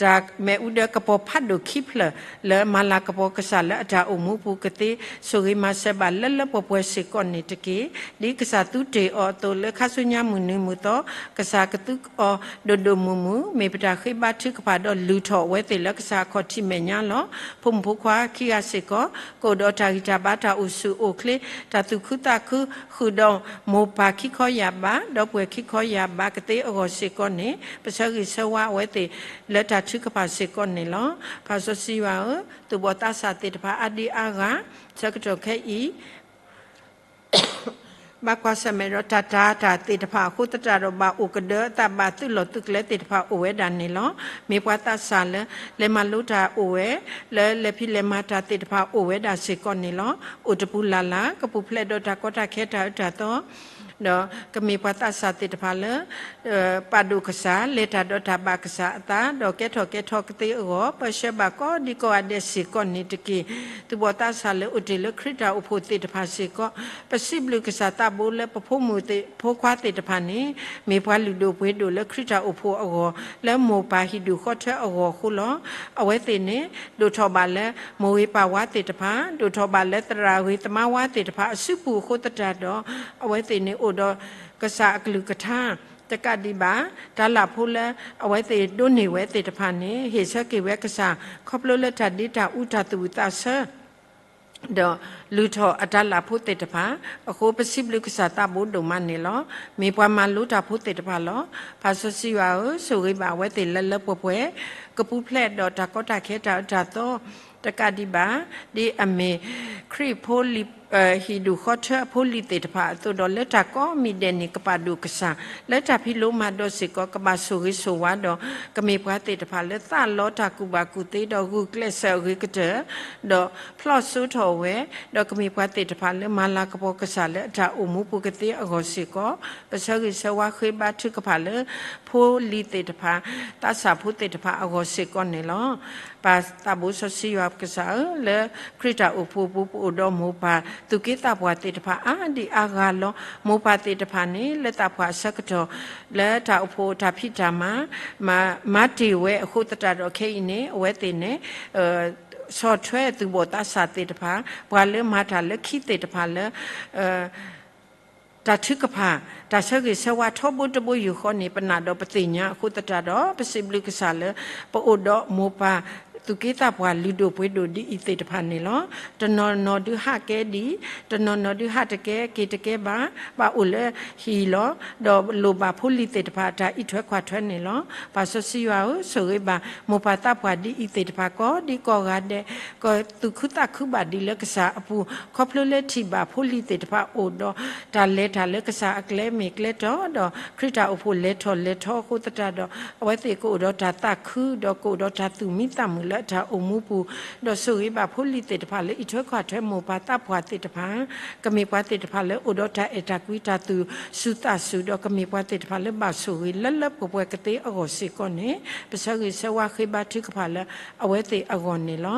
တၢ်မ့ၣ်အူဒၢကပီၤဖးဒိၣ်ခံဖျၢၣ် လၢမၤလၤကပီၤကစၢ်လၢအတၢ်အိၣ်မူပူၤကသ့ ဆိၣ်ဂ့ၤမၤစၢၤဘၣ်လၢလၢပှဲၤပှဲၤစ့ၢ်ကီးန့ၣ်တက့ၢ်. ဒ်ကစၢ်သူတ့ၢ်အီၤအသိးလၢခါဆူညါမုၢ်နံၤမုၢ်သီ ကစၢ်ကသူအီၤဒိၣ်ဒိၣ်မုၢ်မုၢ် မ့ၢ်ပတၢ်ဃ့ဘါထုကဖၣ်ဒီးလုၢ်ထီၣ်အဝဲသ့ၣ်လၢကစၢ်အခီၣ်ထံးမဲာ်ညါလီၤ. ဖိမုၣ်ဖိခွါခံဂၤစ့ၢ်ကီး ကအိၣ်ဒီးတၢ်ဂံၢ်တၢ်ဘါ တၢ်အိၣ်ဆူၣ်အိၣ်ချ့ တၢ်သူၣ်ခုသးခု ဃုာ်ဒီးမိၢ်ပၢ်ခံခီယၢ်ဘး ဒီပုၢ်ဝဲၢ်ခံခီယၢ်ဘးကသ့အဂီၢ်စ့ၢ်ကီးန့ၣ် ပဆၢဂ့ၤဆၢဝါအဝဲသ့ၣ်လၢတၢ်ထုကဖၣ်စ့ၢ်ကီးန့ၣ်လီၤ. ပၢ်စီဆှံယွၤဧၢ, သူၣ်ဘီၣ်သးစၢ်သ့ၣ်တဖၣ်အါဒံအါဂၤ ဆၢကတီၢ်ခဲအံၤ ဘၣ်ကွၢ်ဆၢၣ်မဲာ်ဒီးတၢ်တာ်တၢ်သ့ၣ်တဖၣ်အဃိသတးဒီး ဘၣ်အိၣ်ကဒၢအသး ဘၣ်သုးလီၢ်သုးကျဲသ့ၣ်တဖၣ်အိၣ်ဝဲဒၣ်န့ၣ်လီၤ. မ့ၢ်ပှၤသးစၢ်လၢ လဲၤမၤလိတၢ်အိၣ်ဝဲ, လၢလဲၤဖံးလဲၤမၤတၢ်သ့ၣ်တဖၣ်အိၣ်ဝဲဒၣ်စ့ၢ်ကီးန့ၣ်လီၤ. အိၣ်တပူၤလၢ်လၢ် ကပူၤဖျဲးဒီးတၢ်ကီတၢ်ခဲတၢ်အၢတၢ်သီ ဒီးကမ့ၢ်ပှၤသးစၢ်သ့ၣ်တဖၣ်လၢ ပာ်ဒိၣ်ကစၢ် လဲၤတၢ်ဒီးတၢ်ဘၣ်ကစၢ်အသး ဒီးကဲထီၣ်ကဲထီကသ့အဂီၢ် ပၢဆှၢဘၣ်ကိးဒံကိးဂၤဒဲးစ့ၢ်ကီးန့ၣ်တက့ၢ်. သူၣ်ဘီၣ်သးစၢ်လၢအိၣ်တ့ၢ်လၢခရံာ်တၢ်အိၣ်ဖှိၣ်သ့ၣ်တဖၣ်စ့ၢ်ကီး ပစံးဘျုးကစၢ်သးဘိလၢပဖိမုၣ်ဖိခွါသ့ၣ်တဖၣ်န့ၣ် မ့ၢ်ပှၤလုၢ်ဒိၣ်ပှ့ၤဒိၣ်လၢခရံာ်တၢ်အိၣ်ဖှိၣ်အဂီၢ် လၢမိၢ်ပၢ်ဟံၣ်ဒူၣ်ဃီထၢအဂီၢ်အဃိလီၤ. အဝဲသ့ၣ်န့ၣ် ဒိၣ်ထီၣ်ဘၣ်လၢမိၢ်ဂ့ၤပၢ်ဝါသ့ၣ်တဖၣ်, ဒိၣ်ထီၣ်ဘၣ်လၢသရၣ်ဂ့ၤသမါဝါသ့ၣ်တဖၣ်အစုပူၤအဃိသတးဒီး အဝဲသ့ၣ်န့ၣ်အိၣ်ဒီးကစၢ်အကလုၢ်ကထါ တကးဒံးဘၣ် တၢ်လၢ်ဖိလၢအဝဲသ့ၣ်ဒိးန့ၢ်ဝဲသ့ၣ်တဖၣ်န့ၣ် ဟ့ၣ်ဆၢက့ၤဝဲကစၢ် ခီဖျိလၢတၢ်ဒ့တၢ်အူတၢ်သူၣ်ဝံၣ်သးဆၢ ဒီးလုၢ်ထီၣ်အတၢ်လၢ်ဖိသ့ၣ်တဖၣ်အဃိ ပစံးဘျုးကစၢ်သးဘိဒိၣ်မးန့ၣ်လီၤ. မ့ၢ်ပှၤမၤလိတၢ်ဖိသ့ၣ်တဖၣ်လီၤ. ပၢ်စီဆှံယွၤဧၢ, ဆိၣ်ဂ့ၤဘၣ်အဝဲသ့ၣ်လၢလၢပှဲၤပှဲၤ ကပူၤဖျဲးဒီးတၢ်ကီတၢ်ခဲတၢ်အၢတၢ်သီ တကးဒံးဘၣ် ဒ်အမ့ၢ်ခရံာ်ဖိလံၤ ဟံၣ်ဒူၣ်ဃီထၢအဖိလံၤသ့ၣ်တဖၣ်အသိးဒီး လၢတၢ်ကိးမံၤဒဲးန့ၣ် ကပာ်ဒိၣ်ကစၢ် လၢတၢ်ဖံးလိမၤဒိးစ့ၢ်ကီး ကဘၣ်ဆိၣ်ဂ့ၤဆိၣ်ဝါဒီး ကမ့ၢ်ပှၤသ့ၣ်တဖၣ်လၢသးလီတၢ်ကူၣ်ဘၣ်ကူၣ်သ့ ဒီးဂုာ်ကျဲးစၢးအဂ့ၤကတၢၢ် ဒီးဖျီၣ်စိထီၣ်ဝဲ ဒီးကမ့ၢ်ပှၤသ့ၣ်တဖၣ်လၢမၤလၤကပီၤကစၢ်လၢအတၢ်အိၣ်မူပူၤကသ့အဂီၢ်စ့ၢ်ကီး ပဆၢဂ့ၤဆၢဝါဃ့ဘါထုကဖၣ်လၢ ဖိလံၤသ့ၣ်တဖၣ် သးစၢ်ဖိသ့ၣ်တဖၣ်အဂီၢ်စ့ၢ်ကီးန့ၣ်လီၤ. ပၢ်သးဘိစီဆှံယွၤကစၢ်ဧၢ, လၢခရံာ်တၢ်အိၣ်ဖှိၣ်ပူၤ ပအိၣ်ဒီးမိၢ်ပၢ်သူၣ်က့သးပှၢ်သ့ၣ်တဖၣ်အါဒံအါဂၤလီၤ. မိၢ်ပၢ်သ့ၣ်တဖၣ်န့ၣ် လၢသးပှၢ်အဆၢကတီၢ် လၢတၢ်အိၣ်ဖှိၣ်တၢ်ဖံးတၢ်မၤ မၤတ့ၢ်ဝဲအဃိသတးဒီးခဲအံၤန့ၣ် အဝဲသ့ၣ်န့ၣ် ဆီၣ်ထွဲသူၣ်ဘီၣ်သးစၢ်သ့ၣ်တဖၣ် ပှၤလၢမၤတၢ်လၢခံသ့ၣ်တဖၣ်လၢ တၢ်ထုကဖၣ် တၢ်ဆၢဂ့ၤဆၢဝါထီဘိတဘိယူၢ်ဃီန့ၣ် ပနာ်ဒီးပသ့ၣ်ညါအဃိသတးဒီး ပစံးဘျုးကစၢ်လၢ ပအိၣ်ဒီးမိၢ်ပၢ်သူၣ်က့သးပှၢ်လုၢ်ဒိၣ်ပှ့ၤဒိၣ်ဒ်အံၤသ့ၣ်တဖၣ်န့ၣ်လီၤ. တနီၤနီၤဒုးဟးကဲဒံး, တနီၤနီၤဒုးဟးတကဲက့ၤတကဲဘၣ်, ဘၣ်အိၣ်လၢဟံၣ်လီၤ. ဒီးလိၣ်ဘၣ်ဖိလံၤသ့ၣ်တဖၣ်အတၢ်အံးထွဲကွၢ်ထွဲန့ၣ်လီၤ. ပၢ်စီဆှံယွၤဧၢ, ဆိၣ်ဂ့ၤဘၣ်မိၢ်ပၢ်သးပှၢ်ဒ်အံၤသ့ၣ်တဖၣ်ကိးဒံကိးဂၤဒဲး ကသူၣ်ခုသးခုဘၣ်ဒံးလၢကစၢ်အပူၤ ခီဖျိလၢထံၣ်ဘၣ်ဖိလံၤသ့ၣ်တဖၣ်အိၣ်ဒီး တၢ်လဲၤတၢ်လၢကစၢ်အကျဲမ့ၢ်ကျဲတီဒီး ခရံာ်တၢ်အိၣ်ဖှိၣ်လဲၤထီၣ်လဲၤထီအဃိသတးဒီး အဝဲသ့ၣ်ကအိၣ်ဒီးတၢ်သးခု ဒီးကအိၣ်ဒီးတၢ်သူၣ်မံသးမုာ်လၢအတၢ်အိၣ်မူပူၤ ဒီးဆိၣ်ဂ့ၤဘၣ်ဖိလံၤသ့ၣ်တဖၣ်လၢအံးထွဲကွၢ်ထွဲမိၢ်ပၢ်သးပှၢ်သ့ၣ်တဖၣ် ကမ့ၢ်ပှၤသ့ၣ်တဖၣ်လၢအိၣ်ဒီးတၢ်အဲၣ်တၢ်ကွံတၢ်သူၣ်စူၤသးစူၤ ဒီးကမ့ၢ်ပှၤသ့ၣ်တဖၣ်လၢဘၣ်ဆိၣ်ဂ့ၤလၢလၢပှဲၤပှဲၤကသ့အဂီၢ်စ့ၢ်ကီးန့ၣ် ပဆၢဂ့ၤဆၢဝါဃ့ဘါထုကဖၣ်လၢအဝဲသ့ၣ်အဂီၢ်န့ၣ်လီၤ.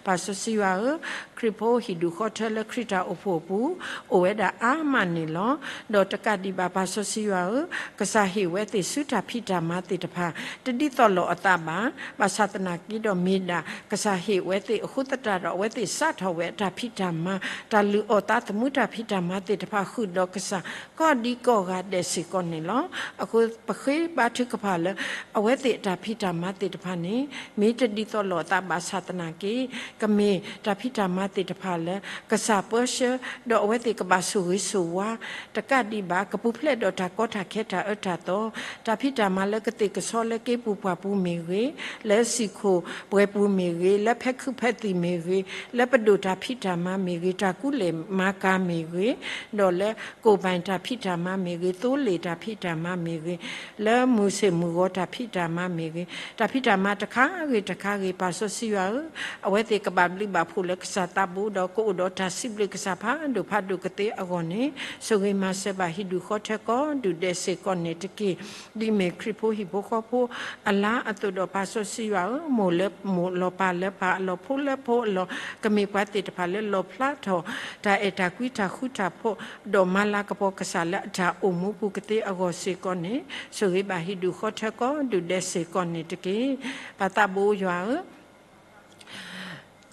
ပၢ်စီဆှံယွၤဧၢ, ခရံာ်ဖိဟံၣ်ဒူၣ်ဃီထၢလၢခရံာ်တၢ်အိၣ်ဖှိၣ်အပူၤ အိၣ်ဝဲဒၣ်အါမးန့ၣ်လီၤ. ဒီးတကးဒံးဘၣ်ပၢ်စီဆှံယွၤဧၢ, ကစၢ်ဟ့ၣ်ဝဲသ့ၣ်ဆူတၢ်ဖံးတၢ်မၤသ့ၣ်တဖၣ် တဒ်သိးလိာ်အသးဘၣ်. ဘၣ်ဆၣ်သနာ်က့ဒီးမ့ၢ်ဒၣ် ကစၢ်ဟ့ၣ်ဝဲသ့ၣ်အဃိသတးဒီး အဝဲသ့ၣ်စးထီၣ်ဝဲအတၢ်ဖံးတၢ်မၤ တၢ်လုၢ်အီၣ်သးသမူတၢ်ဖံးတၢ်မၤသ့ၣ်တဖၣ် ဃုာ်ဒီးကစၢ် ကိးဒံကိးဂၤဒဲးစ့ၢ်ကီးန့ၣ်လီၤ. အဃိပဃ့ဘါထုကဖၣ်လၢ အဝဲသ့ၣ်အတၢ်ဖံးတၢ်မၤသ့ၣ်တဖၣ်န့ၣ် မ့ၢ်တဒ်သိးလိာ်အသးဘၣ်ဆၣ်သနာ်က့ ကမ့ၢ်တၢ်ဖံးတၢ်မၤသ့ၣ်တဖၣ်လၢ ကစၢ်ပၢဆှၢ ဒီးအဝဲသ့ၣ်ကဘၣ်ဆိၣ်ဂ့ၤဆိၣ်ဝါ တကးဒံးဘၣ် ကပူၤဖျဲးဒီးတၢ်ကီတၢ်ခဲတၢ်အၢတၢ်သီ တၢ်ဖံးတၢ်မၤလၢကသ့ၣ်ကဆီလၢက့ပူၤပှၢ်ပူၤမ့ၢ်ဂ့ၤ, လၢစံၣ်ခိၣ်ပှဲၤပူၤမ့ၢ်ဂ့ၤ, လၢဖဲခုးဖဲသံၣ်မ့ၢ်ဂ့ၤ, လၢပဒိၣ်တၢ်ဖံးတၢ်မၤမ့ၢ်ဂ့ၤ, တၢ်ကူလဲၢ်မၤကၤမ့ၢ်ဂ့ၤ, ဒီးလၢကိၢ်ဘၣ်တၢ်ဖံးတၢ်မၤမ့ၢ်ဂ့ၤ, သိလ့ၣ်တၢ်ဖံးတၢ်မၤမ့ၢ်ဂ့ၤ, လၢမုၢ်ဆ့ၣ်မုၢ်ဂီၤတၢ်ဖံးတၢ်မၤမ့ၢ်ဂ့ၤ, တၢ်ဖံးတၢ်မၤတခါဂ့ၤတခါဂ့ၤ ပၢ်စီဆှံယွၤဧၢ, အဝဲသ့ၣ်ကဘၣ်ဘျုးဘၣ်ဖှိၣ်လၢကစၢ်သးဘိဒီး ကအိၣ်ဒီးတၢ်စံးဘျုးကစၢ်ဖးဒိၣ်ဖးဒိၣ်ကသ့အဂီၢ်န့ၣ် ဆိၣ်ဂ့ၤမၤစၢၤဘၣ်ဟံၣ်ဒူၣ်ဃီထၢကိးဒူၣ်ဒဲးစ့ၢ်ကီးန့ၣ်တက့ၢ်. ဒ်မ့ၢ်ခရံာ်ဖိဟံၣ်ဖိဃီဖိအလါအသိးဒီး ပၢ်စီဆှံယွၤဧၢ, မိၢ်လၢ လီၤပၢ်လၢပၢ်အလီၢ် ဖိလၢဖိအလီၢ် ကမ့ၢ်ပှၤသ့ၣ်တဖၣ်လၢလီၣ်ဖျါထီၣ် တၢ်အဲၣ်တၢ်ကွံတၢ်ဃူတၢ်ဖိး ဒီးမၤလၤကပီၤကစၢ်လၢအတၢ်အိၣ်မူပူၤကသ့အဂီၢ်စ့ၢ်ကီးန့ၣ် ဆိၣ်ဂ့ၤဘၣ်ဟံၣ်ဒူၣ်ဃီထၢကီၢ်ဒူၣ်ဒဲးစ့ၢ်ကီးန့ၣ်တက့ၢ်. ပၢ်သးဘိယွၤဧၢ,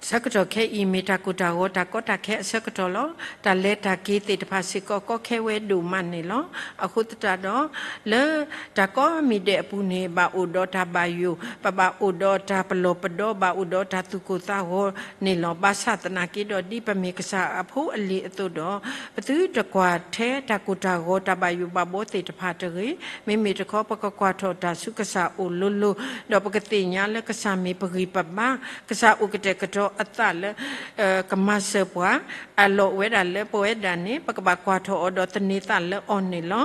ဆၢကတီၢ်ခဲအံၤ မ့ၢ်တၢ်ကိၢ်တၢ်ဂီၤတၢ်ကီတၢ်ခဲအဆၢကတီၢ်လီၤ. တၢ်လဲၤတၢ်က့ၤသ့ၣ်တဖၣ်စ့ၢ်ကီး ကီခဲဝဲဒိၣ်မးန့ၣ်လီၤ. အဃိသတးဒီး လၢတၢ်ကိးမံၤဒဲးအပူၤန့ၣ် ဘၣ်အိၣ်ဒီးတၢ်ဘၣ်ယိၣ်, ပဘၣ်အိၣ်ဒီးတၢ်ပလီၢ်ပဒီ ဘၣ်အိၣ်ဒီးတၢ်သူၣ်ကိၢ်သးဂီၤန့ၣ်လီၤ. ဘၣ်ဆၣ်သနာ်က့ဒီး ဒ်ပမ့ၢ်ကစၢ်အဖိအလံၤအသိးဒီး ပသုတကွၢ်ထဲတၢ်ကိၢ်တၢ်ဂီၤတၢ်ဘၣ်ယိၣ်ဘၣ်ဘီသ့ၣ်တဖၣ်တဂ့ၤ. မ့မ့ၢ်တခီ ပကကွၢ်ထီၣ်တၢ်ဆူကစၢ်အိၣ်လိၤလိၤ, ဒီးပကသ့ၣ်ညါလၢကစၢ်မ့ၢ်ပဂံၢ်ပဘါ, ကစၢ်အိၣ်ကတဲာ်ကတီၤအသးလၢ ကမၤစၢၤပှၤ, အလီၢ်အိၣ်ဝဲဒၣ်လၢပဝဲဒၣ်န့ၣ် ပကဘၣ်ကွၢ်ထီၣ်အီၤဒီးသန့ၤသးလၢအီၤန့ၣ်လီၤ.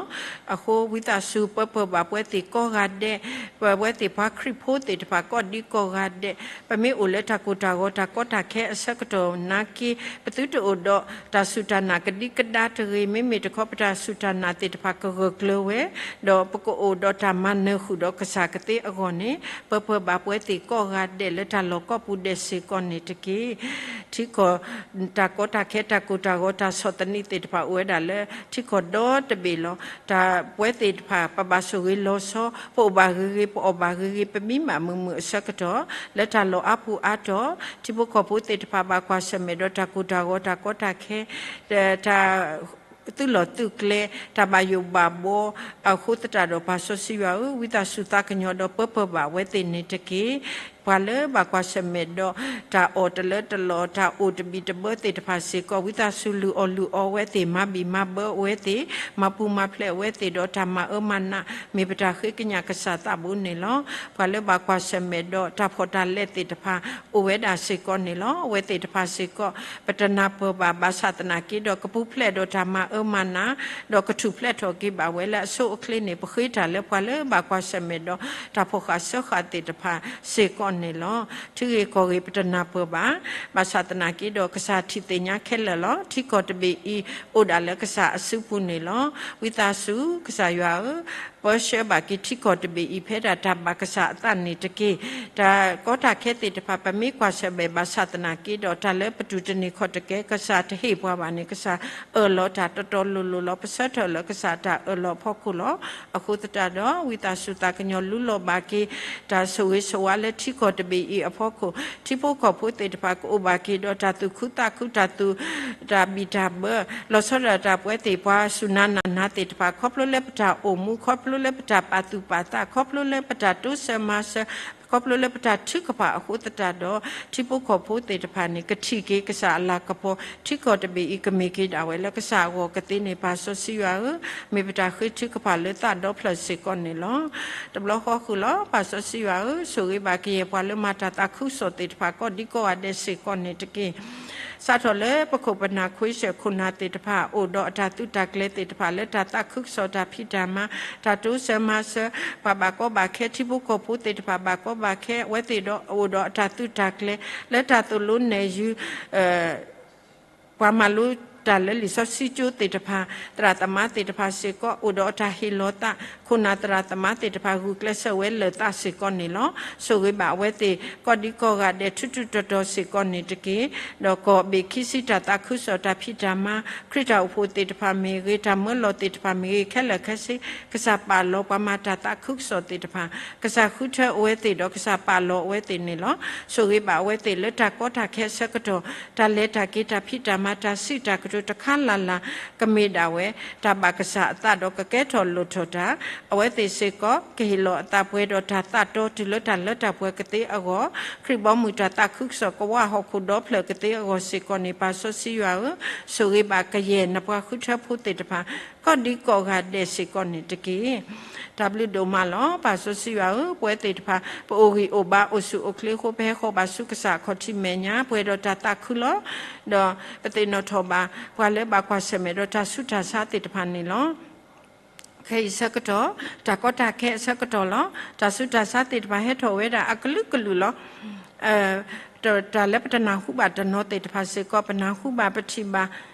အဃိဝံသးစူၤပၢပၢၢ်ဘၣ်ပဝဲသ့ၣ်ကိးဂၤဒဲး, ပဝဲသ့ၣ်ပှၤခရံာ်ဖိသ့ၣ်တဖၣ်ကိးဒံကိးဂၤဒဲး, ပမ့ၢ်အိၣ်လၢတၢ်ကိၢ်တၢ်ဂီၤတၢ်ကီတၢ်ခဲအဆၢကတီၢ်နာ်က့ ပသုတအိၣ်ဒီးတၢ်စူၢ်တၢ်နာ်ကဒံကဒါတဂ့ၤ. မ့မ့ၢ်တခီ ပတၢ်စူၢ်တၢ်နာ်သ့ၣ်တဖၣ်ကဂၢၢ်ကျၢၤဝဲ, ဒီးပကအိၣ်ဒီးတၢ်မၤနၢၤဃုာ်ဒီးကစၢ်ကသ့အဂီၢ်န့ၣ် ပၢပၢၢ်ဘၣ်ပဝဲသ့ၣ်ကိးဂၤဒဲးလၢတၢ်လီၢ်ကိးပူၤဒဲးစ့ၢ်ကီးန့ၣ်တက့ၢ်. ထံကီၢ် တၢ်ကီတၢ်ခဲတၢ်ကိၢ်တၢ်ဂီၤတၢ်ဆီၣ်သနံးသ့ၣ်တဖၣ်အိၣ်ဝဲဒၣ်လၢထံကီၢ်ဒီတဘ့ၣ်လီၤ. တၢ်ပဝဲသ့ၣ်တဖၣ် ပဘၣ်ဆိၣ်ဂ့ၤလီၤဆီ ပအိၣ်ဘၣ်ဂ့ၤဂ့ၤ ပအီၣ်ဘၣ်ဂ့ၤဂ့ၤ ပမံဘၣ်မုာ်မုာ်အဆၢကတီၢ် လၢတၢ်လီၢ်အါပူၤအါတီၢ် ထံဖိကီၢ်ဖိသ့ၣ်တဖၣ်ဘၣ်ကွၢ်ဆၢၣ်မဲာ်ဒီးတၢ်ကိၢ်တၢ်ဂီၤတၢ်ကီတၢ်ခဲ တၢ် သုးလီၢ်သုးကျဲ တၢ်ဘၣ်ယိၣ်ဘၣ်ဘီ အဃိသတးဒီးပၢ်စီဆှံယွၤဧၢ, ဝံသးစူၤသးကညီၤဒီးပၢပၢၢ်ဘၣ်ဝဲသ့ၣ်န့ၣ်တက့ၢ်. ပှၤလၢဘၣ်ကွၢ်ဆၢၣ်မဲာ်ဒီးတၢ်အီၣ်တလၢတလီၢ် တၢ်အိၣ်တဘံၣ်တဘၢသ့ၣ်တဖၣ်စ့ၢ်ကီး ဝံသးစူၤလုၢ်အီၣ်လုၢ်အီဝဲသ့ၣ် မၤဘံၣ်မၤဘၢဝဲသ့ၣ် မၤပူၤမၤဖျဲးဝဲသ့ၣ်ဒီးတၢ်မၤအၢမၤနး မ့ၢ်ပတၢ်ဃ့ကညးကစၢ်သးဘိန့ၣ်လီၤ. ပှၤလၢဘၣ်ကွၢ်ဆၢၣ်မဲာ်ဒီးတၢ်ဖှီၣ်တၢ်လဲသ့ၣ်တဖၣ် အိၣ်ဝဲဒၣ်စ့ၢ်ကီးန့ၣ်လီၤ. အဝဲသ့ၣ်တဖၣ်စ့ၢ်ကီး ပတနၢ်ပၢၢ်ဘၣ် ဘၣ်ဆၣ်သနာ်က့ဒီး ကပူၤဖျဲးဒီးတၢ်မၤအၢမၤနး ဒီးကထူၣ်ဖျဲးထီၣ်က့ၤဘၣ်ဝဲလၢအဆိအချ့န့ၣ် ပဃ့တၢ်လၢပှၤလၢဘၣ်ကွၢ်ဆၢၣ်မဲာ်ဒီးတၢ်ဖှီၣ်ဃာ်စၢဃာ်သ့ၣ်တဖၣ်စ့ၢ်ကီးန့ၣ်လီၤ. ထံဂ့ၢ်ကီၢ်ဂ့ၢ်ပတနၢ်ပၢၢ်ဘၣ်, ဘၣ်ဆၣ်သနာ်က့ဒီးကစၢ်ထံၣ်သ့ၣ်ညါခဲလၢာ်လီၤ. ထံကီၢ်တဘ့ၣ်အံၤ အိၣ်ဒၣ်လၢကစၢ်အစုပူၤန့ၣ်လီၤ. ဝံသးစူၤ ကစၢ်ယွၤဧၢ, ပၢဆှၢဘၣ်က့ၤထံကီၢ်တဘ့ၣ်အံၤ ဖဲဒၣ်တၢ်ဘၣ်ကစၢ်အသးန့ၣ်တက့ၢ်. တၢ်ကီတၢ်ခဲသ့ၣ်တဖၣ် ပမ့ၢ်ကွၢ်ဆၢၣ်မဲာ်ဘၣ်ဆၣ်သနာ်က့ဒီး တၢ်လၢပတူၢ်တန့ၢ်ခီၣ်တကဲ ကစၢ်တဟ့ၣ်ပှၤဘၣ်န့ၣ် ကစၢ်အၢၣ်လီၤတၢ်တီတီလိၤလိၤလီၤ. ပဆၢထၢၣ်လၢကစၢ်တၢ်အၢၣ်လီၤအဖီခိၣ်လီၤ. အဃိသတးဒီး ဝံသးစူၤသးကညီၤလူလီၤဘၣ်က့ၤ တၢ်ဆိၣ်ဂ့ၤဆိၣ်ဝါလၢထံကီၢ်တဘ့ၣ်အံၤအဖီခိၣ် ထံဖိကီၢ်ဖိသ့ၣ်တဖၣ် ကအိၣ်ဘၣ်က့ၤဒီးတၢ်သူၣ်ခုသးခု တၢ်သူၣ် တၢ်ဘံၣ်တၢ်ဘၢ လီၤဆီဒၣ်တၢ်ပဝဲသ့ၣ်ပှၤစူၢ်နၤနာ်နၤသ့ၣ်တဖၣ် ခီဖျိလၢပတၢ်အိၣ်မူ ခီဖျိလၢပတၢ်ပာ်သူၣ်ပာ်သး ခီဖျိလၢပတၢ်တိစၢၤမၤစၢၤ ခီဖျိလၢပတၢ်ထုကဖၣ်အဃိသတးဒီး ထံဖိကီၢ်ဖိသ့ၣ်တဖၣ်န့ၣ် ကထံၣ်က့ၤကစၢ်အလၤကပီၤ ထံကီၢ်တဘ့ၣ်အံၤ ကမ့ၢ်က့ၤဒၣ်ဝဲလၢကစၢ်အဂီၢ်ကသ့န့ၣ် ပၢ်စီဆှံယွၤဧၢ, မ့ၢ်ပတၢ်ဃ့ထုကဖၣ်လၢသးဒီဖျၢၣ်စ့ၢ်ကီးန့ၣ်လီၤ. တဘျီဃီဃုာ်လီၤ. ပၢ်စီဆှံယွၤဧၢ, ဆိၣ်ဂ့ၤဘၣ်ကယဲၢ်ပှၤလၢမၤတၢ်သးခုကစီၣ်သ့ၣ်တဖၣ် ကိးဒံကိးဂၤဒဲးစ့ၢ်ကီးန့ၣ်တက့ၢ်. စးထီၣ်လၢပခိၣ်ပနၢ်ခွ့ဆၢၣ်ခိၣ်နၢ်သ့ၣ်တဖၣ် အိၣ်ဒီးအတၢ်သုးတၢ်ကျဲၤသ့ၣ်တဖၣ် လၢတၢ်သးခုကစီၣ် တၢ်ဖံးတၢ်မၤ တၢ်တိစၢၤမၤစၢၤ ပှၤဘၣ်ကီဘၣ်ခဲ ထံဖိကီၢ်ဖိသ့ၣ်တဖၣ်ဘၣ်ကီဘၣ်ခဲ အဝဲသ့ၣ်ဒီးအိၣ်ဒီးအတၢ်သုးတၢ်ကျဲၤ လၢတၢ်သိၣ်လိနဲၣ်ယုၤ ပှၤမၤလိတၢ်လၢလံာ်စီဆှံကၠိသ့ၣ်တဖၣ် သရၣ်သမါသ့ၣ်တဖၣ်စ့ၢ်ကီး အိၣ်ဒီးအတၢ်ဟ့ၣ်လီၤသး ခိၣ်နၢ်သရၣ်သမါသ့ၣ်တဖၣ် ဂုာ်ကျဲးစၢးဝဲလၢာ်သးစ့ၢ်ကီးန့ၣ်လီၤ. ဆိၣ်ဂ့ၤဘၣ်အဝဲသ့ၣ် ကိးဒံကိးဂၤဒဲး ထူးထူးတီၤတီၤစ့ၢ်ကီးန့ၣ်တက့ၢ်. ဒီးကီၢ်ဘ့ၣ်ခံဆံတၢ်သးခုကစီၣ် တၢ်ဖံးတၢ်မၤ ခရံာ်တၢ်အိၣ်ဖှိၣ်သ့ၣ်တဖၣ်မ့ၢ်ဂ့ၤ တၢ်မၢလီၤသ့ၣ်တဖၣ်မ့ၢ်ဂ့ၤ ခဲလၢာ်ခဲဆ့ ကစၢ်ပာ်လီၤပှၤမၤတၢ်သးခုကစီၣ်သ့ၣ်တဖၣ် ကစၢ်ဃုထၢအဝဲသ့ၣ်ဒီး ကစၢ်ပာ်လီၤအဝဲသ့ၣ်န့ၣ်လီၤ. ဆိၣ်ဂ့ၤဘၣ်အဝဲသ့ၣ်လၢတၢ်ကီတၢ်ခဲအဆၢကတီၢ် တၢ်လဲၤတၢ်က့ၤ တၢ်ဖံးတၢ်မၤ တၢ်စံးတၢ်ကတိၤတခါလၢ်လၢ် ကမ့ၢ်ဒၣ်ဝဲ တၢ်ဘၣ်ကစၢ်အသးဒီးကကဲထီၣ်လိၣ်ထီၣ်တၢ် အဝဲသ့ၣ်စ့ၢ်ကီး ကဟ့ၣ်လီၤအသးပှဲၤဒီးတၢ်သးတီတုၤလၢတၢ်လၢတၢ်ပှဲၤကသ့အဂီၢ် ခရံာ်ဘီမုၢ်တၢ်သးခုကစီၣ်ကဝၢ်ဟီၣ်ခိၣ်ဒီဖျၢၣ်ကသ့အဂီၢ်စ့ၢ်ကီးန့ၣ် ပၢ်စီဆှံယွၤဧၢ, ဆိၣ်ဂ့ၤဘၣ်ကယဲၢ်နပှၤဃုထၢဖိသ့ၣ်တဖၣ် ကိးဒံကိးဂၤဒဲးစ့ၢ်ကီးန့ၣ်တက့ၢ်. တၢ်ဘျုးဒိၣ်မးလီၤ. ပၢ်စီဆှံယွၤဧၢ, ပဝဲသ့ၣ်တဖၣ် ပအိၣ်ဂံၢ်အိၣ်ဘါအိၣ်ဆူၣ်အိၣ်ချ့အဃိ ပဟဲဃီၤဘၣ်ဆူကစၢ်အခီၣ်ထံးမဲာ်ညါ ပှဲၤဒီးတၢ်သးခုလီၤ. ဒီးပသ့ၣ်နီၣ်ထီၣ်ဘၣ် ပှၤလၢဘၣ်ကွၢ်ဆၢၣ်မဲာ်ဒီးတၢ်ဆူးတၢ်ဆါသ့ၣ်တဖၣ်န့ၣ်လီၤ. ခဲအံၤဆၢကတီၢ် တၢ်ကီတၢ်ခဲအဆၢကတီၢ်လီၤ. တၢ်ဆူးတၢ်ဆါသ့ၣ်တဖၣ်ဟဲထီၣ်ဝဲဒၣ်အကလုာ်ကလုာ်လီၤ. တၢ်လၢပတနၢ်ဟူဘၣ်တနီၤသ့ၣ်တဖၣ်စ့ၢ်ကီး ပနၢ်ဟူဘၣ်ပထံၣ်ဘၣ်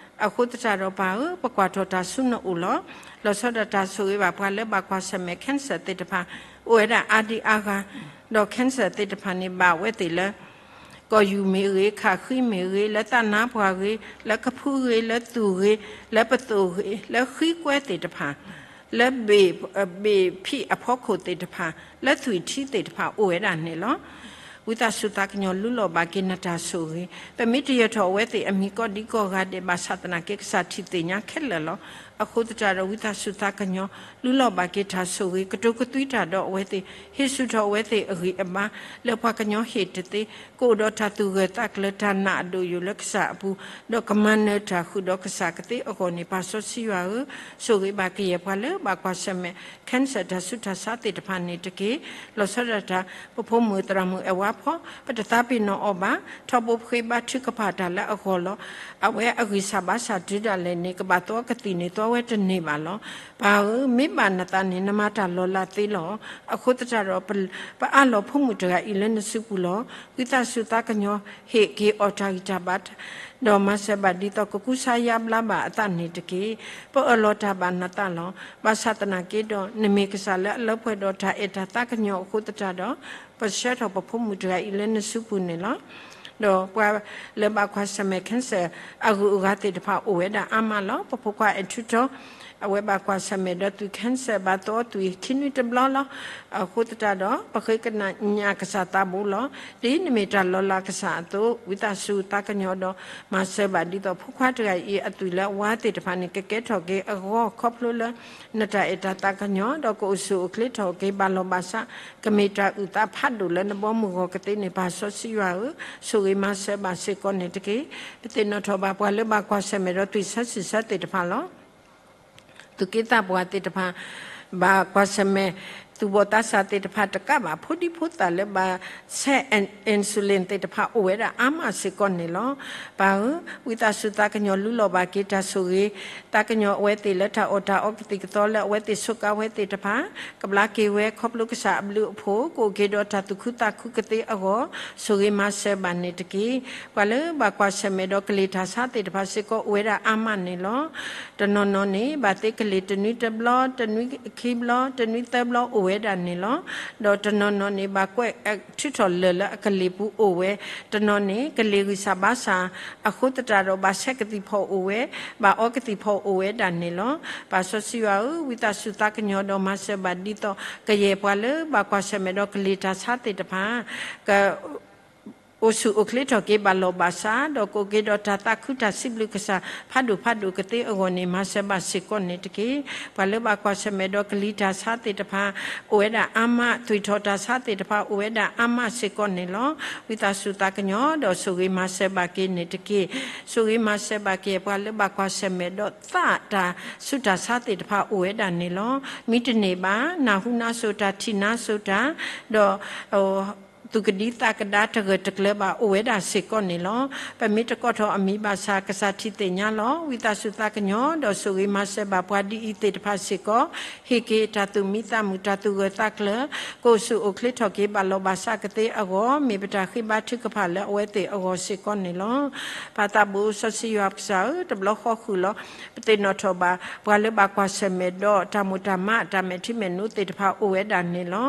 အဃိသတးဒီးပၢ်ဧၢ, ပကွၢ်ထီၣ်တၢ်ဆူနအိၣ်လီၤ. လီၤဆီဒၣ်တၢ်ဆိၣ်ဂ့ၤဘၣ်ပှၤလၢဘၣ်ကွၢ်ဆၢၣ်မဲာ် cancer သ့ၣ်တဖၣ် အိၣ်ဝဲဒၣ်အါဒံအါဂၤ, ဒီး cancer သ့ၣ်တဖၣ်န့ၣ် ဘၣ်ဝဲသ့ၣ်လၢ ကီၢ်ယူၢ်မ့ၢ်ဂ့ၤ, ခးဃံမ့ၢ်ဂ့ၤ, လၢသးနါပှၢ်ဂ့ၤ, လၢကဖုဂ့ၤ, လၢသူၣ်ဂ့ၤ, လၢပသိၣ်ဂ့ၤ, လၢဃံကွဲသ့ၣ်တဖၣ်, လၢဘ့ၣ်, ဘ့ၣ်ဖံးအဖီခိၣ်သ့ၣ်တဖၣ်, လၢသွံၣ်ထံသ့ၣ်တဖၣ်အိၣ်ဝဲဒၣ်န့ၣ်လီၤ. ဝံသးစူၤသးကညီၤလူလီၤဘၣ်က့ၤနတၢ်ဆိၣ်ဂ့ၤ, ပမ့ၢ်တယၢၤထီၣ်အဝဲသ့ၣ်အမံၤကိးဒံကိးဂၤဒဲး ဘၣ်ဆၣ်သနာ်က့ကစၢ်ထံၣ်သ့ၣ်ညါခဲလၢာ်လီၤ. အဃိသတးဒီးဝံသးစူၤသးကညီၤ လူလီၤဘၣ်က့ၤတၢ်ဆိၣ်ဂ့ၤ, ကတိၤကသွံတၢ်ဒီးအဝဲသ့ၣ်, ဟ့ၣ်ဆူၣ်ထီၣ်အဝဲသ့ၣ်အဂံၢ်အဘါ, လၢပှၤကညီဟ့ၣ်တသ့, ကအိၣ်ဒီးတၢ်သူၣ်ဂၢၢ်သးကျၢၤ တၢ်နာ်အဒိၣ်ယိာ်လၢကစၢ်အပူၤ, ဒီးကမၤနၢၤတၢ်ဃုာ်ဒီးကစၢ်ကသ့အဂီၢ်န့ၣ် ပၢ်စီဆှံယွၤဧၢ, ဆိၣ်ဂ့ၤဘၣ်ကယဲၢ်ပှၤလၢဘၣ်ကွၢ်ဆၢၣ်မဲာ် cancer တၢ်ဆူးတၢ်ဆါသ့ၣ်တဖၣ်န့ၣ်တက့ၢ်. လီၤဆီဒၣ်တၢ် ပဖိမုၣ်သရၣ်မုၣ်အဲၣ်ဝါဖီ, ပတသးပ့ၤနီၣ်အီၤဘၣ်, ထီဘိပဃ့ဘါထုကဖၣ်တၢ်လၢအဂီၢ်လီၤ. အဝဲအဂံၢ်စၢ်ဘါစၢ်တုၤဒၣ်လဲာ်န့ၣ် ကဘၣ်သီကသံၣ်န့ၣ် သီဝဲတန့ၢ်ဘၣ်လီၤ. ပၢ်ဧၢ, မ့ၢ်ဘၣ်နသးန့ၣ် နမၤတၢ်လီၤလးသ့လီၤ. အဃိသတးဒီး ပအၢၣ်လီၤဖိမုၣ်တဂၤအံၤလၢနစုပူၤလီၤ. ဝံသးစူၤသးကညီၤ ဟ့ၣ်က့ၤအီၤတၢ်ဂံၢ်တၢ်ဘါ ဒီးမၤစၢၤဘၣ်ဒ်သိးကကူစါယါဘျါဘၣ်အသးန့ၣ်တက့ၢ်. ပအၢၣ်လီၤတၢ်ဘၣ်နသးလီၤ. ဘၣ်ဆၣ်သနာ်က့ဒီး နမ့ၢ်ကစၢ်လၢအလၢပှဲၤဒီးတၢ်အဲၣ်တၢ်သးကညီၤအဃိသတးဒီး ပဆှၢထီၣ်ပဖိမုၣ်တဂၤအံၤလၢနစုပူၤန့ၣ်လီၤ. ဒီးပှၤလၢဘၣ်ကွၢ်ဆၢၣ်မဲာ် cancer အဂုၤအဂၤသ့ၣ်တဖၣ်အိၣ်ဝဲဒၣ်အါမးလီၤ. ပဖိခွါအဲၣ်ထူထီ အဝဲဘၣ်ကွၢ်ဆၢၣ်မဲာ်ဒီးသွံၣ် cancer ဘၣ်သီသွံၣ်ခံနွံတဘျီလီၤ. အဃိသတးဒီး ပဃ့ကညးကစၢ်သးဘိလီၤ. ဒ်နမ့ၢ်တၢ်လီၤလးကစၢ်အသိး ဝံသးစူၤသးကညီၤဒီး မၤစၢၤဘၣ်ဒ်သိးဖိခွါတဂၤအံၤအသွံၣ်လၢအဝါသ့ၣ်တဖၣ်န့ၣ် ကကဲထီၣ်က့ၤအဂီၢ်ခီဖျိလၢ နတၢ်အဲၣ်တၢ်သးကညီၤ ဒီးကအိၣ်ဆူၣ်အိၣ်ချ့ထီၣ်က့ၤဘၣ်လီၤဘၣ်စး ကမ့ၢ်တၢ်အုၣ်သးဖးဒိၣ်လၢနဘီမုၢ်ဂီၤကသ့န့ၣ် ပၢ်စီဆှံယွၤဧၢ, ဆိၣ်ဂ့ၤမၤစၢၤဘၣ်စ့ၢ်ကီးန့ၣ်တက့ၢ်. ပသ့ၣ်နီၣ်ထီၣ်ဘၣ်ပှၤလၢဘၣ်ကွၢ်ဆၢၣ်မဲာ်ဒီးသွံၣ်ဆၢစံၣ်ဆၢသ့ၣ်တဖၣ်လီၤ. သူၣ်က့သးပှၢ်သ့ၣ်တဖၣ် ဘၣ်ကွၢ်ဆၢၣ်မဲာ် သူၣ်ဘီၣ်သးစၢ်သ့ၣ်တဖၣ်တကးဘၣ် ဖိဒံဖိသၣ်လၢဘၣ်ဆဲး insulin သ့ၣ်တဖၣ်အိၣ်ဝဲဒၣ်အါမးစ့ၢ်ကီးန့ၣ်လီၤ. ပၢ်ဧၢ, ဝံသးစူၤသးကညီၤလူလီၤဘၣ်က့ၤတၢ်ဆိၣ်ဂ့ၤ, သးကညီၤအဝဲသ့ၣ်လၢတၢ်အီၣ်တၢ်အီကသံၣ်ကသီလၢအဝဲသ့ၣ်ဆိးကါဝဲသ့ၣ်တဖၣ် ကဘျါက့ၤဝဲခီဖျိကစၢ်အဘျုးအဖှိၣ် ကအိၣ်က့ၤဒီးတၢ်သူၣ်ခုသးခုကသ့အဂီၢ် ဆိၣ်ဂ့ၤမၤစၢၤဘၣ်န့ၣ်တက့ၢ်. ပှၤလၢဘၣ်ကွၢ်ဆၢၣ်မဲာ်ဒီးကလ့ၢ်တၢ်ဆါသ့ၣ်တဖၣ်စ့ၢ်ကီးအိၣ်ဝဲဒၣ်အါမးန့ၣ်လီၤ. တနီၤနီၤန့ၣ် ဘၣ်သ့ကလ့ၢ်တနွံတဘျီ, တနွံခံဘျီ, တနွံသၢဘျီအိၣ်ဝဲဒၣ်န့ၣ်လီၤ. ဒီးတနီၤနီၤန့ၣ် ဘၣ်ကွဲးထုးထီၣ်လၢၢ်လၢအကလ့ၢ်ပူၤအိၣ်ဝဲ, တနီၤန့ၣ် ကလ့ၢ်ဂံၢ်စၢ်ဘါစၢ် အဃိသတးဒီးဘၣ်ဆဲးကသံၣ်ဖီအိၣ်ဝဲ, ဘၣ်အီကသံၣ်ဖီအိၣ်ဝဲဒၣ်န့ၣ်လီၤ. ပၢ်စီဆှံယွၤဧၢ, ဝံသးစူၤသးကညီၤဒီးမၤစၢၤဘၣ်ဒ်သိး ကယဲၢ်ပှၤလၢဘၣ်ကွၢ်ဆၢၣ်မဲာ်ဒီးကလ့ၢ်တၢ်ဆါသ့ၣ်တဖၣ် က အိၣ်ဆူၣ်အိၣ်ချ့ထီၣ်က့ၤဘၣ်လီၢ်ဘၣ်စး, ဒီးကအိၣ်က့ၤဒီးတၢ်သးခုတၢ်စံးဘျုးကစၢ် ဖးဒိၣ်ဖးဒိၣ်ကသ့အဂီၢ်န့ၣ် မၤစၢၤဘၣ်စ့ၢ်ကီးန့ၣ်တက့ၢ်. ပှၤလၢဘၣ်ကွၢ်ဆၢၣ်မဲာ်ဒီးကလံၤတၢ်ဆါသ့ၣ်တဖၣ် အိၣ်ဝဲဒၣ်အါမး, သွံၣ်ထီၣ်တၢ်ဆါသ့ၣ်တဖၣ် အိၣ်ဝဲဒၣ်အါမးစ့ၢ်ကီးန့ၣ်လီၤ. ဝံသးစူၤသးကညီၤ ဒီးဆိၣ်ဂ့ၤမၤစၢၤဘၣ်က့ၤန့ၣ်တက့ၢ်. ဆိၣ်ဂ့ၤမၤစၢၤဘၣ်က့ၤ ပှၤလၢဘၣ်ကွၢ်ဆၢၣ်မဲာ်ဒီးသးတၢ်ဆူးတၢ်ဆါသ့ၣ်တဖၣ် အိၣ်ဝဲဒၣ်န့ၣ်လီၤ. မံတန့ၢ်ဘၣ် နၢ်ဟူနါစိၤတၢ် ထံၣ်နါစိၤတၢ်, ဒီး သူၣ်ကဒံသးကဒါတဂၢၢ်တကျၢၤဘၣ် အိၣ်ဝဲဒၣ်စ့ၢ်ကီးန့ၣ်လီၤ. ပမ့ၢ်တကိးထီၣ်အမံၤဘၣ်ဆၣ် ကစၢ်ထံၣ်သ့ၣ်ညါလီၤ. ဝံသးစူၤသးကညီၤ ဒီးဆိၣ်ဂ့ၤမၤစၢၤဘၣ်ပှၤဒ်အံၤသ့ၣ်တဖၣ်စ့ၢ်ကီး, ဟ့ၣ်က့ၤတၢ်သူၣ်မံသးမုာ် တၢ်သူၣ်ဂၢၢ်သးကျၢၤ, ကအိၣ်ဆူၣ်အိၣ်ချ့ထီၣ်က့ၤဘၣ်လီၢ်ဘၣ်စးကသ့အဂီၢ်, မ့ၢ်ပတၢ်ဃ့ဘါထုကဖၣ်လၢအဝဲသ့ၣ်အဂီၢ်စ့ၢ်ကီးန့ၣ်လီၤ. ပၢ်သးဘိစီဆှံယွၤပကစၢ်ဧၢ, တဘျီဃီဃုာ်လီၤ. ပသ့ၣ်နီၣ်ထီၣ်ဘၣ် ပှၤလၢဘၣ်ကွၢ်ဆၢၣ်မဲာ်ဒီးတၢ်မိၢ်တၢ်မး တၢ်မဲာ်ထံမဲာ်နိသ့ၣ်တဖၣ်အိၣ်ဝဲဒၣ်န့ၣ်လီၤ.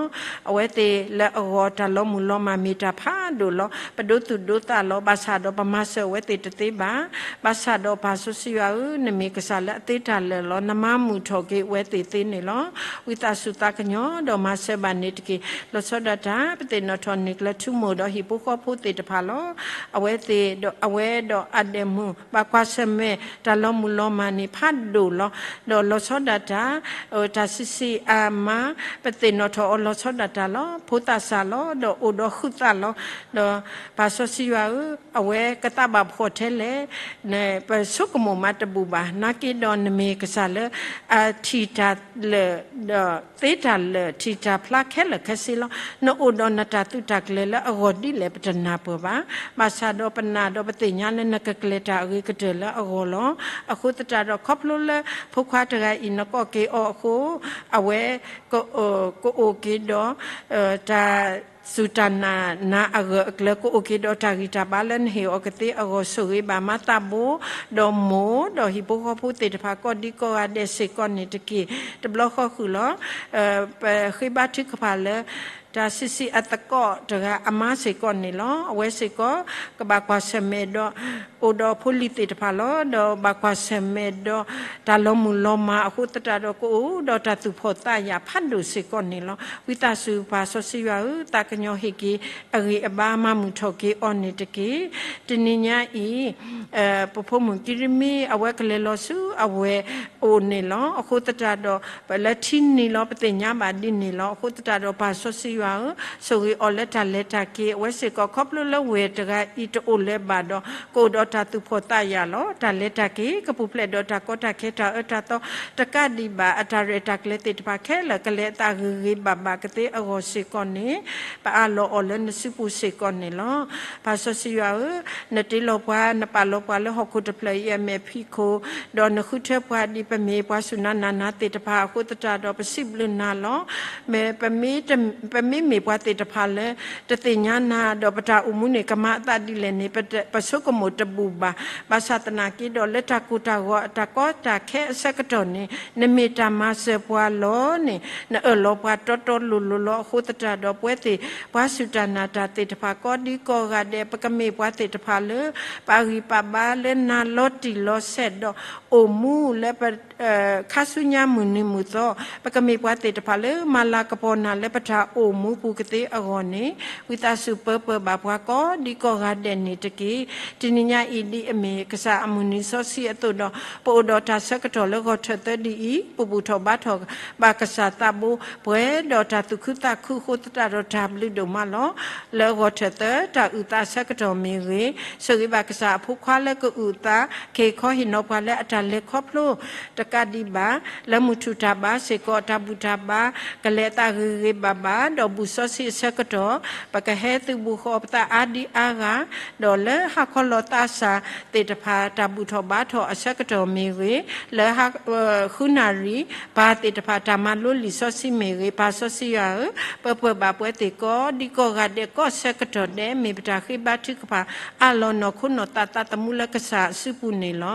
အဝဲသ့ၣ်လၢအဂီၢ်တၢ်လီၤမုၢ်လီၤမၢ်မ့ၢ်တၢ်ဖးဒိၣ်လီၤ. ပဒိသူၣ်ဒိသးလီၤ. ဘၣ်ဆၣ်ဒီးပမၤစၢၤအဝဲသ့ၣ်တသ့ဘၣ်. ဘၣ်ဆၣ်ဒီးပၢ်စီဆှံယွၤဧၢ, နမ့ၢ်ကစၢ်လၢအသ့တၢ်လၢာ်လီၤ. နမၤမုာ်ထီၣ်က့ၤအဝဲသ့ၣ်သ့န့ၣ်လီၤ. ဝံသးစူၤသးကညီၤ ဒီးမၤစၢၤဘၣ်န့ၣ်တက့ၢ်. လီၤဆီဒၣ်တၢ် ပသ့ၣ်နီၣ်ထီၣ်န့ၢ်ကျၢၤထူမိၢ်ဒီးဟံၣ်ဖိဃီဖိသ့ၣ်တဖၣ်လီၤ. အဝဲသ့ၣ်ဒီး အဝဲဒီးအဒဲးမုၣ် ဘၣ်ကွၢ်ဆၢၣ်မဲာ် တၢ်လီၤမုၢ်လီၤမၢ်န့ၣ်ဖးဒိၣ်လီၤ. ဒီးလီၤဆီဒၣ်တၢ် တၢ်ဆံးဆံးအါမး ပသ့ၣ်နီၣ်ထီၣ်အီၤလီၤဆီဒၣ်တၢ်လီၤ. ဖိသၣ်စၢ်လီၤ. ဒီးအိၣ်ဒီးဃုသၣ်လီၤ. ဒီးပၢ်စီဆှံယွၤဧၢ, အဝဲကသးဘၣ်ဖှီၣ်ထဲလဲၣ် ပဆိကမိၣ်မးတဘူၣ်ဘၣ်. နာ်က့ဒီးနမ့ၢ်ကစၢ်လၢ အထံၣ်တၢ်လၢာ် ဒီးသ့တၢ်လၢာ် ထံၣ်တၢ်ဖျါခဲလၢာ်ခဲဆ့လီၤ. နအိၣ်ဒီးနတၢ်သုးတၢ်ကျဲၤလၢအဂီၢ်ဒ်လဲၣ် ပတနၢ်ပၢၢ်ဘၣ်. ဘၣ်ဆၣ်ဒီးပနာ်ဒီးပသ့ၣ်ညါလၢနကကျဲၤတၢ်အဂ့ၤကတၢၢ်လၢအဂီၢ်လီၤ. အဃိသတးဒီး ခီဖျိလၢဖိခွါတဂၤအံၤနကိးက့ၤအီၤအဃိ, အဝဲ ကအိၣ်က့ၤဒီး တၢ် စူၢ်တၢ်နာ်နၤအဂၢၢ်အကျၢၤ ကအိၣ်က့ၤဒီးတၢ်ဂံၢ်တၢ်ဘါလၢနဟ့ၣ်အီၤကသ့အဂီၢ် ဆိၣ်ဂ့ၤဘၣ်မါသးဘိ ဒီးမိၢ် ဒီးဟံၣ်ဖိဃီဖိသ့ၣ်တဖၣ် ကိးဒံကိးဂၤဒဲးစ့ၢ်ကီးန့ၣ်တက့ၢ်. တဘျီဃီဃုာ်လီၤ. ပဃ့ဘါထုကဖၣ်လၢ တၢ်ဆံးဆံးအသကိးတဂၤအမါစ့ၢ်ကီးန့ၣ်လီၤ. အဝဲစ့ၢ်ကီး ကဘၣ်ကွၢ်ဆၢၣ်မဲာ်ဒီး အိၣ်ဒီးဖိလံၤသ့ၣ်တဖၣ်လီၤ. ဒီးဘၣ်ကွၢ်ဆၢၣ်မဲာ်ဒီး တၢ်လီၤမုၢ်လီၤမၢ်အဃိသတးဒီး ကအိၣ်ဒီးတၢ်သူၣ်ဖှီၣ်သးယာ်ဖးဒိၣ်စ့ၢ်ကီးန့ၣ်လီၤ. ဝံသးစူၤပၢ်စီဆှံယွၤဧၢ, သးကညီၤဟ့ၣ်က့ၤ အဂံၢ်အဘါမၤမုာ်ထီၣ်က့ၤအီၤန့ၣ်တက့ၢ်. တနံၤညါအံၤ ပဖိမုၣ်ကံရမံ အဝဲကလဲၤလီၤဆူအဝဲၢ်အိၣ်န့ၣ်လီၤ. အဃိသတးဒီး ပလၢထံနံၤလီၤ ပသ့ၣ်ညါဘၣ်ဒ်န့ၣ်လီၤ. အဃိသတးဒီးပၢ်စီဆှံယွၤဧၢ, ဆိၣ်ဂ့ၤအီၤလၢတၢ်လဲၤတၢ်က့ၤ အဝဲစ့ၢ်ကီး ခီဖျိလၢဝဲၢ်တဂၤအံၤတအိၣ်လၢၤဘၣ်ဒီး ကအိၣ်ဒီးတၢ်သူၣ်ဖှီၣ်သးယာ်လီၤ. တၢ်လဲၤတၢ်က့ၤ ကပူၤဖျဲးဒီးတၢ်ကီတၢ်ခဲ တၢ်အၢတၢ်သီ တကးဒံးဘၣ် အတၢ်ရဲၣ်တၢ်ကျဲၤသ့ၣ်တဖၣ်ခဲလၢာ် ကလဲၤအသးဂ့ၤဂ့ၤဘၣ်ဘၣ်ကသ့အဂီၢ်စ့ၢ်ကီးန့ၣ် ပအးလီၤအီၤလၢနစုပူၤစ့ၢ်ကီးန့ၣ်လီၤ. ပၢ်စီဆှံယွၤဧၢ, နတ့လီၤပှၤ နပာ်လီၤပှၤလၢဟီၣ်ခိၣ်တဖျၢၣ်အံၤအမဲာ်ဖံးခိၣ်, ဒီးနဃုထၢပှၤဒ်ပမ့ၢ်ပှၤစူၢ်နၤနာ်နၤသ့ၣ်တဖၣ်အဃိသတးဒီး ပစံးဘျုးနၤလီၤ. မ့ၢ်ပမ့မ့ၢ်ပှၤသ့ၣ်တဖၣ်လၢ တသ့ၣ်ညါနၤ ဒီးပတၢ်အိၣ်မူန့ၣ် ကမၤအသးဒ်လဲၣ်န့ၣ် ပဆိကမိၣ်တဘူၣ်ဘၣ်. ဘၣ်ဆၣ်သနာ်က့ဒီး လၢတၢ်ကိၢ်တၢ်ဂီၤ တၢ်ကီတၢ်ခဲအဆၢကတီၢ်န့ၣ် နမ့ၢ်တၢ်မၤစၢၤပှၤလီၤန့ၣ် နအၢၣ်လီၤပှၤတီတီလိၤလိၤလီၤ. အဃိသတးဒီး ပဝဲသ့ၣ် ပှၤစူၢ်တၢ်နာ်တၢ်သ့ၣ်တဖၣ် ကိးဒံကိးဂၤဒဲး ပကမ့ၢ်ပှၤသ့ၣ်တဖၣ်လၢ ပာ်ဂံၢ်ပာ်ဘါလၢနၤလီၤတံၢ်လီၤဆဲးဒီး အိၣ်မူလၢပ ခါဆူညါမုၢ်နံၤမုၢ်သီ ပကမ့ၢ်ပှၤသ့ၣ်တဖၣ်လၢ မၤလၤကပီၤနၤလၢပတၢ်အိၣ်မူပူၤကသ့အဂီၢ်န့ၣ် ဝံသးစူၤပၢပၢၢ်ဘၣ်ပှၤကိးဒံကိးဂၤဒဲးန့ၣ်တက့ၢ်. တနံၤညါအံၤဒ်အမ့ၢ်ကစၢ်အမုၢ်နံၤစီဆှံအသိးဒီး ပအိၣ်ဒီးတၢ်ဆၢကတီၢ်လၢဂီၤထၢၣ်သၢဒ်အံၤ ပဘူၣ်ထီၣ်ဘါထီၣ်ဘၣ်ကစၢ်သးဘိ ပှဲၤဒီးတၢ်သူၣ်ခုသးခုအဃိသတးဒီးတၢ်ဘျုးဒိၣ်မးလီၤ. လၢဂီၤထၢၣ်သၢတၢ်အုၣ်သးဆၢကတီၢ်မ့ၢ်ဂ့ၤ, ဆိၣ်ဂ့ၤဘၣ်ကစၢ်အဖိခွါလၢကအုၣ်အသး က့ၤခီဟ့ၣ်နီၤပှၤလၢအတၢ်လဲၤခီဖျိ တကးဒံးဘၣ် လၢမုၢ်ထူၣ်တၢ်ဘါစ့ၢ်ကီး တၢ်ဘူၣ်တၢ်ဘါ ကလဲၤအသးဂ့ၤဂ့ၤဘၣ်ဘၣ် ဒီးဘူၣ်စီဆှံအဆၢကတီၢ် ပကဟဲသုးဘူးဃီၤပသးအါဒံအါဂၤ ဒီးလၢဟါခီလီၤသးစၢ်သ့ၣ်တဖၣ် တၢ်ဘူၣ်ထီၣ်ဘါထီၣ်အဆၢကတီၢ်မ့ၢ်ဂ့ၤ, လၢ ဃုနၣ်ရံၣ် ပၢ်သ့ၣ်တဖၣ် တၢ်မၤလိလံာ်စီဆှံမ့ၢ်ဂ့ၤ, ပၢ်စီဆှံယွၤဧၢ, ပၢပၢၢ်ဘၣ်ပှၤသ့ၣ်ကိးဒံကိးဂၤဒဲး ကိးဆၢကတီၢ်ဒဲး မ့ၢ်ပတၢ်ဃ့ဘါထုကဖၣ် အၢၣ်လီၤနီၢ်ခိနီၢ်သးသးသမူလၢကစၢ်အစုပူၤန့ၣ်လီၤ.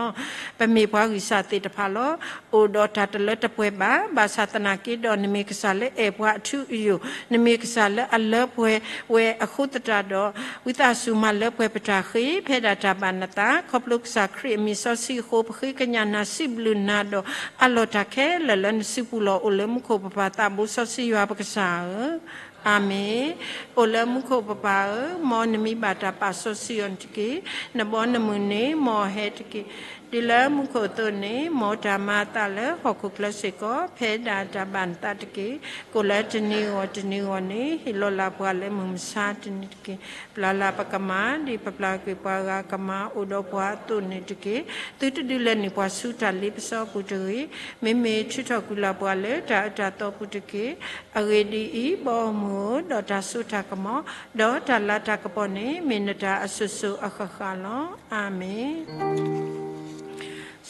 ပမ့ၢ်ပှၤဂံၢ်စၢ်သ့ၣ်တဖၣ်လီၤ. အိၣ်ဒီးတၢ်တလၢတပှဲၤဘၣ်, ဘၣ်ဆၣ်သနာ်က့ဒီး နမ့ၢ်ကစၢ်လၢအဲၣ်ပှၤအထူအယိာ်, နမ့ၢ်ကစၢ်လၢအလၢပှဲၤဝဲအဃိသတးဒီး ဝံသးစူၤမၤလၢပှဲၤပတၢ်ဃ့ ဖဲဒၣ်တၢ်ဘၣ်နသး, ခီဖျိကစၢ်ခရံာ်အမံၤစီဆှံအဃိ ပဃ့ကညးနၤ စံးဘျုးနၤဒီး အၢၣ်လီၤတၢ်ခဲလၢာ်လၢနစုပူၤလီၤ. အိၣ်လၢမူခိၣ်ပပၢ်သးဘိစီဆှံယွၤပကစၢ်ဧၢ, အၤမ့ၣ်. အိၣ်လၢမူခိၣ်ပပၢ်ဧၢ, မ်နမံၤဘၣ်တၢ်ပာ်စီဆှံအီၤန့ၣ်တက့ၢ်. နဘီနမုၢ်န့ၣ် မ်အဟဲတက့ၢ်. ဒ်လၢမူခိၣ်အသိးန့ၣ် မ်တၢ်မၤအသးလၢဟီၣ်ခိၣ်ချၢစ့ၢ်ကီး ဖဲဒၣ်တၢ်ဘၣ်နသးတက့ၢ်. ကိၣ်လၢတနံၤဂီၢ်တနံၤဂီၢ်န့ၣ် ဟ့ၣ်လီၤလၢ်ပှၤလၢမုၢ်မဆါတနံၤတက့ၢ်. ပျၢ်လၢ်ပကမၤ ဒ်ပပျၢ်ကွံာ်ပှၤဂၤကမၤ အိၣ်ဒီးပှၤအသိးန့ၣ်တက့ၢ်. သုတဒုးလဲၤနုာ်ပှၤဆူတၢ်လ့ပစီအပူၤတဂ့ၤ. မ့မ့ၢ်ထုးထီၣ်ကွံာ်လၢ်ပှၤလၢတၢ်အၢတၢ်သီပူၤတက့ၢ်. အဂ့ၢ်ဒ်အံၤ, ဘီမုၢ်ဧၢ, ဒီးတၢ်စိတၢ်ကမီၤ, ဒီးတၢ်လၤတၢ်ကပီၤန့ၣ် မ့ၢ်နတၢ်အစိၤစိၤအဃၣ်ဃၣ်လီၤ. အၤမ့ၣ်.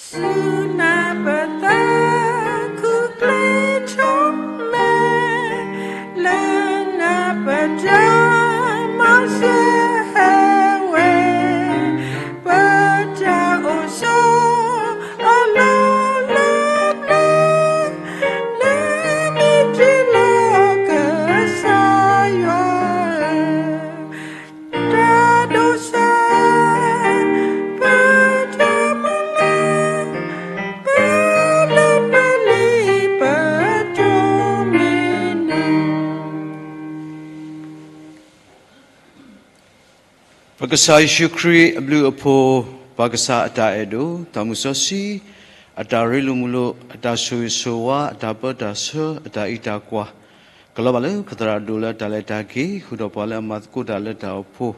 စူၢ်နၤပသးခုကျဲၤထီၣ်မဲာ်, လၢနၤပတၢ်မၤစၢၤဟဲဝဲ, ပတၢ်အိၣ်ဆိးအလီၢ်လၢပျၢၤ, နမ့ၢ်တုၤလီၤကစၢ်ယွၤ, တၢ်ဒိးစၢ် ပတၢ်မၤလၤ ပလၢပလံၤပဒိၣ်မ့ၢ်နၤ. ပကစၢ်ယ့ၣ်ၡူးခရံာ်အဘျုးအဖှိၣ်, ပၢ်ကစၢ်အတၢ်အဲၣ်ဒိၣ်, သးမုၢ်စီဆှံ အတၢ်ရ့လိာ်မုာ်လိာ်, အတၢ်ဆိၣ်ဂ့ၤဆိၣ်ဝါ, အတၢ်ပၢတၢ်ဆှၢ, အတၢ်အံးတၢ်ကွၢ်, ကလီၤဘၣ်လၢပသရၣ်ဒိၣ်လၢတၢ်လဲၤတၢ်က့ၤ, ဃုာ်ဒီးပှၤလၢအမၤသကိးတၢ်လၢတၢ်အိၣ်ဖှိၣ်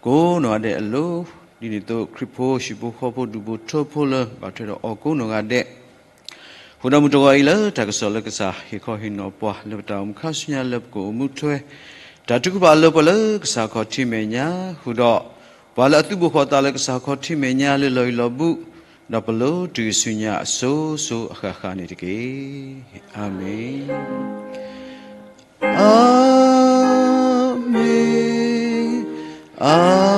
ကိးနီၢ်ဂၤဒဲးအလိၤ, ဒ်န့ၣ်အသိး ခရံာ်ဖိဟံၣ်ဖိဃီဖိဒူၣ်ဖိထၢဖိလၢဘၣ်ထွဲဒီးအီၤကိးနီၢ်ဂၤဒဲး ဃုာ်ဒီးမုၢ်တဂီၤအံၤလၢတၢ်ကစီၣ်လၢကစၢ်ဟ့ၣ်ခီဟ့ၣ်နီၤပှၤလၢပတၢ်အိၣ်မူခါဆူညါလၢပကအိၣ်မူထွဲ တၢ်ထုကဖၣ်အလၢပှဲၤလၢကစၢ်ခီၣ်ထံးမဲာ်ညါ, ဃုာ်ဒီးပှၤလၢအသုးဘူးဃီၤသးလၢကစၢ်ခီၣ်ထံးမဲာ်ညါလၢလီၢ်ယံၤလီၤဘူး, ဒီးပလိၤတုၤဆူညါအစိၤစိၤအဃၣ်ဃၣ်န့ၣ်တက့ၢ်. အၤမ့ၣ်. အၤမ့ၣ်. အ